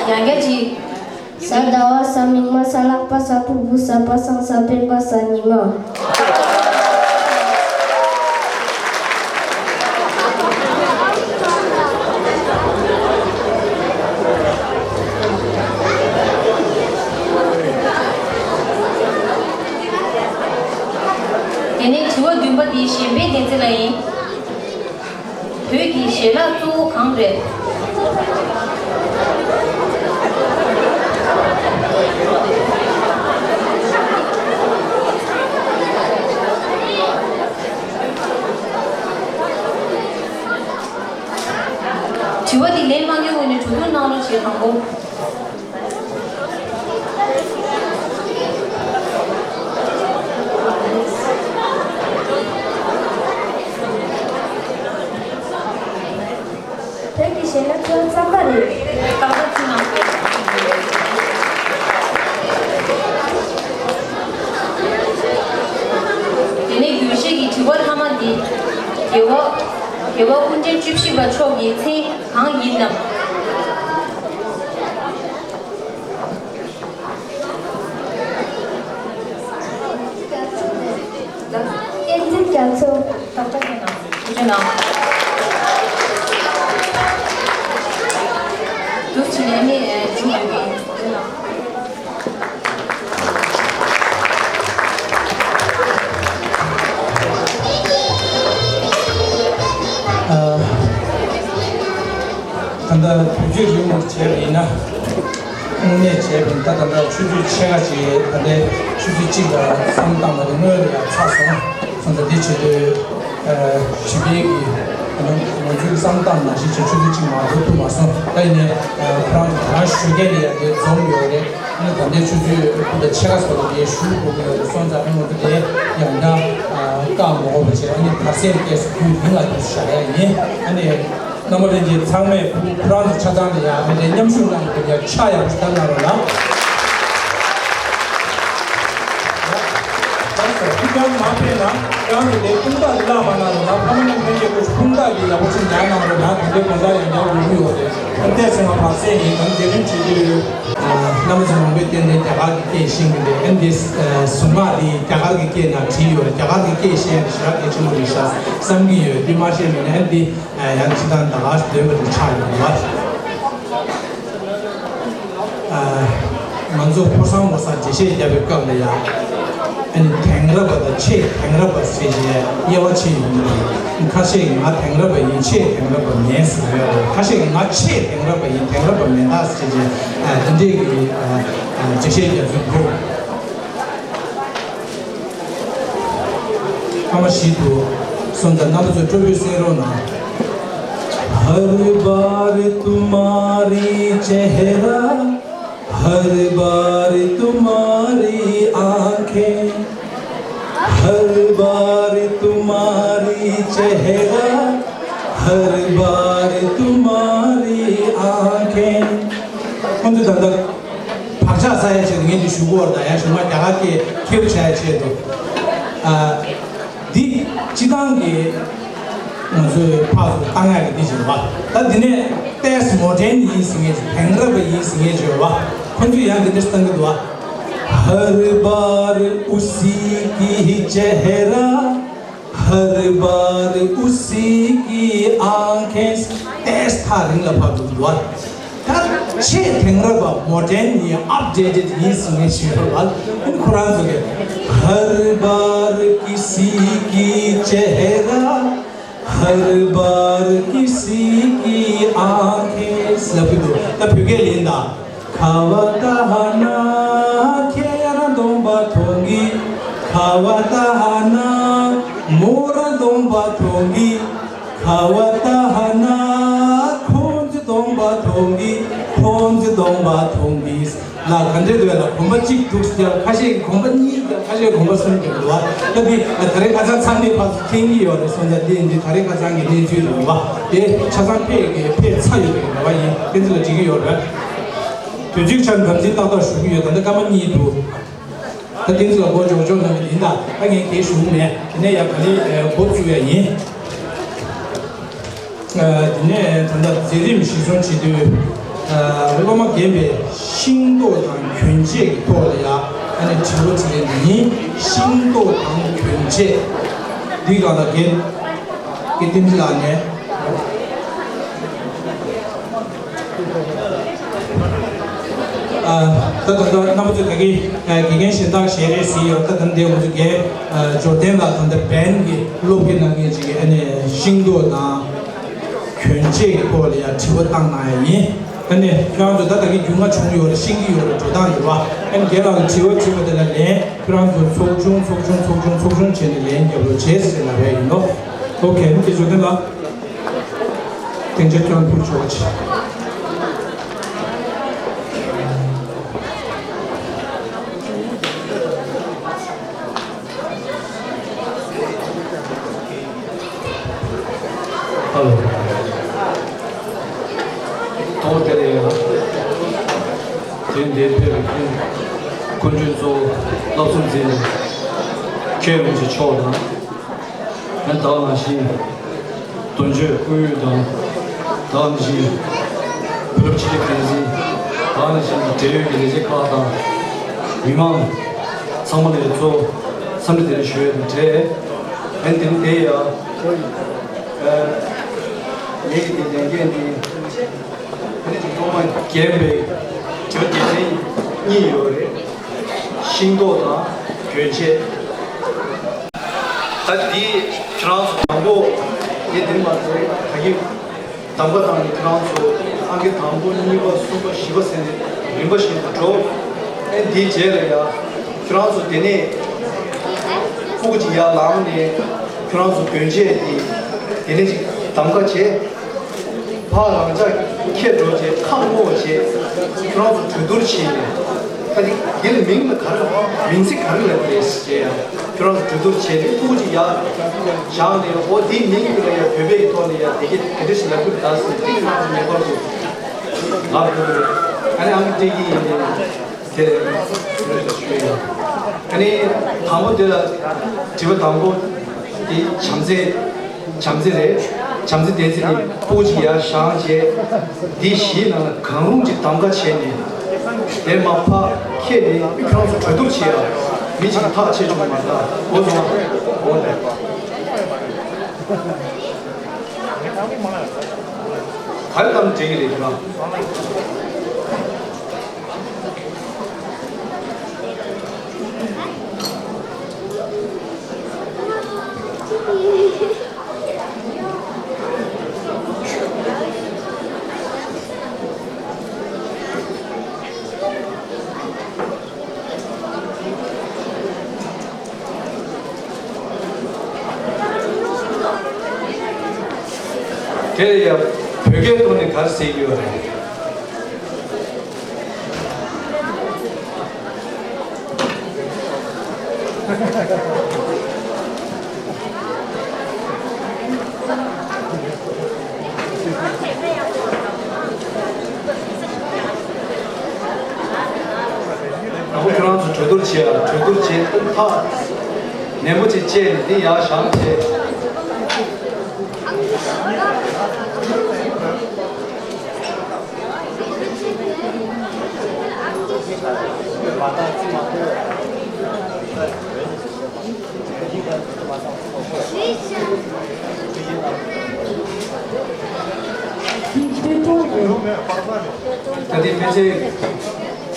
ཡང་བསྐྱར་ཅིག་གཟའ་ཟླ་བ་གཟའ་མིག་དམར་གཟའ་ལྷག་པ་གཟའ་ཕུར་བུ་གཟའ་པ་སངས་གཟའ་སྤེན་པ་གཟའ་ཉི་མ། དེ་ནས་དྲི་བ་བདུན་པ་འདི་གཞན་ཕན་བདེན་ཚིག་ལ་ཡིན། བོད་ཀྱི་ཞལ་ལག་གཙོ་བོ་གང་རེད། དྲི་བ་འདི་ལན་མ་འཁྱོལ་བ་ནས་གྲོས་བསྡུར་གནང་རོགས་བྱེད་དང་པོ། བོད་ཀྱི་ཞལ་ལག་ཚོ་རྩམ་པ་རེད། རྟག་པར་ཚིག་ནང་དུ། དེ་ནས་རྒྱུགས་བཞེས་ཀྱི་དྲི་བ་མཐའ་མ་འདི། རྒྱལ་བ། རྒྱལ་བ་སྐུ་ཕྲེང་བཅུ་བཞི་པ་མཆོག་གི་མཚན་གང་ཡིན་ནམ། བསྟན་འཛིན་རྒྱ་མཚོ། ཐུགས་རྗེ་གནང་། འདུག་བྱས་ནས་ནི་འཇུག་དགོས་ཀྱི་ཡིན། ད་ལྟ་བོད་བརྒྱུད་རིས་མེད་བྱས་པ་ཡིན་ན། དངོས་གནས་བྱས་པ་ཡིན་ད་ད་ལྟ་ཆུ་ཚོད་ཕྱེད་ཀ་ཅིག་ད་ལྟའི་ཆུ་ཚོད་གཅིག་ལ་བསམ་བཏང་བ་དེ་སྔོན་ལ་ཡང་ཚར་སོང་། སོང་ཙང་འདི་བྱེད་དུས་ཨ་བྱིས་པའི་གི་ང་ཚོའི་བསམ་བཏང་ནང་བཞིན་བྱས་ཆུ་ཚོད་གཅིག་མ་འགོར་ཐུབ་མ་སོང་། ད་ཡིན་ནའི་ཨ་ཁོ་རང་ཚོ་ད་རང་ཞུ་མཁན་ལ་ཡང་དེ་འཛོམས་ཡོད་རེད། ཨ་ནི་ད་ལྟའི་ཆུ་ཚོད་ཕྱེད་ཀ་སོགས་ལ་དེ་ཞུ་དགོས་ཀྱི་ཡོད་རེད། སོང་ཙང་ཨ་ནི་ང་ཚོ་དེ་ཡང་བསྐྱར་ཨ་བཀག་མ་དགོས་པ་བྱས། ཨ་ནི་བར་གསེང་སྐབས་སུ་ཁོའི་མིང་ལ་དུ་བཞག་ཡ་ཡིན། ཨ་ནི། རྣམ་པ་ལྷན་རྒྱས་ཚང་མས་ཁོང་ཁོ་རང་ཚོ་ཆ་ཚང་ལ་ཡང་ཨ་ནི་མཉམ་ཞུགས་གནང་གི་ཡ་ཆ་ཡག་པོ་ཞིག་གནང་རོགས་གནང་། ལགས་སོ། ཁྱེད་རང་མ་ཕེབས་ན་ཁྱེད་རང་ཚོ་དེ་དཔུང་རྟགས་འདི་བརླག་མ་གནང་རོགས་གནང་། ཕ་མ་རྣམས་ལྷན་རྒྱས་ཁོ་ཚོ་དཔུང་རྟགས་འདི་ཡག་པོ་ཞིག་ཉར་གནང་རོགས་གནང་། དེ་འདྲའི་དགོང་དག་ཡང་ཡག་འགྲོ་གི་ཡོད་རེད། ཨ་ནི་བལྟས་ཚེ་ང་བར་སེང་ཡིན་ནམ་དེ་རིང་བྱེད་ཀྱི་ཡོད། རྣམ་པ་ཚོ་མང་པོས་ཏན་ཏན་རྒྱ་གར་གྱི་སྐད་ཤེས་ཀྱི་རེད། ཨ་ནི་འདི་གཟུངས་སྔགས་འདི་རྒྱ་གར་གྱི་སྐད་ནང་བྲིས་ཡོད་རེད། རྒྱ་གར་གྱི་སྐད་ཤེས་ཡ་འདི་ཞེ་དྲག་གལ་ཆེན་པོ་རེད་ཤག་བསམ་གྱི་ཡོད། འདི་མ་ཤེས་མེད་ན་ཨ་ནི་འདི། ཡང་སྤྱི་བཏང་ད་ག་འདོན་པ་དེ་ཆགས་ཡོང་བ། ང་ཚོ་ཕོ་བྲང་ངོ་ས་འགྲེལ་བཤད་བརྒྱབ་པའི་སྐབས་ལ་ཡང་། ཨ་ནི་དེང་རབས་པ་དང་ཆེས་དེང་རབས་པ་ཟེར་བྱས་དབྱེ་བ་ཕྱེ་ཡོང་གི་འདུག་ཁ་ཤས་ཀྱིས་ང་དེང་རབས་པ་ཡིན། ཆེས་དེང་རབས་པ་མིན་ཟེར་ཡོད་རེད། ཁ་ཤས་ཀྱིས་ང་ཆེས་དེང་རབས་པ་ཡིན། དེང་རབས་པ་མིན་ད་ཟེར་བྱས་དེ་འདྲས་ཀྱི་འགྲེལ་བཤད་རྒྱག་ཚུལ་འདུག་ཐ་མ་བཞི་དུ་སོང་ཙང་རྣམ་པ་ཚོས་སྤྲོ་པོས་གསན་རོགས་གནང་། हर बार तुम्हारी चेहरा, हर बार तुम्हारी आंखें, हर बार तुम्हारी चेहरा, हर बार तुम्हारी आंखें। ཁོང་ཚོས་ད་ལྟ་བག་ཆགས་ཟ་ཡ་ཆེད་དུ་ངས་འདི་ཞུ་གི་ཡོད་རེད། ད་ཡང་ཞུ་མ་རྒྱ་གར་སྐད་ཁྱེར་བྱ་ཡ་ཆེད་དུ། ཨ། འདི་སྤྱི་བཏང་གི་ང་ཚོའི་ཕག་ཚོ་བཏང་ཡག་གི་འདི་བྱེད་པ། ད་འདི་ནས་ཏེས་མོ་ཌན་ཡིན་ཟེར་མཁན་ཅིག་དེང་རབས་པ་ཡིན་ཟེར་མཁན་ཅིག་ཡོད་པ། ཁོང་ཚོས་ཡང་འདི་འདྲ་བཏང་གི་འདུག་པ། हर बार उसी की चेहरा, हर बार उसी की आंखें। ཏེས་ཐག་རིང་ལ་ཕར་འགྲོ་གི་འདུག་པ། ད་ཆེས་དེང་རབས་པ་མོ་ཌན་ཡིན། ཨབ་ཌེ་ཊེཌ་ཡིན་ཟེར་མཁན་ཞིག་ཡོད་རེད་པ། ཁོ་རང་ཚོ་གིས་हर बार किसी की चेहरा, हर बार किसी की आंखें ལབ་ཀྱི་འདུག་ད་བོད་སྐད་ལ་ཡིན་ད། ཁ་བ་ལྟ་ན་ཁྱེད་རང་གདོང་པ་མཐོང་གི། ཁ་བ་ལྟ་ན་མོ་རང་གདོང་པ་མཐོང་གི། ཁ་བ་ལྟ་ན་ཁོང་ཚོའི་གདོང་པ་མཐོང་གི། ཁོང་ཚོའི་གདོང་པ་མཐོང་གི། ལ་ག་འདྲས་འདུག་ལ། གོམ་པ་གཅིག་འདུག་ཟེར། ཁ་ཤས་ཀྱིས་གོམ་པ་གཉིས་ཀྱང་ཁ་ཤས་གོམ་པ་གསུམ་ཀྱང་འདུག་པ། ད་འདི་ད་རེས་ཁ་སང་ཚང་མས་ཕར་ཚུར་མཁྱེན་གྱི་ཡོད་རེད། སོང་ཙང་འདི་འདི་ད་རེས་ཁ་སང་གི་གནས་ཚུལ་རེད་པ། དེ་ཆ་ཚང་ཕེབས་ཀྱི་ཕེབས་ཚར་ཡོད་པའི་འདྲ་པོ་ཡིན། ཕན་ཚུན་ལ་འགྲིག་གི་ཡོད་རེད། དུས་ཚིགས་ཆ་དམ་འཛིན་ཏག་ཏག་ཞུ་གི་ཡོད། ད་ལྟ་སྐར་མ་གཉིས་འདུག་ད་དེ་ཚོ་ལ་མགོ་འཇོག་འཇོག་གནང་གི་ཡིན། ད་ད་ངས་གལ་ཞུ་གི་མེད། དེ་ནས་ཡང་ག་ལེ་འགོ་བཙུགས་ཡ་ཡིན། དེ་ནས་ད་ལྟ་མཛད་རིམ་གཞི་བཟུང་བྱེད་དུས། སློབ་མ་རྒན་པའི་ཤིང་ཏོག་དང་གྱོན་ཆས་ཀྱི་ཐོག་ལ་ཡ་ཨ་ནི་དྲི་བ་དྲི་ཡ་ཡིན། ཤིང་ཏོག་དང་གྱོན་ཆས་འདི་ག་ལ་རྒན་ཀི་ཏིན་ལགས་ནས། ད་ད་ལྟ་རྣམ་པ་ཚོས་ད་གིན་དགེ་རྒན་གཞན་དག་གཞན་རེ་ཟིན་ཡོད། ད་ད་འདི་ང་ཚོ་རྒན་འབྱོར་ལྡན་ལགས་ད་ལྟ་བན་གྱི་སློབ་ཀྱི་ནང་གི་ཅིག་ཨ་ནི་ཤིང་ཏོག་དང་གྱོན་ཆས་ཀྱི་ཐོག་ལ་ཡང་དྲི་བ་བཏང་གནང་ཡ་ཡིན། ཨ་ནི་ཁྱེད་རང་ཚོ་ད་ད་གིན་རྒྱུས་མངའ་བྱུང་ཡོད་རེད། ཤེས་ཀྱི་ཡོད་རེད། འགྲོ་སྟངས་ཡོད་པ། ཨ་ནི་རྒན་ལགས་ལ་དྲི་བ་དྲིས་པ་དེ་ལ་ལན་ཁྱེད་རང་ཚོ་ཚོགས་ཆུང་ཚོགས་ཆུང་ཚོགས་ཆུང་ཚོགས་ཆུང་བྱས་ནས་ལན་རྒྱབ་རོགས་བྱེད་ཟེར་ལབ་ཡ་ཡིན་ནོ། ཨོ་ཁེ། ཨ་ནི་དེ་འབྱོར་ལྡན་ལགས། སྡིངས་ཆ་སྐྱོང་ཕུལ་ཆོག་ཅིག་ཧ་ལོ། ཐོག་དེ་ལས་ཡང་དེ་འདིར་ཕེབས་པའི་སྐུ་མགྲོན་གཙོ་བོ་བསླབ་གསུམ་འཛིན་མཁན་རིན་པོ་ཆེ་མཆོག་དང་། ད་ག་ནང་བཞིན་དོན་གཅོད་སྐུ་ཡོད་དང་། ད་ག་ནང་བཞིན་བུ་སློབ་སྤྱི་ཁྱབ་འགན་འཛིན། ད་ག་ནང་བཞིན་འབྲེལ་ཡོད་ཀྱི་ལས་བྱེད་ཁག་དང་། མི་མང་ཚང་མ་ལ་གཙོ་འཚམས་འདྲི་དེ་རིང་ཞུ་ཡས་དང་འབྲེལ། ཨན་དེ་རིང་དེ་ཡ། ཨ། ངེད་ཀྱི་དེ་ལས་འགན་དེ། ཨ་ནི་ཅིག་སློབ་མ་རྒན་པའི་དྲི་བ་དེ་འདྲ་གཉིས་ཡོད་རེད། ཤིང་ཏོག་དང་གྱོན་ཆས། ད་འདི་ཁྱེད་རང་ཚོ་དང་པོ་ངས་འདི་མ་ཚད་ད་གིན་གདམ་ག་བཏང་ནས་ཁྱེད་རང་ཚོ་ཨང་ཀི་དང་པོ་གཉིས་པ་གསུམ་པ་བཞི་པ་ཟེར་ནས་རིམ་པ་བཞིན་དུ་འགྲོ། ཨེ་འདིའི་རྗེས་ལ་ཡ་ཁྱེད་རང་ཚོ་དེ་ནས་ཕྲུ་གུ་ཅིག་ཡར་ལངས་ནས་ཁྱེད་རང་ཚོ་གྱོན་ཆས་འདི་དེ་ནས་ཅིག་གདམ་ག་བྱས། ཕར་རང་ཅག་ཁྱེར་འགྲོ་བྱས་ཁ་སྔོག་བྱས། ཁྱེད་རང་ཚོ་གྲོས་བསྡུར་བྱས་ནས་ད་འདི་འདི་ལ་མིང་ལ་ག་རེ་མིང་ཚིག་ག་རེ་ལབ་རེད་ཟེར་ཡ། ཁྱོད་རང་གྲོས་བསྡུར་བྱས་ནས་ཕྲུ་གུ་ཅིག་ཡར་བཞག་ནས་འོ་འདིའི་མིང་འདི་ལ་ཡ་བོད་པའི་ཐོག་ནས་ཡ་དེ་གས་དེ་འདྲ་ཞིག་ལབ་རྒྱུ་རེད་ད་ཟེར་ཏིག་ང་ཚོ་ངེས་པར་དུ་ལབ་དགོས་ཀྱི་རེད། ཨ་ནི་ཨ་མ་སྤྲད་ཀྱི་ཡིན་ནས་དེ་རེད་ཞུ་ཡ། ཨ་ནི་དང་པོ་དེ་ལ་དྲི་བ་དང་པོ་དེ་བྱམས་བརྩེ། བྱམས་བརྩེ་རེད། བྱམས་བརྩེ་བསྟན་འཛིན་ནི་སྤུ་གུ་ཅིག་ཡར་བཞེངས་བྱས། འདི་བཞིའི་ནང་ལ་གང་རུང་ཅིག་གདམ་ག་བྱས་ནས། དེ་མ་ཕར་ཁྱེར་ནས་ཁྱོད་རང་ཚོ་གྲོས་བསྡུར་བྱེད་ཡ། མི་གཅིག་གིས་ཐག་ཆད་བྱུང་མ་ཐག་འོ་སོང་ང་འོ་ནས། ག་རེ་གཏམ་འགྲིག་གི་རེད་ཁྱོད་རང་། དེ་ལ་ཡང་བོད་སྐད་ཐོག་ནས་ག་རེ་ཟེར་གྱི་ཡོད་རེད། ད་ཁོ་ཁྱོད་རང་ཚོ་གྲོས་བསྡུར་བྱེད་ཡ། གྲོས་བསྡུར་བྱེད་ཐག་ནན་པོ་ཅིག་བཅད་ནས་འདི་ཡར་བཞག་བྱས། ད་ལྟའི་ཕལ་ཆེར་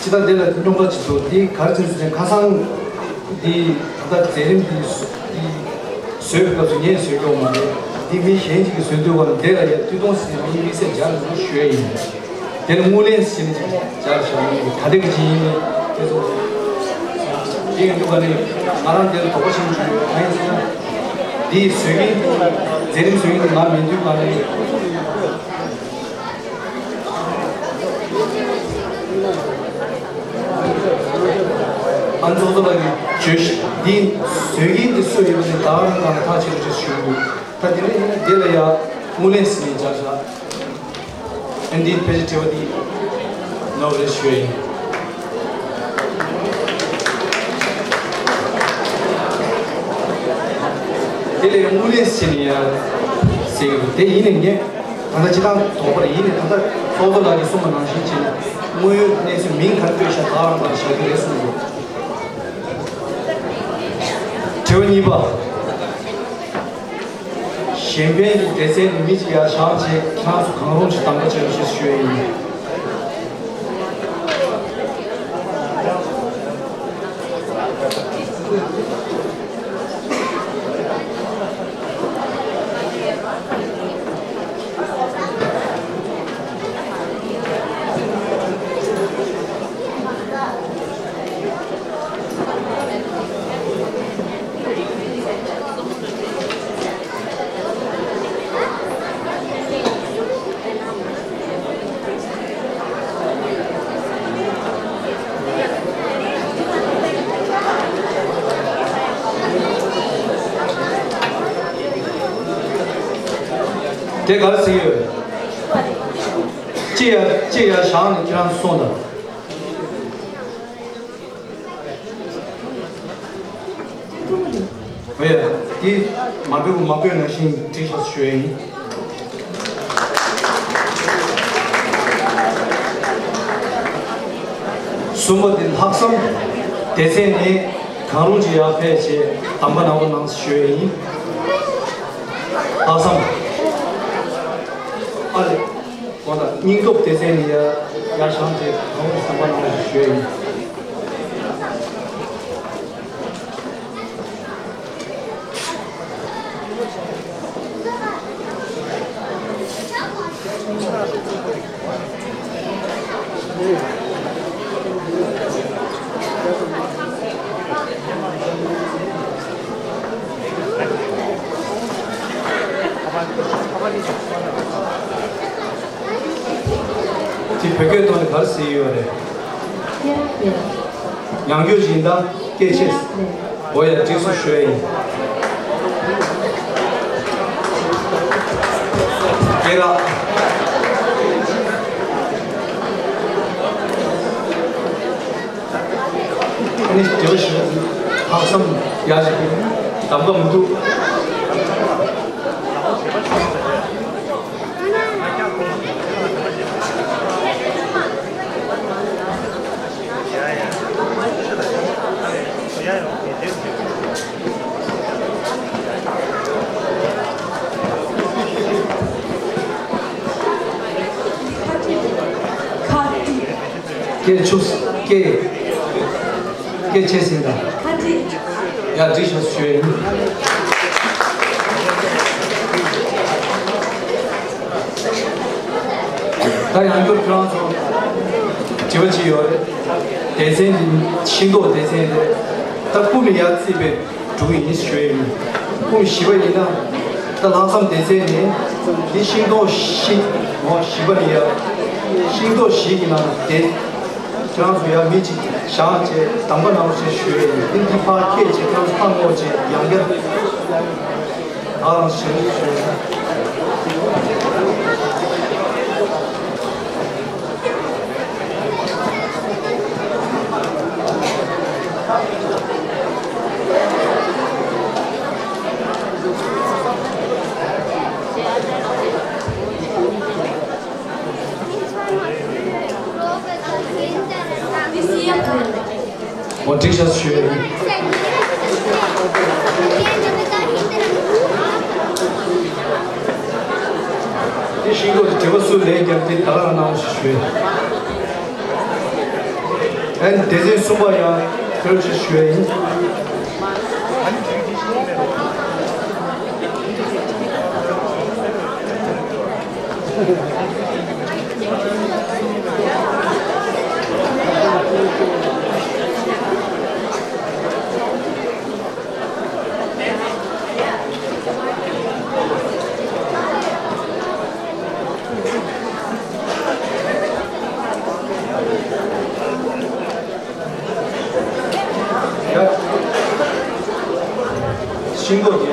ཅི་ལྟར་འདི་ལ་རྙོག་དྲ་ཅིག་འདུག་འདི་ག་རེ་བྱས་ཟེར་ན་ཁ་སང་འདི་ད་ལྟ་མཛད་རིམ་འདི་འདི་བཟོས་པའི་སྐབས་སུ་ངས་བཟོས་ཀྱི་ཡོད་མ་རེད། འདི་མི་གཞན་ཅིག་གིས་བཟོས་འདུག་ག་འདི་ལ་ཡ་ཐུགས་གཏོང་ཟེར་མི་དམིགས་བསལ་སྦྱར་འདུག་ཞུ་ཡ་ཡིན། དེ་ལ་དངུལ་ལེན་ཟེར་ནས་སྦྱར་བཞག་ནས་ད་ལྟའི་གི་ཅི་ཡིན་ནས་དེ་ཚོ་དེ་ཡིན་དུས་ག་ནས་ང་རང་དེ་ལ་དོགས་པ་ཆེན་པོ་བྱུང་ཡོད། གང་ཡིན་ཟེར་ན་འདི་བཟོས་མཁན་མཛད་རིམ་བཟོས་མཁན་དེ་ང་མིན་དུས་ག་ནས་ཨ་ཚོགས་གཙོ་ལགས་ཀྱིས་བརྗོད་གཞི་འདི་བཟོས་མཁན་དེ་སུ་ཡིན་པ་དེ་ད་ག་རང་གང་ལ་ཐག་ཆོད་པ་ཞིག་ཞུ་གི་འདུག་ད་དེ་འདྲ་ཡིན་ན་དེ་ལ་ཡ་དངུལ་ལེན་ཟེར་ནས་སྦྱར་བཞག་ཨ་འདི་ཕལ་ཆེར་དྲི་བ་འདི་ ནོར་རེ་ཞུ་ཡིན། དེ་ལས་དངུལ་ལས་ཟིན་ཡ་ཟེར་ཡོད། དེ་ཡིན་ནས་ངས་ད་ལྟ་སྤྱི་བཏང་དོགས་པ་རེད། ཡིན་ནས་ད་ལྟ་ཚོགས་གཙོ་ལགས་ཀྱིས་གསུངས་པ་ནང་བཞིན་བྱས་ནས་དངོས་ཡོད་གནས་ཚུལ་མིང་ག་རེ་བཀོད་ཤག་ག་རང་ག་རང་བཞག་གི་རེད་གསུངས་འདུག། དྲི་བ་གཉིས་པ། གཞན་ཕན་གྱི་སྡེ་ཚན་ནས་མི་གཅིག་ཡར་བཞེངས་བྱས་ཁྱེད་རང་ཚོ་གང་རུང་ཞིག་གདམ་ག་བྱེད་རོགས་ཞེས་ཞུ་ཡ་ཡིན། དེ་ག་རེ་ཟེར་ཡོད། ཅི་ཡ་ཅི་ཡ་བཞག་ནས་ཁྱེད་རང་གསུངས་དང་། ཨོ་ཡ། འདི་མ་འགྲོ་མ་འགྲོ་ནང་བཞིན་འགྲིག་ཤག་ཞུ་ཡ་ཡིན། གསུམ་པ་འདི་ལྷག་བསམ་སྡེ་ཚན་ནས་གང་རུང་ཅིག་ཡར་ཕེབས་བྱས་གདམ་ག་གནང་རོགས་གནང་ཞུ་ཡ་ཡིན། ལྷག་བསམ། ཨ་ལེ། གོ་ད་སྙིང་སྟོབས་སྡེ་ཚན་ནས་ཡར་ཡར་བཞེངས་བྱས་གང་རུང་གདམ་ག་གནང་རོགས་ཞུ་ཡ་ཡིན། དེ་བོད་སྐད་ཐོག་ནས་ག་རེ་ཟེར་ཡོད་རེད། ཡང་བསྐྱར་ཡིན་ད། སྐད་ཆ། འོ་ཡ། འགྲིག་སོང་ཞུ་ཡ་ཡིན། སྐད་རགས། ཨ་ནི་དེ་བ་ཞིག་ལྷག་བསམ་ཡག་ཞིག་གདམ་ག་མི་འདུག། སྐད་ཆུ་སྐད། སྐད་ཆེ་ཟིན་ད། ཁ་ཁྲིད། ཡ་འགྲིག་ཤག་ཞུ་ཡ་ཡིན། ད་ཡང་བསྐྱར་ཁྱེད་རང་ཚོ་དྲི་བ་ཅིག་ཡོད་རེད། སྡེ་ཚན་འདི་ཤིང་ཏོག་སྡེ་ཚན་རེད། ད་ཀུ་མི་ཡར་བརྩིས་པའི་འབྲུ་ཡིན་ཞུ་ཡ་ཡིན། ཀུ་མི་བཞི་པ་ཡིན་ན་ད་ལྷག་བསམ་སྡེ་ཚན་ནས་འདི་ཤིང་ཏོག་བཞི་ངོ་བཞི་པ་ནི་ཡ། ཤིང་ཏོག་བཞི་ཡིན་ན་དེ། ཁྱེད་རང་ཚོ་ཡང་མི་གཅིག་བཞེངས་བྱས་གདམ་ག་གནང་རོགས་ཞེས་ཞུ་ཡས་ཡིན། འདི་འདི་ཕར་ཁྱེད་ཀྱིས་ཁྱེད་རང་ཚོ་ཕར་བསྔོགས་བྱས་ཡང་བསྐྱར་ང་རང་ཞུ་ཞུ་ཡས་ཡིན། འོ་འགྲིག་ཤག་ཞུ་ཡ་ཡིན། དེ་ཤིང་ཏོག་དྲི་བ་སུ་ལན་བརྒྱབ་དེ་ད་ག་རང་གནང་ཞེས་ཞུ་ཡ་ཡིན། ཨན་སྡེ་ཚན་གསུམ་པ་ཡང་ཁྱོད་ཀྱིས་ཞུ་ཡ་ཡིན། ཤིང་ཏོག་དེ།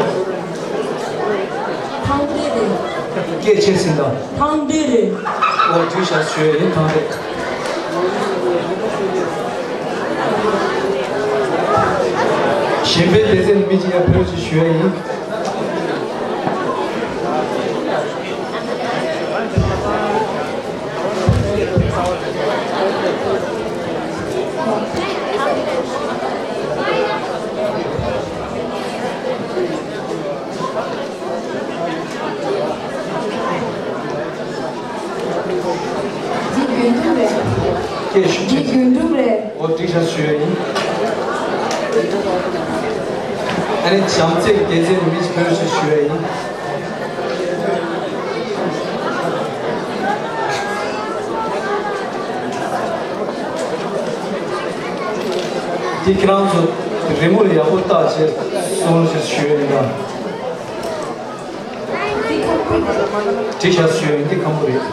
ཐང་འབྲས་རེད། སྐད་ཆེ་ཟིན་དང་། ཐང་འབྲས་རེད། ཨོ་དུས་ཤག་ཞུ་ཡ་ཡིན། ཐང་འབྲས། གཞན་ཕན་སྡེ་ཚན་མི་གཅིག་ཡར་ཕེབས་རོགས་ཞེས་ཞུ་ཡ་ཡིན། འདི་རྒྱུན་འཁྲུག་རེད། སྐད་ཤུགས་ཆེ། འདི་རྒྱུན་འཁྲུག་རེད། འོ་འགྲིག་ཤག་ཞུ་ཡ་ཡིན། ཨ་ནི་བྱམས་བརྩེའི་སྡེ་ཚན་མི་ཕོན་ཞིག་ཞུ་ཡ་ཡིན། འདི་ཁྱེད་རང་ཚོ་རི་མོ་ལ་ཡག་པོ་བལྟས་བྱས་སོང་ཞེས་ཞུ་ཡ་ཡིན་ད། འདི་ཁམ་བུ་རེད། འདི་ཤ་སུ་ཡོད་འདི་ཁམ་བུ་རེད།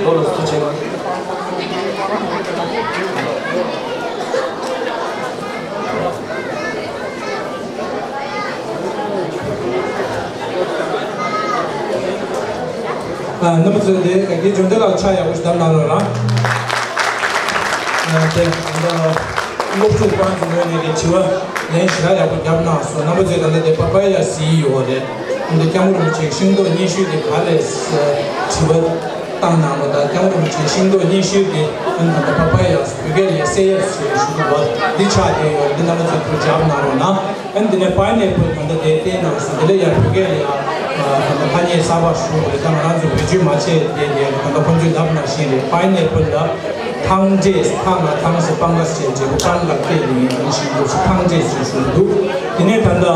ལོ་ལ་སུ་བྱེད་ལ། རྣམ་པ་ཚོས་དེ་ག་གི་འཇོན་ཐང་ལ་ཆ་ཡག་པོ་ཞིག་བཏབ་གནང་རོགས་གནང་། དེ་ད་སློབ་ཕྲུག་པང་དུ་ངོས་ནས་དེ་དྲི་བ་ལན་ཞེ་དྲག་ཡག་པོ་བརྒྱབ་གནང་སོང་། རྣམ་པ་ཚོས་ད་ལྟ་དེ་པ་པ་ཡ་ཟེར་ཡོད་རེད། འདི་སྐྱབས་མགོན་རིན་པོ་ཆེའི་ཤིང་ཏོག་སྙན་ཞུ་དེ་ག་རེ་དྲི་བ་བཏང་གནང་རོགས་དང་། སྐྱབས་མགོན་རིན་པོ་ཆེའི་ཤིང་ཏོག་སྙན་ཞུ་དེ་ད་ལྟ་པ་པ་ཡ་བོད་སྐད་ལ་ཡ་སེ་ཡ་ཟེར་ཞུ་གི་ཡོད་འདི་ཆགས་བསྡད་ཡོད་རེད། འདི་རྣམ་པ་ཚོས་ཐུགས་རྒྱབ་གནང་རོགས་གནང་། ཨ་ནི་དེ་ནས་པའི་ནེ་པལ་ད་ལྟ་དེ་བལྟས་གནང་སོང་། དེ་ལ་ཡང་བོད་སྐད་ལ་ཡང་ད་ལྟ་ཐ་སྙད་གསར་པ་ཞུ་དགོས་རེད། ད་ང་རང་ཚོ་བེད་སྤྱོད་མ་བྱས་དེ་ལ་ད་ལྟ་ཁོང་ཚོས་ལབ་ནང་བཞིན་རེད། པའི་ནེ་པལ་ལ་ཐང་འབྲས། ཐ་ང་ཐང་ཟེར་སྤང་ཁ་ཟེར་འབྲས་བུ་སྤང་ལ་སྐད་ལ་ཡིན་ནང་བཞིན་འདུག་ཐང་འབྲས་ཟེར་ཞུ་གི་འདུག་དེ་ནས་ད་ལྟ་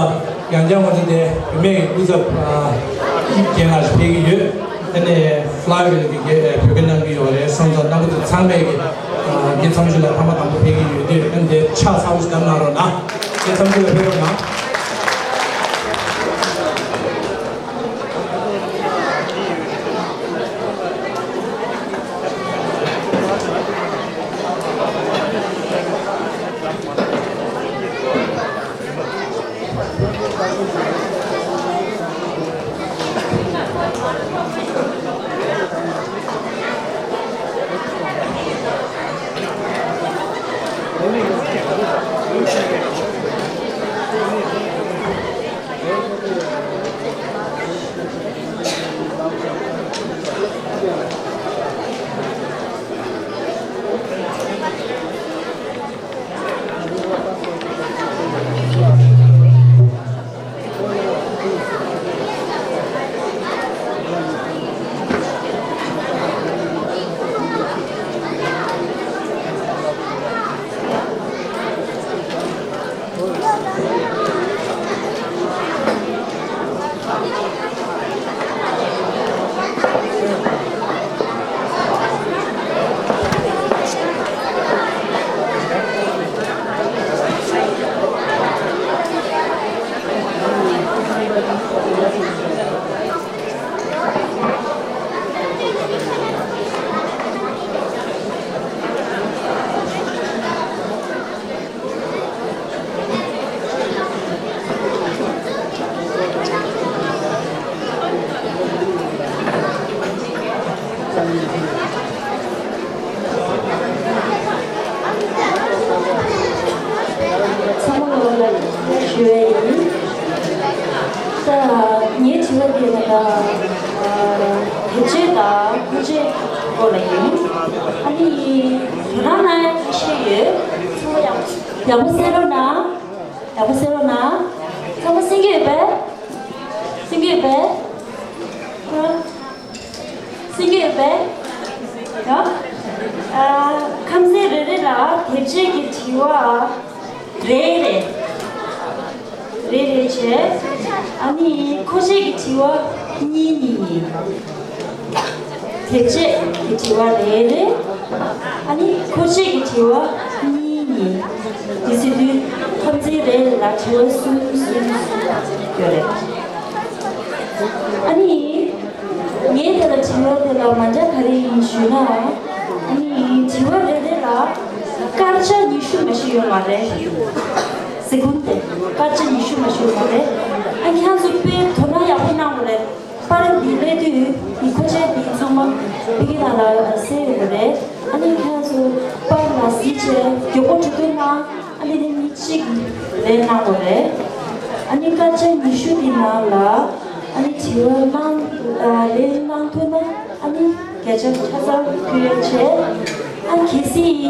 ཡང་བསྐྱར་ང་ཚོ་དེ་བུད་མེད་ཀྱི་སྐུ་ཚབ་རྒན་ལགས་ཕེབས་ཀྱི་ཡོད། དེ་ནས་ཕ་ལ་ཝི་ལ་གི་བོད་སྐད་གནང་གི་ཡོད་རེད། སོང་ཙང་རྣམ་པ་ཚོ་ཚང་མས་ཀྱི་འདི་འཚམས་ཞུ་ལ་ཐེངས་མ་དང་པོ་ཕེབས་ཀྱི་ཡོད་དུས་ཨ་ནི་འདི་ཕྱག་ཚ་པོ་ཞིག་བརྡབ་གནང་རོགས་གནང་། འདི་འཚམས་ཞུ་ལ་ཕེབས་རོགས་གནང་། ཚང་མ་ལ་ཞུ་ཡ་ཡིན། ད་ངའི་དྲི་བ་འདི་ལ་ད་དེབ་སྤྱོད་དང་མཁོ་ཆས་སྐོར་ལ་ཡིན། ཨ་ནི་དོ་སྣང་གནང་ཡ་ཁ་ཤས་ཡོད། ཚང་མ་ཡག་ཡག་པོ་གསན་རོགས་གནང་། ཡག་པོ་གསན་རོགས་གནང་། ཚང་མ་གསན་གྱི་ཡོད་པས། གསན་གྱི་ཡོད་པས། ཁོ་རང་གསན་གྱི་ཡོད་པས། ཡ། ཨ། ཁམས་ཚན་རེ་རེ་ལ་དེབ་སྤྱོད་ཀྱི་དྲི་བ་རེ་རེ། རེ་རེ་བྱས། ཨ་ནི་མཁོ་ཆས་ཀྱི་དྲི་བ་གཉིས་གཉིས་གཉིས། དེབ་སྤྱོད་ཀྱི་དྲི་བ་རེ་རེ། ཨ་ནི་མཁོ་ཆས་ཀྱི་དྲི་བ་གཉིས་གཉིས། དེ་ཟེར་དུས་ཁམས་ཚན་རེ་ལ་དྲི་བ་གསུམ་གསུམ་གསུམ་ཡོད་རེད། ཨ་ནི་ངས་དེ་ལ་དྲི་བ་དེ་ལ་མ་འདྲ་ག་རེ་ཡིན་ཞུས་ན། ཨ་ནི་དྲི་བ་རེ་རེ་ལ་སྐར་ཆ་ཉི་ཤུ་མ་ཞིག་ཡོད་མ་རེད། སི་ཀུན་ཏེ་སྐར་ཆ་ཉི་ཤུ་མ་ཞིག་ཡོད་མ་རེད། ཨ་ཁྱེད་ཚོ་དཔེ་དོ་སྣང་ཡག་པོ་གནང་བ་རེད། པར་འདི་སླེབས་དུས་འདི་མཁོ་ཆས་འདི་ཚོ་ མ་ཕ་གི་ནང་ལ་གསལ་ཡོད་པ་རེད། ཨ་ནི་ཁྱེད་རང་ཚོ་པར་ལ་གཟིགས་བྱས་མགྱོགས་པོ་འགྲོ་དུས་ན་ཨ་ནི་ནི་མི་གཅིག་ལན་གནང་བ་རེད། ཨ་ནི་སྐར་ཆ་ཉི་ཤུ་དེ་ནང་ལ་ཨ་ནི་དྲི་བ་གནང་ལན་གནང་ཐུབ་ན་ཨ་ནི་བརྒྱ་ཆ་ཆ་ཚང་ཕུལ་ཡ་བྱས། ཨ་ནི་གལ་སྲིད་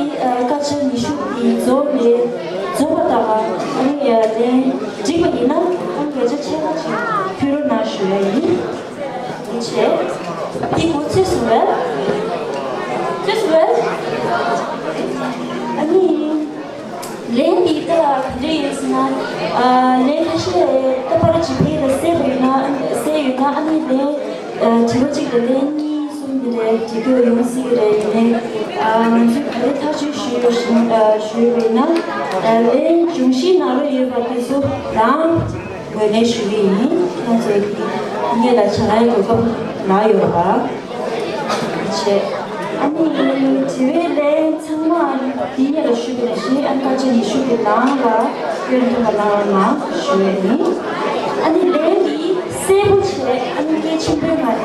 སྐར་ཆ་ཉི་ཤུ་དེ་རྫོགས་ནས་རྫོགས་པ་དང་ཨ་ནི་ལན་འགྲིག་པ་ཡིན་ན་ཨ་ནི་བརྒྱ་ཆ་ཆ་ལྔ་ཅིག་ཕུལ་རོགས་གནང་ཞུ་ཡ་ཡིན། འདི་བྱས། འདི་གོ་ཚོད་སོང་བས། ཚོད་སོང་བས། ཨ་ནི། ལན་འདི་ད་ག་འདྲ་ཡིན་ཟེར་ན། ཨ་ལན་ཁ་ཤས་ད་པར་ཅིག་ཕེབས་ལ་གསལ་པ་ཡིན་ན་གསལ་ཡོད་ན་ཨ་ནི་ལན་ཨ་དྲི་བ་གཅིག་ལ་ལན་གཉིས་གསུམ་འདི་འདྲའི་འབྲི་རྒྱུ་ཡོང་སྲིད་ཀྱི་རེད། ཡིན་ནའི་ཨ་ང་ཚོས་ག་རེ་ཐག་གཅོད་ཞུས་ཡོད་ཞུ་ཡོད་པ་ཡིན་ན་ཨ་ལན་འབྱུང་གཞིའི་ནང་ལ་ཡོད་པ་དེ་ཚོ་རང་ངོས་ལེན་ཞུ་གི་ཡིན། ཁྱེད་ཚོ་ངེད་ལ་བྱ་ལའི་གོ་སྐབས་རག་ཡོད་པ་བྱས། ཨ་ནི་དྲི་བའི་ལན་ཚང་མ་འདི་ངེད་ལ་ཞུས་པ་ནང་བཞིན་ཨ་ནི་སྐར་ཆ་ཉི་ཤུ་གི་ནང་ལ་སྐྱོན་ཐོན་པ་གནང་རོགས་གནང་ཞུ་ཡས་ཡིན། ཨ་ནི་ལན་འདི་གསལ་པོ་བྱས་ཨ་ནི་སྐད་ཆེན་པོའི་ངང་ནས་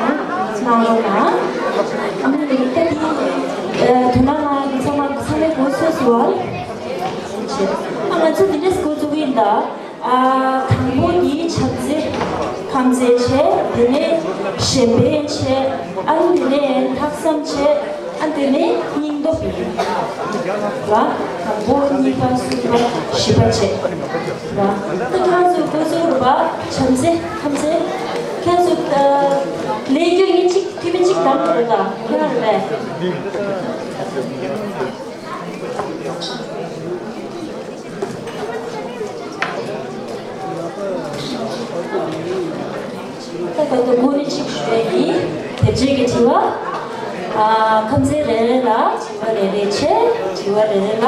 གནང་རོགས་གནང་། ཨ་ནི་ད་འདི་དོ་སྣང་གནང་འདི་ཚང་མ་ཚང་མས་གོ་ཚོད་སོང་བ། བྱས། ཨ་ང་ཚོ་འདི་འདྲས་འགོ་བཙུགས་ཡིན་ད། ཨ་དང་པོ་འདི་བྱམས་བརྩེ་ཁམས་བརྩེ་བྱས། དེ་ནས་གཞན་ཕན་བྱས། ཨ་ནི་དེ་ནས་ལྷག་བསམ་བྱས། ཨ་དེ་ནས་སྙིང་སྟོབས་ཡིན། ར། དང་པོ་གཉིས་པ་གསུམ་པ་བཞི་པ་བྱས། ར། ད་ཁྱེད་རང་ཚོ་འགོ་བཙུགས་རུ་བ་བྱམས་བརྩེ་ཁམས་བརྩེ། ཁྱེད་རང་ཚོ་ལས་སྐྱོན་གཉིས་གཅིག་འཐུས་མི་གཅིག་བདམས་རེད་ད་ཁྱེད་རང་རེད་པས། ད་ད་ལྟ་འགོ་ནས་གཅིག་ཞུ་ཡ་ཡིན། དེབ་ཆེན་གྱི་དྲི་བ། ཨ་ཁམས་ཚན་རེ་རེ་ལ་དྲི་བ་རེ་རེ་བྱས། དྲི་བ་རེ་རེ་ལ་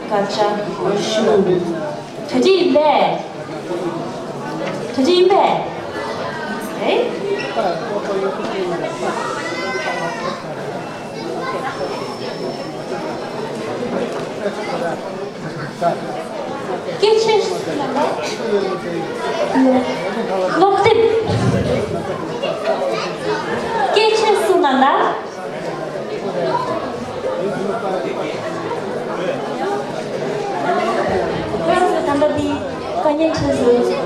སྐར་ཆ་དགུ་ཞུ། གྲ་སྒྲིག་ཡིན་པས། གྲ་སྒྲིག་ཡིན་པས། ཨེ། སྐད་ཆ་གསུང་གནང་ན། སློབ་དེབ། སྐད་ཆ་གསུང་གནང་ན། ཁྱེད་རང་ཚོ་ད་ལྟ་འདི་དཀའ་ངལ་ཆེ་ཟེར། ཚིག་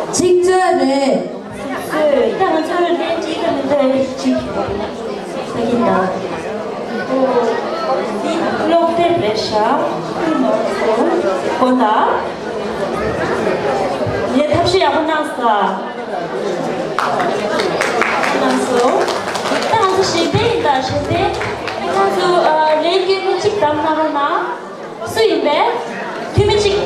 མཛོད་རེད། ཚིག་མཛོད། ད་ང་ཚོ་ལན་གཅིག་དང་མི་འདྲ་བའི་གཅིག་ད་གིན་ད། འདི་ཀློག་དེབ་རེད་ཤག་དགོངས་དག་ངས་ཐབས་ཤེས་ཡག་པོ་གནང་སོང་། གནང་སོང་། ད་ང་ཚོ་གཞན་ཕན་ཡིན་ད་གཞན་ཕན། ང་ཚོ་ཨ་ལས་སྐྱོན་མི་གཅིག་བདམས་གནང་རོགས་གནང་། སུ་ཡིན་པས། འཐུས་མི་གཅིག་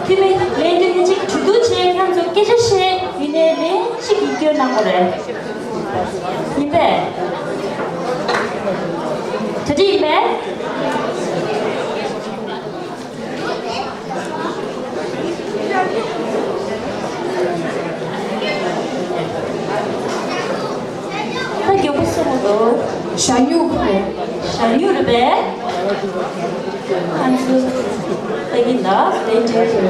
འཐུས་མི་ལས་འཐུས་མི་གཅིག་གྲོས་བསྡུར་བྱས། ཁྱེད་ཚོ་སྐད་ཆ་བཤད་ཡིན་ནའི་ལན་གཅིག་གིས་སྐྱོན་གནང་དགོས་རེད། ཡིན་པས། གྲ་སྒྲིག་ཡིན་པས། ད་མགྱོགས་པོ་གསུང་རོགས། ཞྭ་སྨྱུག་རེད། ཞྭ་སྨྱུག་རེད་པས། ང་ཚོ་ལྟ་གི་འདུག་དེ་འདྲ་རེད་པས།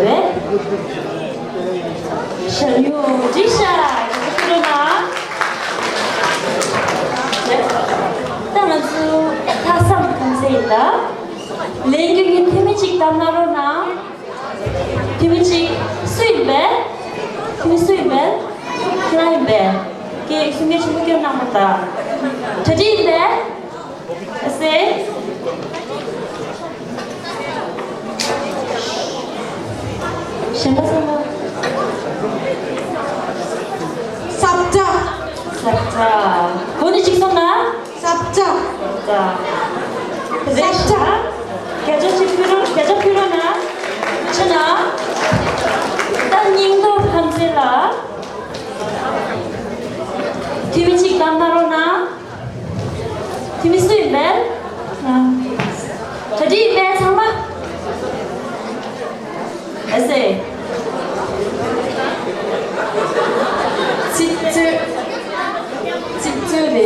ཞྭ་སྨྱུག་འགྲིག་ཤག་ཕུལ་རོགས་གནང་། ད་ང་ཚོ་ལྷག་བསམ་ཁམས་ཚན་ཡིན་ད། ལས་འགུལ་གྱི་འཐུས་མི་གཅིག་བདམས་གནང་རོགས་གནང་། འཐུས་མི་གཅིག་སུ་ཡིན་པས། འཐུས་མི་སུ་ཡིན་པས། ཁྱེད་རང་ཡིན་པས། ཀྱེ་གསུང་སྐད་ཆེན་པོ་སྐྱོན་གནང་མ་ད། གྲ་སྒྲིག་ཡིན་པས། ཨ་སེ། གཞན་པ་ཚང་མ། ས་བཀྲ། ས་བཀྲ། འགོ་ནས་གཅིག་གསུངས་ན། ས་བཀྲ། ས་བཀྲ། རེད་ཤག་བརྒྱ་ཆ་གཅིག་ཕུལ་རོགས། བརྒྱ་ཆ་ཕུལ་རོགས་གནང་། ཕྱི་ན། ད་སྙིང་སྟོབས་ཁམས་ཚན་ལ། འཐུས་མི་གཅིག་བདམས་གནང་རོགས་གནང་། འཐུས་མི་སུ་ཡིན་པས། གྲ་སྒྲིག་ཡིན་པས་ཚང་མ། ཨ་སེ། ཚིག་མཛོད། ཚིག་མཛོད་རེད། ད་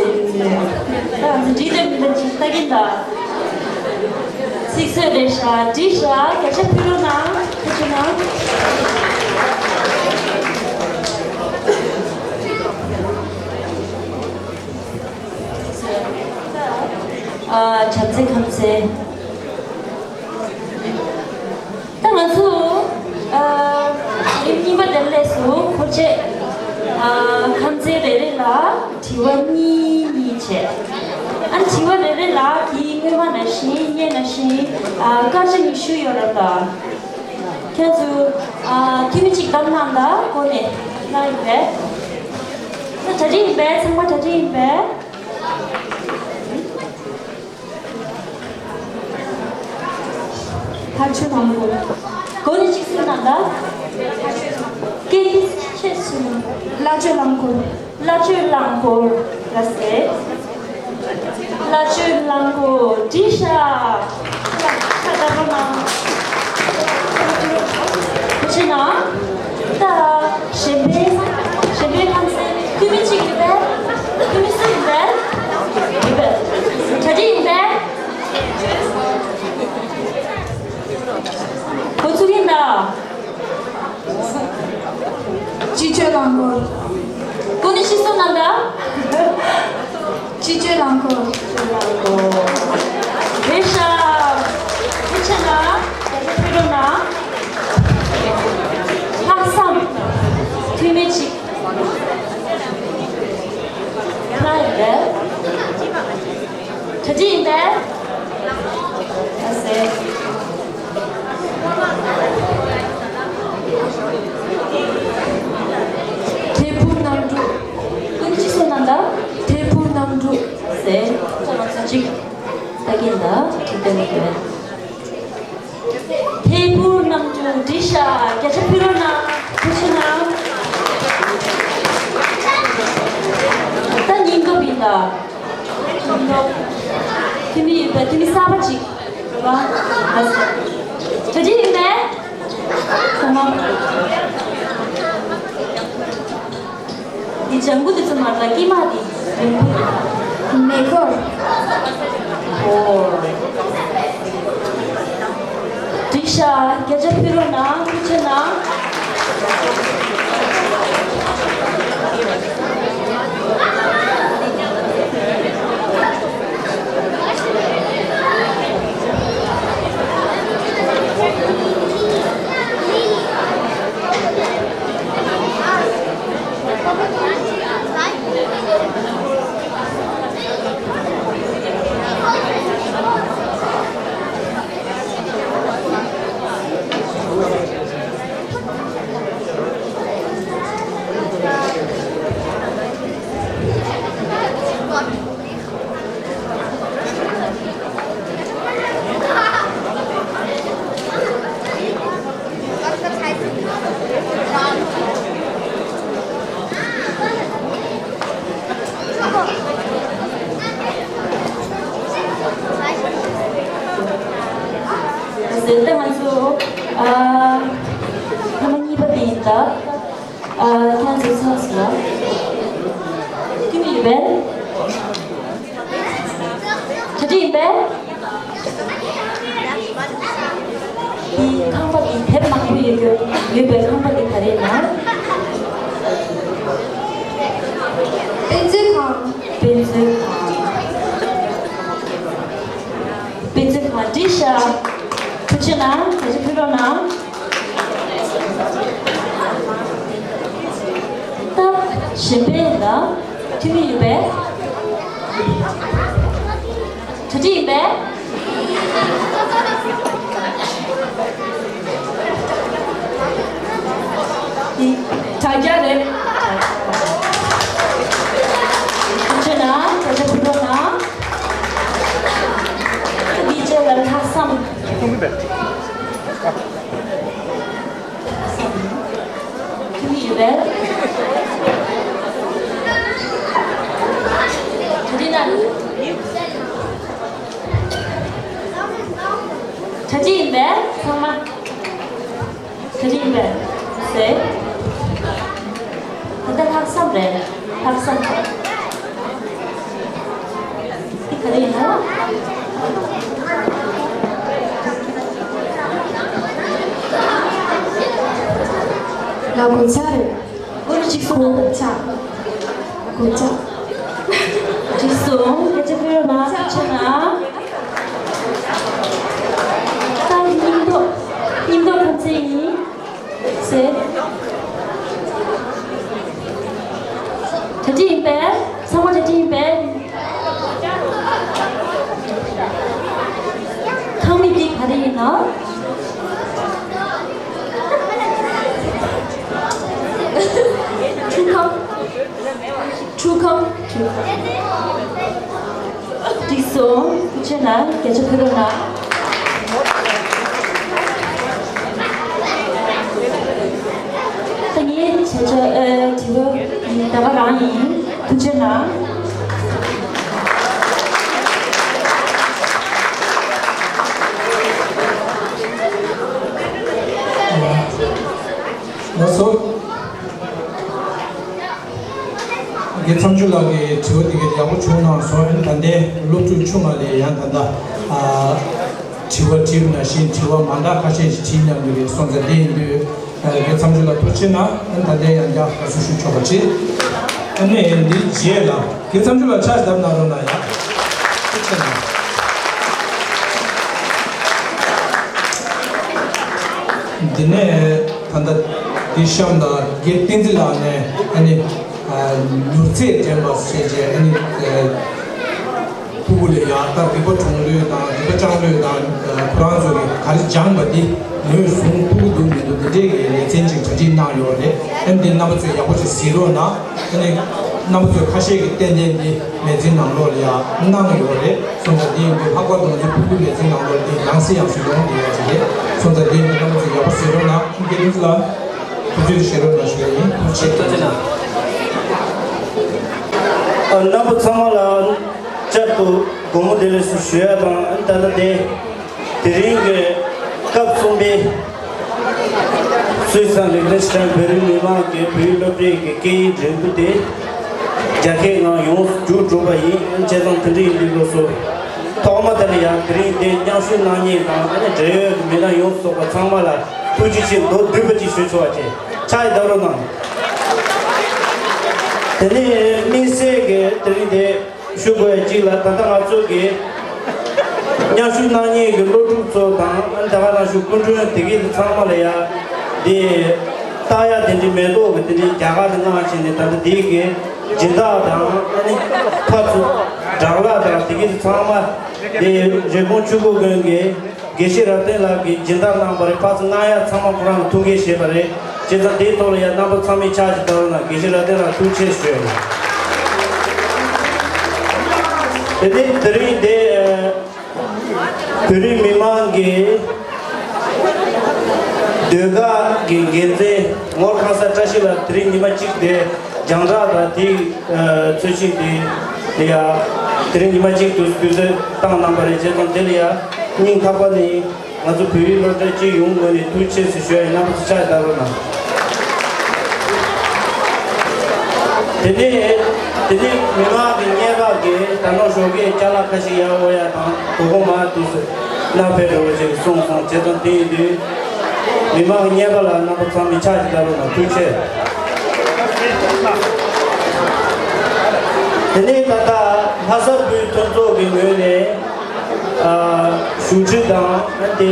ང་ཚོ་འགྲིག་དང་མི་འདུག་ཅིག་ལྟ་གིན་ད། ཚིག་མཛོད་རེད་ཤག་འགྲིག་ཤག་བརྒྱ་ཆ་ཕུལ་རོགས་གནང་། ཐུགས་རྗེ་གནང་། ཟེར། ད་ང་ཚོ་ཨ་རིམ་གཉིས་པ་དེར་སླེབས་སོང་། འཁོར་བཅས་ཨ་ཁང་ཚན་རེ་རེ་ལ་དྲི་བ་གཉིས་གཉིས་བྱས། ཨ་དྲི་བ་རེ་རེ་ལ་དེའི་སྔོན་མ་ནང་བཞིན་སྔོན་མ་ནང་བཞིན་ཨ་སྐར་ཆ་ཉི་ཤུ་ཡོད་རེད་ད། ཁྱེད་ཚོ་ཨ་འཐུས་མི་གཅིག་བདམས་གནང་དང་། གོ་ནས་གནང་ཡིན་པས། ད་གྲ་སྒྲིག་ཡིན་པས། ཚང་མ་གྲ་སྒྲིག་ཡིན་པས། ཕར་ཕྱོགས་ལམ་སྐོར། གོ་ནས་གཅིག་གསུངས་གནང་དང་། སྐད་ཆེ་ཆེ་གསུངས། ལྷ་ཆོས་ལམ་སྐོར། ལྷ་ཆོས་རླངས་འཁོར། ལ་སེ། ལྷ་ཆོས་རླངས་འཁོར་བྲིས་ཤག་ཁ་བརྡ་པ་མ། བུ་ཆེ་ན། ད་གཞན་པའི་གཞན་པའི་ཁང་ཚན་འཐུས་མི་གཅིག་ཡོད་པས། འཐུས་མི་སུ་ཡིན་པས། ཡོད་པས། གྲ་སྒྲིག་ཡིན་པས། འགོ་ཚུགས་ཡིན་ད། སྤྱི་སྤྱོད་རླངས་འཁོར། ཀུན་ནས་ཤི་སོང་ན་འདྲ། སྤྱི་སྤྱོད་རླངས་འཁོར། རེད་ཤག་བུ་ཆེ་ན། ཕེ་རོ་ན། ལྷག་བསམ། འཐུས་མི་གཅིག་ན་ཡོད་པས། གྲ་སྒྲིག་ཡིན་པས། ཨ་སེ། ཐད་འཕུར་གནམ་གྲུ། ཀུན་གཅིག་སོང་ན་འདྲ། ཐད་འཕུར་གནམ་གྲུ། ཨ་སེ། ཁྱོད་རང་ཚོ་གཅིག་ལྟ་གིན་གདའ། གཅིག་ལྟ་གིན་གདའ། ཐད་འཕུར་གནམ་གྲུ་བྲིས་ཤག་བརྒྱ་ཆ་ཕུལ་རོགས་གནང་། ཐུགས་རྗེ་གནང་། ད་སྙིང་སྟོབས་ཡིན་ད། སྙིང་སྟོབས། འཐུས་མི་ཡོད་པ། འཐུས་མི་གསར་པ་ཅིག་རེད་པ། གྲ་སྒྲིག་ཡིན་པས། ཚང་མ། འདི་ལྗང་ཁུ་འདི་ཚོ་མ་རེད། དཀྱིལ་མ་འདི་ལྗང་ཁུ། མེ་འཁོར། ཨོ། བྲིས་ཤག་བརྒྱ་ཆ་ཕུལ་རོགས་གནང་། ཐུགས་རྗེ་གནང་། ཟེར་ཏེ་ང་ཚོ་ཨ་ཐེངས་མ་གཉིས་པ་དེ་ཡིན་ད། ཨ་ཁྱེད་ཚོ་ཚང་སོང་ལ། འཐུས་མི་ཡོད་པས། གྲ་སྒྲིག་ཡིན་པས། འདི་ཁང་པ་འདི་དེབ་མང་པོ་ཡོད་རྒྱུ་ཡོད་པའི་ཁང་པ་འདི་ག་རེ་ཡིན་ན། དཔེ་མཛོད་ཁང་། དཔེ་མཛོད་ཁང་། དཔེ་མཛོད་ཁང་བྲིས་ཤག་ཐུགས་རྗེ་གནང་། བརྒྱ་ཆ་ཕུལ་རོགས་གནང་། ད་གཞན་པའི་ཡིན་ད། འཐུས་མི་ཡོད་པས། གྲ་སྒྲིག་ཡིན་པས། འདི་དྲ་རྒྱ་རེད། ཐུགས་རྗེ་གནང་། བརྒྱ་ཆ་ཕུལ་རོགས་གནང་། འདི་རྗེས་ལ་ལྷག་བསམ། འཐུས་མི་ཡོད་པས། གྲ་སྒྲིག་གནང་། གྲ་སྒྲིག་ཡིན་པས་ཚང་མ། གྲ་སྒྲིག་ཡིན་པས་ཟེར། ད་ལྟ་ལྷག་བསམ་རེད། ལྷག་བསམ། འདི་ག་རེ་ཡིན་ན། ལ་གོ་ཆ་རེད། གོ་ཆ་གཅིག་གསུང་། གོ་ཆ། གཅིག་གསུང་། སྐད་ཆ་ཕུལ་རོགས་གནང་། ཆ་ན། ཡིན་ཟེར། གྲ་སྒྲིག་ཡིན་པས། ཚང་མ་གྲ་སྒྲིག་ཡིན་པས། ཁང་མིག་འདི་ག་རེ་ཡིན་ན། འཁྲུངས་སྐར། འཁྲུངས་སྐར། འཁྲུངས་སྐར། འགྲིག་སོང་། ཐུགས་རྗེ་གནང་། སྐད་ཆ་ཕུལ་རོགས་གནང་། ད་ངའི་བྱ་བྱ་ཨ་དྲི་བ་ད་ག་རང་ཡིན། ཐུགས་རྗེ་གནང་། ལགས་སོ། རྒན་མཚམས་སྦྱོར་ལགས་ཀྱིས་དྲི་བ་དེ་གའི་ཡག་པོ་བྱུང་གནང་སོང་། ཨ་ནི་ད་ལྟའི་སློབ་ཕྲུག་ཆུང་བ་ལས་ཡང་ད་ལྟ་ཨ་དྲི་བ་དྲིས་པ་ནང་བཞིན་དྲི་བ་མ་འདྲ་ཁ་ཤས་ཤིག་དྲིས་གནང་གི་རེད། སོང་ཙང་དེ་ཡིན་དུས་ཨ་རྒན་མཚམས་སྦྱོར་ལགས་ཐུགས་རྗེ་གནང་། ཨ་ནི་ད་ལྟའི་ཡང་བསྐྱར་དགའ་བསུ་ཞུ་ཆོག་པ་བྱེད། ཨ་ནི་འདིའི་རྗེས་ལ་རྒན་མཚམས་སྦྱོར་ལགས་ཕྱག་བརྡབ་གནང་རོགས་གནང་ཡ། ཐུགས་རྗེ་གནང་། འདི་ནས་ད་ལྟ་འདི་གཤམ་ལ་རྒན་བསྟན་འཛིན་ལགས་ནས་ཨ་ནི་ཨ་མྱུར་ཚད་འགྲན་པ་ཞེས་བྱས། ཨ་ནི་ཨ་ཕྲུ་གུ་ལ་ཡ་ད་རིག་པ་གྲོང་ལོས་དང་རིག་པ་སྤྱང་ལོས་དང་ཨ་ཁོ་རང་ཚོ་གིས་ག་རེ་སྦྱངས་པ་འདི་ངོས་བཟུང་ཕྲུ་གུ་འདུག་མི་འདུག་འདི་འདྲའི་གི་ལེ་ཚན་ཅིག་གྲ་སྒྲིག་གནང་ཡོད་རེད། ཨ་ནི་འདི་རྣམ་པ་ཚོས་ཡག་པོ་ཅིག་གཟིགས་རོགས་གནང་། ཨ་ནི་རྣམ་པ་ཚོས་ཁ་ཤས་ཀྱིས་ཏན་ཏན་འདི་ལེ་ཚན་ནང་ལོགས་ལ་ཡ་གནང་ཡོད་རེད། སོང་ཙང་འདི་ཡིན་དུས་ལྷག་པར་དུ་ང་ཚོའི་ཕྲུ་གུ་ལེ་ཚན་ནང་ལོགས་འདི་ཡང་སེ་ཡང་སེ་ཡོང་བསྡད་ཡ་ཅིག་རེད། སོང་ཙང་འདི་ཡིན་དུས་རྣམ་པ་ཚོས་ཡག་པོ་གཟིགས་རོགས་གནང་། ཁྱུང་སྐྱིད་བསྟན་འཛིན་ལགས་ཐུགས་རྗེ་ཆེ། ཞུ་རོགས་གནང་ཞུ་ཡ་ཡིན། ཐུགས་རྗེ་ཆེ། ཐུགས་རྗེ་གནང་། ཨ་རྣམ་པ་ཚང་མ་ལ་བསྐྱར་དུ་དགོང་མོ་བདེ་ལེགས་སུ་ཞུ་ཡ་དང་། ཨ་ད་ལྟ་དེ་དེ་རིང་གི་སྐབས་གསུམ་པའི་སུད་སི་དང་ལིག་ཏེན་སི་ཊན་བོད་རིགས་མི་མང་གི་བོད་ཡིག་སློབ་གྲྭའི་གི་སྐད་ཡིག་འགྲན་བསྡུར་དེ་རྒྱལ་ཁའི་ངང་ཡོངས་སུ་མཇུག་གྲུབ་པ་ཡིན། བྱས་ཙང་དེ་འདྲ་ཡིན་དུས་སྐབས་སུ་ཐོག་མ་དེ་ལ་ཡང་དེ་རིང་འདིར་མཉམ་ཞུགས་གནང་མཁན་དང་ཨ་ནི་འབྲེལ་ཡོད་ཀྱི་མི་སྣ་ཡོངས་སུ་རྫོགས་པ་ཚང་མ་ལ་ཐུགས་རྗེ་ཆེ་མདོར་བསྡུས་པ་ཅིག་ཞུ་ཆོག་པ་བྱས། ཕྱག་བརྡབ་རོགས་གནང་། དེ་ནས་དམིགས་བསལ་གྱི་དེ་རིང་འདིར་ཞུ་དགོས་ཡ་གཅིག་ལ། ད་ལྟ་ང་ཚོ་གི་མཉམ་ཞུགས་གནང་མཁན་གྱི་སློབ་ཕྲུག་ཚོ་དང་ཨ་ནི་ད་ག་ནང་བཞིན་སྐུ་མགྲོན་དེ་གའི་ཚང་མ་ལ་ཡ་འདི་ལྟ་ཡ་དེ་འདྲའི་མེ་ཏོག་གི་དེ་འདྲའི་རྒྱ་གར་དུ་མངགས་བྱས་ནས། ད་ལྟ་འདི་གི་སྦྱིན་བདག་དང་ཨ་ནི་ཕར་ཚུར་སྦྲག་ལ་དང་དེ་གའི་ཚང་མ་འདི་རེབ་གོང་ཆུ་འགོ་དགོན་གྱི་དགེ་བཤེས་རབ་བརྟན་ལགས་ཀྱིས་སྦྱིན་བདག་གནང་བ་རེད། ཕར་ཚུར་གནང་ཡ་ཚང་མ་ཁོ་རང་གིས་ཐུགས་འགན་བཞེས་པ་རེད། བྱས་ཙང་དེའི་ཐོག་ལ་ཡང་རྣམ་པ་ཚང་མས་ཕྱག་ཅིག་བརྡབ་རོགས་གནང་། དགེ་བཤེས་རབ་བརྟན་ལགས་ཐུགས་རྗེ་ཆེ་ཞུ་ཡ་ཡིན། དེ་ནས་དེ་རིང་འདི་བོད་རིགས་མི་མང་གི་ཟློས་གར་གྱི་འགན་འཛིན་ངོར་ཁང་གསར་བཀྲ་ཤིས་ལགས་དེ་རིང་ཉི་མ་གཅིག་དེ་རྒྱང་བསྒྲགས་དང་དེའི་ཚོས་ཆེན་དེ་ལ་ཡ་དེ་རིང་ཉི་མ་གཅིག་ཏུ་དུས་ཚོད་བཏང་གནང་བ་རེད། བྱས་ཙང་དེ་ལ་ཡ་སྙིང་ཐག་པ་ནས་ང་ཚོ་བོད་ཡིག་སློབ་གྲྭ་སྤྱི་ཡོངས་ངོས་ནས་ཐུགས་རྗེ་ཆེ་ཞུ་ཡ་ཡིན། རྣམ་པ་ཚོ་ཕྱག་བརྡབ་རོགས་གནང་། དེ་ནས་དེ་ནས་མི་མང་གི་སྙན་པ་གི་ད་ནོར་ཞོགས་ཀས་ཅ་ལག་ཁ་ཤས་ཡར་དབོར་ཡ་དང་དོ་དགོང་མར་དུས་སུ་སྣ་ཕེབས་འགྲོ་བ་ཅིག་གསུངས་སོང་། བྱས་ཙང་དེ་ཡིན་དུས་མི་མང་གི་སྙན་པ་ལ་རྣམ་པ་ཚང་མས་ཕྱག་ཅིག་བརྡབ་རོགས་གནང་། ཐུགས་རྗེ་ཆེ། དེ་ནས་ད་ལྟ་ལྷ་ས་བོད་མཐུན་ཚོགས་ཀྱི་ངོས་ནས་ཨ་བཞུགས་ཁྲི་དང་དེ་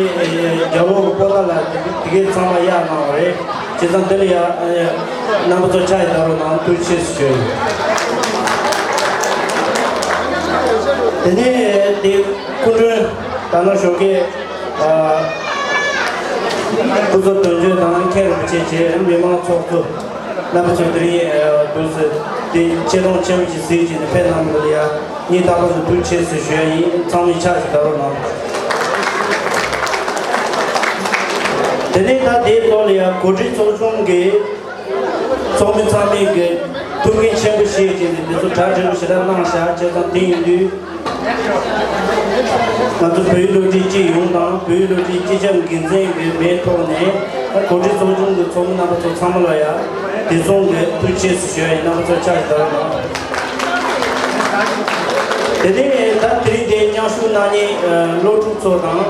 རྒྱལ་པོ་གི་པོ་ཏ་ལ་དེ་དེ་གའི་ཚང་མ་གཡར་གནང་བ་རེད། བྱས་ཙང་དེ་ལ་ཡ་རྣམ་པ་ཚོ་ཕྱག་ཅིག་བརྡབ་རོགས་གནང་། ཐུགས་རྗེ་ཆེ་ཞུ་ཡ་ཡིན། དེ་ནས་དེ་སྐུ་མགྲོན་ད་ནོར་ཞོགས་ཀས་ཨ་སྐུ་ཚབ་དོན་གཅོད་དང་མཁན་རིན་པོ་ཆེ་བཅས་མི་མང་ཚོགས་གཙོ་རྣམ་པ་ཚོ་དེ་རིང་ཨ་དུས་སུ་དེ་ཆེ་མཐོང་ཆེན་པོ་ཞིག་གཟིགས་བྱས་ནས་ཕེབས་གནང་བ་ལ་ཡ་སྙིང་ཐག་པ་ནས་ཐུགས་རྗེ་ཆེ་ཞུ་ཡ་ཡིན། ཚང་མས་ཕྱག་ཅིག་བརྡབ་རོགས་གནང་། དེ་ནས་ད་དེའི་ཐོག་ལ་ཡ་གོ་སྒྲིག་ཚོགས་ཆུང་གི་ཚོགས་མི་ཚང་མས་ཀྱི་ཐུགས་འགན་ཆེན་པོ་བཞེས་བྱས་ནས་དེ་ཚོ་གྲ་སྒྲིག་པོ་ཞེ་དྲག་གནང་བཞག་བྱས་ཙང་དེ་ཡིན་དུས། ང་ཚོ་བོད་ཡིག་སློབ་གྲྭའི་སྤྱི་ཡོངས་དང་བོད་ཡིག་སློབ་གྲྭའི་སྤྱི་ཁྱབ་འགན་འཛིན་གྱི་མིང་ཐོག་ནས་གོ་སྒྲིག་ཚོགས་ཆུང་གི་ཚོགས་མི་རྣམ་པ་ཚོ་ཚང་མ་ལ་ཡང་དེ་མཚུངས་ཀྱི་ཐུགས་རྗེ་ཆེ་ཞུ་ཡ་ཡིན། རྣམ་པ་ཚོ་ཕྱག་ཞིག་བརྡབ་རོགས་གནང་། དེ་ནས་ད་དེ་རིང་འདིར་མཉམ་ཞུགས་གནང་མཁན་སློབ་ཕྲུག་ཚོ་དང་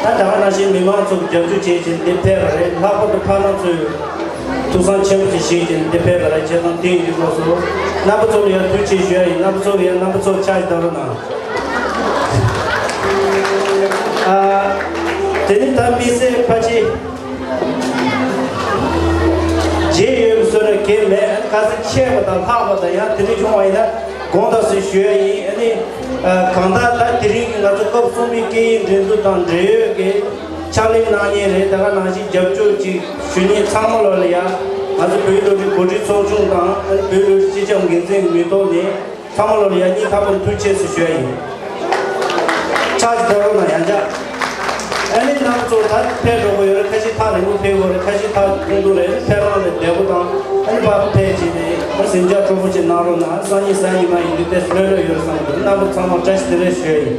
ད་ད་ག་ནང་བཞིན་མི་མང་ཚོ་རྒྱབ་སྐྱོར་བྱེད་བཞིན་འདིར་ཕེབས་པ་རེད། ལྷག་པར་དུ་ཕ་མ་ཚོས་ཐུགས་བསམ་ཆེན་པོ་ཞིག་བཞེས་བཞིན་འདིར་ཕེབས་པ་རེད། བྱས་ཙང་དེ་ཡིན་དུས་སྐབས་སུ་རྣམ་པ་ཚོ་ལ་ཡང་ཐུགས་རྗེ་ཆེ་ཞུ་ཡ་ཡིན། རྣམ་པ་ཚོ་ལ་ཡང་རྣམ་པ་ཚོ་ཕྱག་ཞིག་བརྡབ་རོགས་གནང་། ཨ། དེ་ནི་ད་དམིགས་བསལ་ཕལ་ཆེར་ རྗེས་ཡོད་པའི་བཟོ་འདྲ་གལ་མེད། ཨ་ནི་ཁ་སང་ཆད་པ་དང་ལྷག་པ་དང་ཡང་དེ་རིང་བྱུང་བ་ཡིན་ན་དགོངས་དག་ཟེར་ཞུ་ཡ་ཡིན། ཨ་ནི་ཨ་གང་ལྟར་ད་དེ་རིང་གི་ང་ཚོ་སྐབས་གསུམ་པའི་སྐད་ཡིག་འགྲན་བསྡུར་དང་འབྲེལ་ཡོད་ཀྱི་ཕྱག་ལས་གནང་མཁན་རེད། ད་ག་ནང་བཞིན་རྒྱབ་སྐྱོར་ཅིག་ཞུ་མཁན་ཚང་མ་ལོག་ལ་ཡ་ང་ཚོ་བོད་ཀྱི་སློབ་གྲྭའི་འགོ་ཁྲིད་ཚོགས་ཆུང་དང་ཨ་ནི་བོད་ཀྱི་སློབ་གྲྭའི་སྤྱི་ཁྱབ་འགན་འཛིན་གྱི་མིང་ཐོག་ནས། ཚང་མ་ལོ་ཡ་གཉིས་ཐག་པར་ཐུགས་རྗེ་ཆེ་ཟེར་ཞུ་ཡ་ཡིན། ཕྱག་ཅིག་རྒྱབ་རོགས་གནང་ཡང་ཅག་ཨ་ནི་རྣམ་པ་ཚོ་ད་ཕེབས་འགྲོ་གི་ཡོད་རེད། ཁ་ཤས་ཐག་རིང་པོ་ཕེབས་དགོས་རེད། ཁ་ཤས་ཐག་ཐུང་ཐུང་རེད། ཕེབས་རང་ལ་བདེ་པོ་དང་ཨ་ནི་ཕར་ཕེབས་བྱས་ནས་ཨ་ནི་གཟིམ་འཇག་སྤྲོ་པོ་ཅིག་གནང་རོགས་གནང་། སང་ཉིན་གཟའ་ཉི་མ་ཡིན་དུས་དེ་ལྷོད་ལྷོད་ཡོད་རེད་བསམ་གི་འདུག་རྣམ་པ་ཚང་མ་བཀྲ་ཤིས་བདེ་ལེགས་ཞུ་ཡ་ཡིན།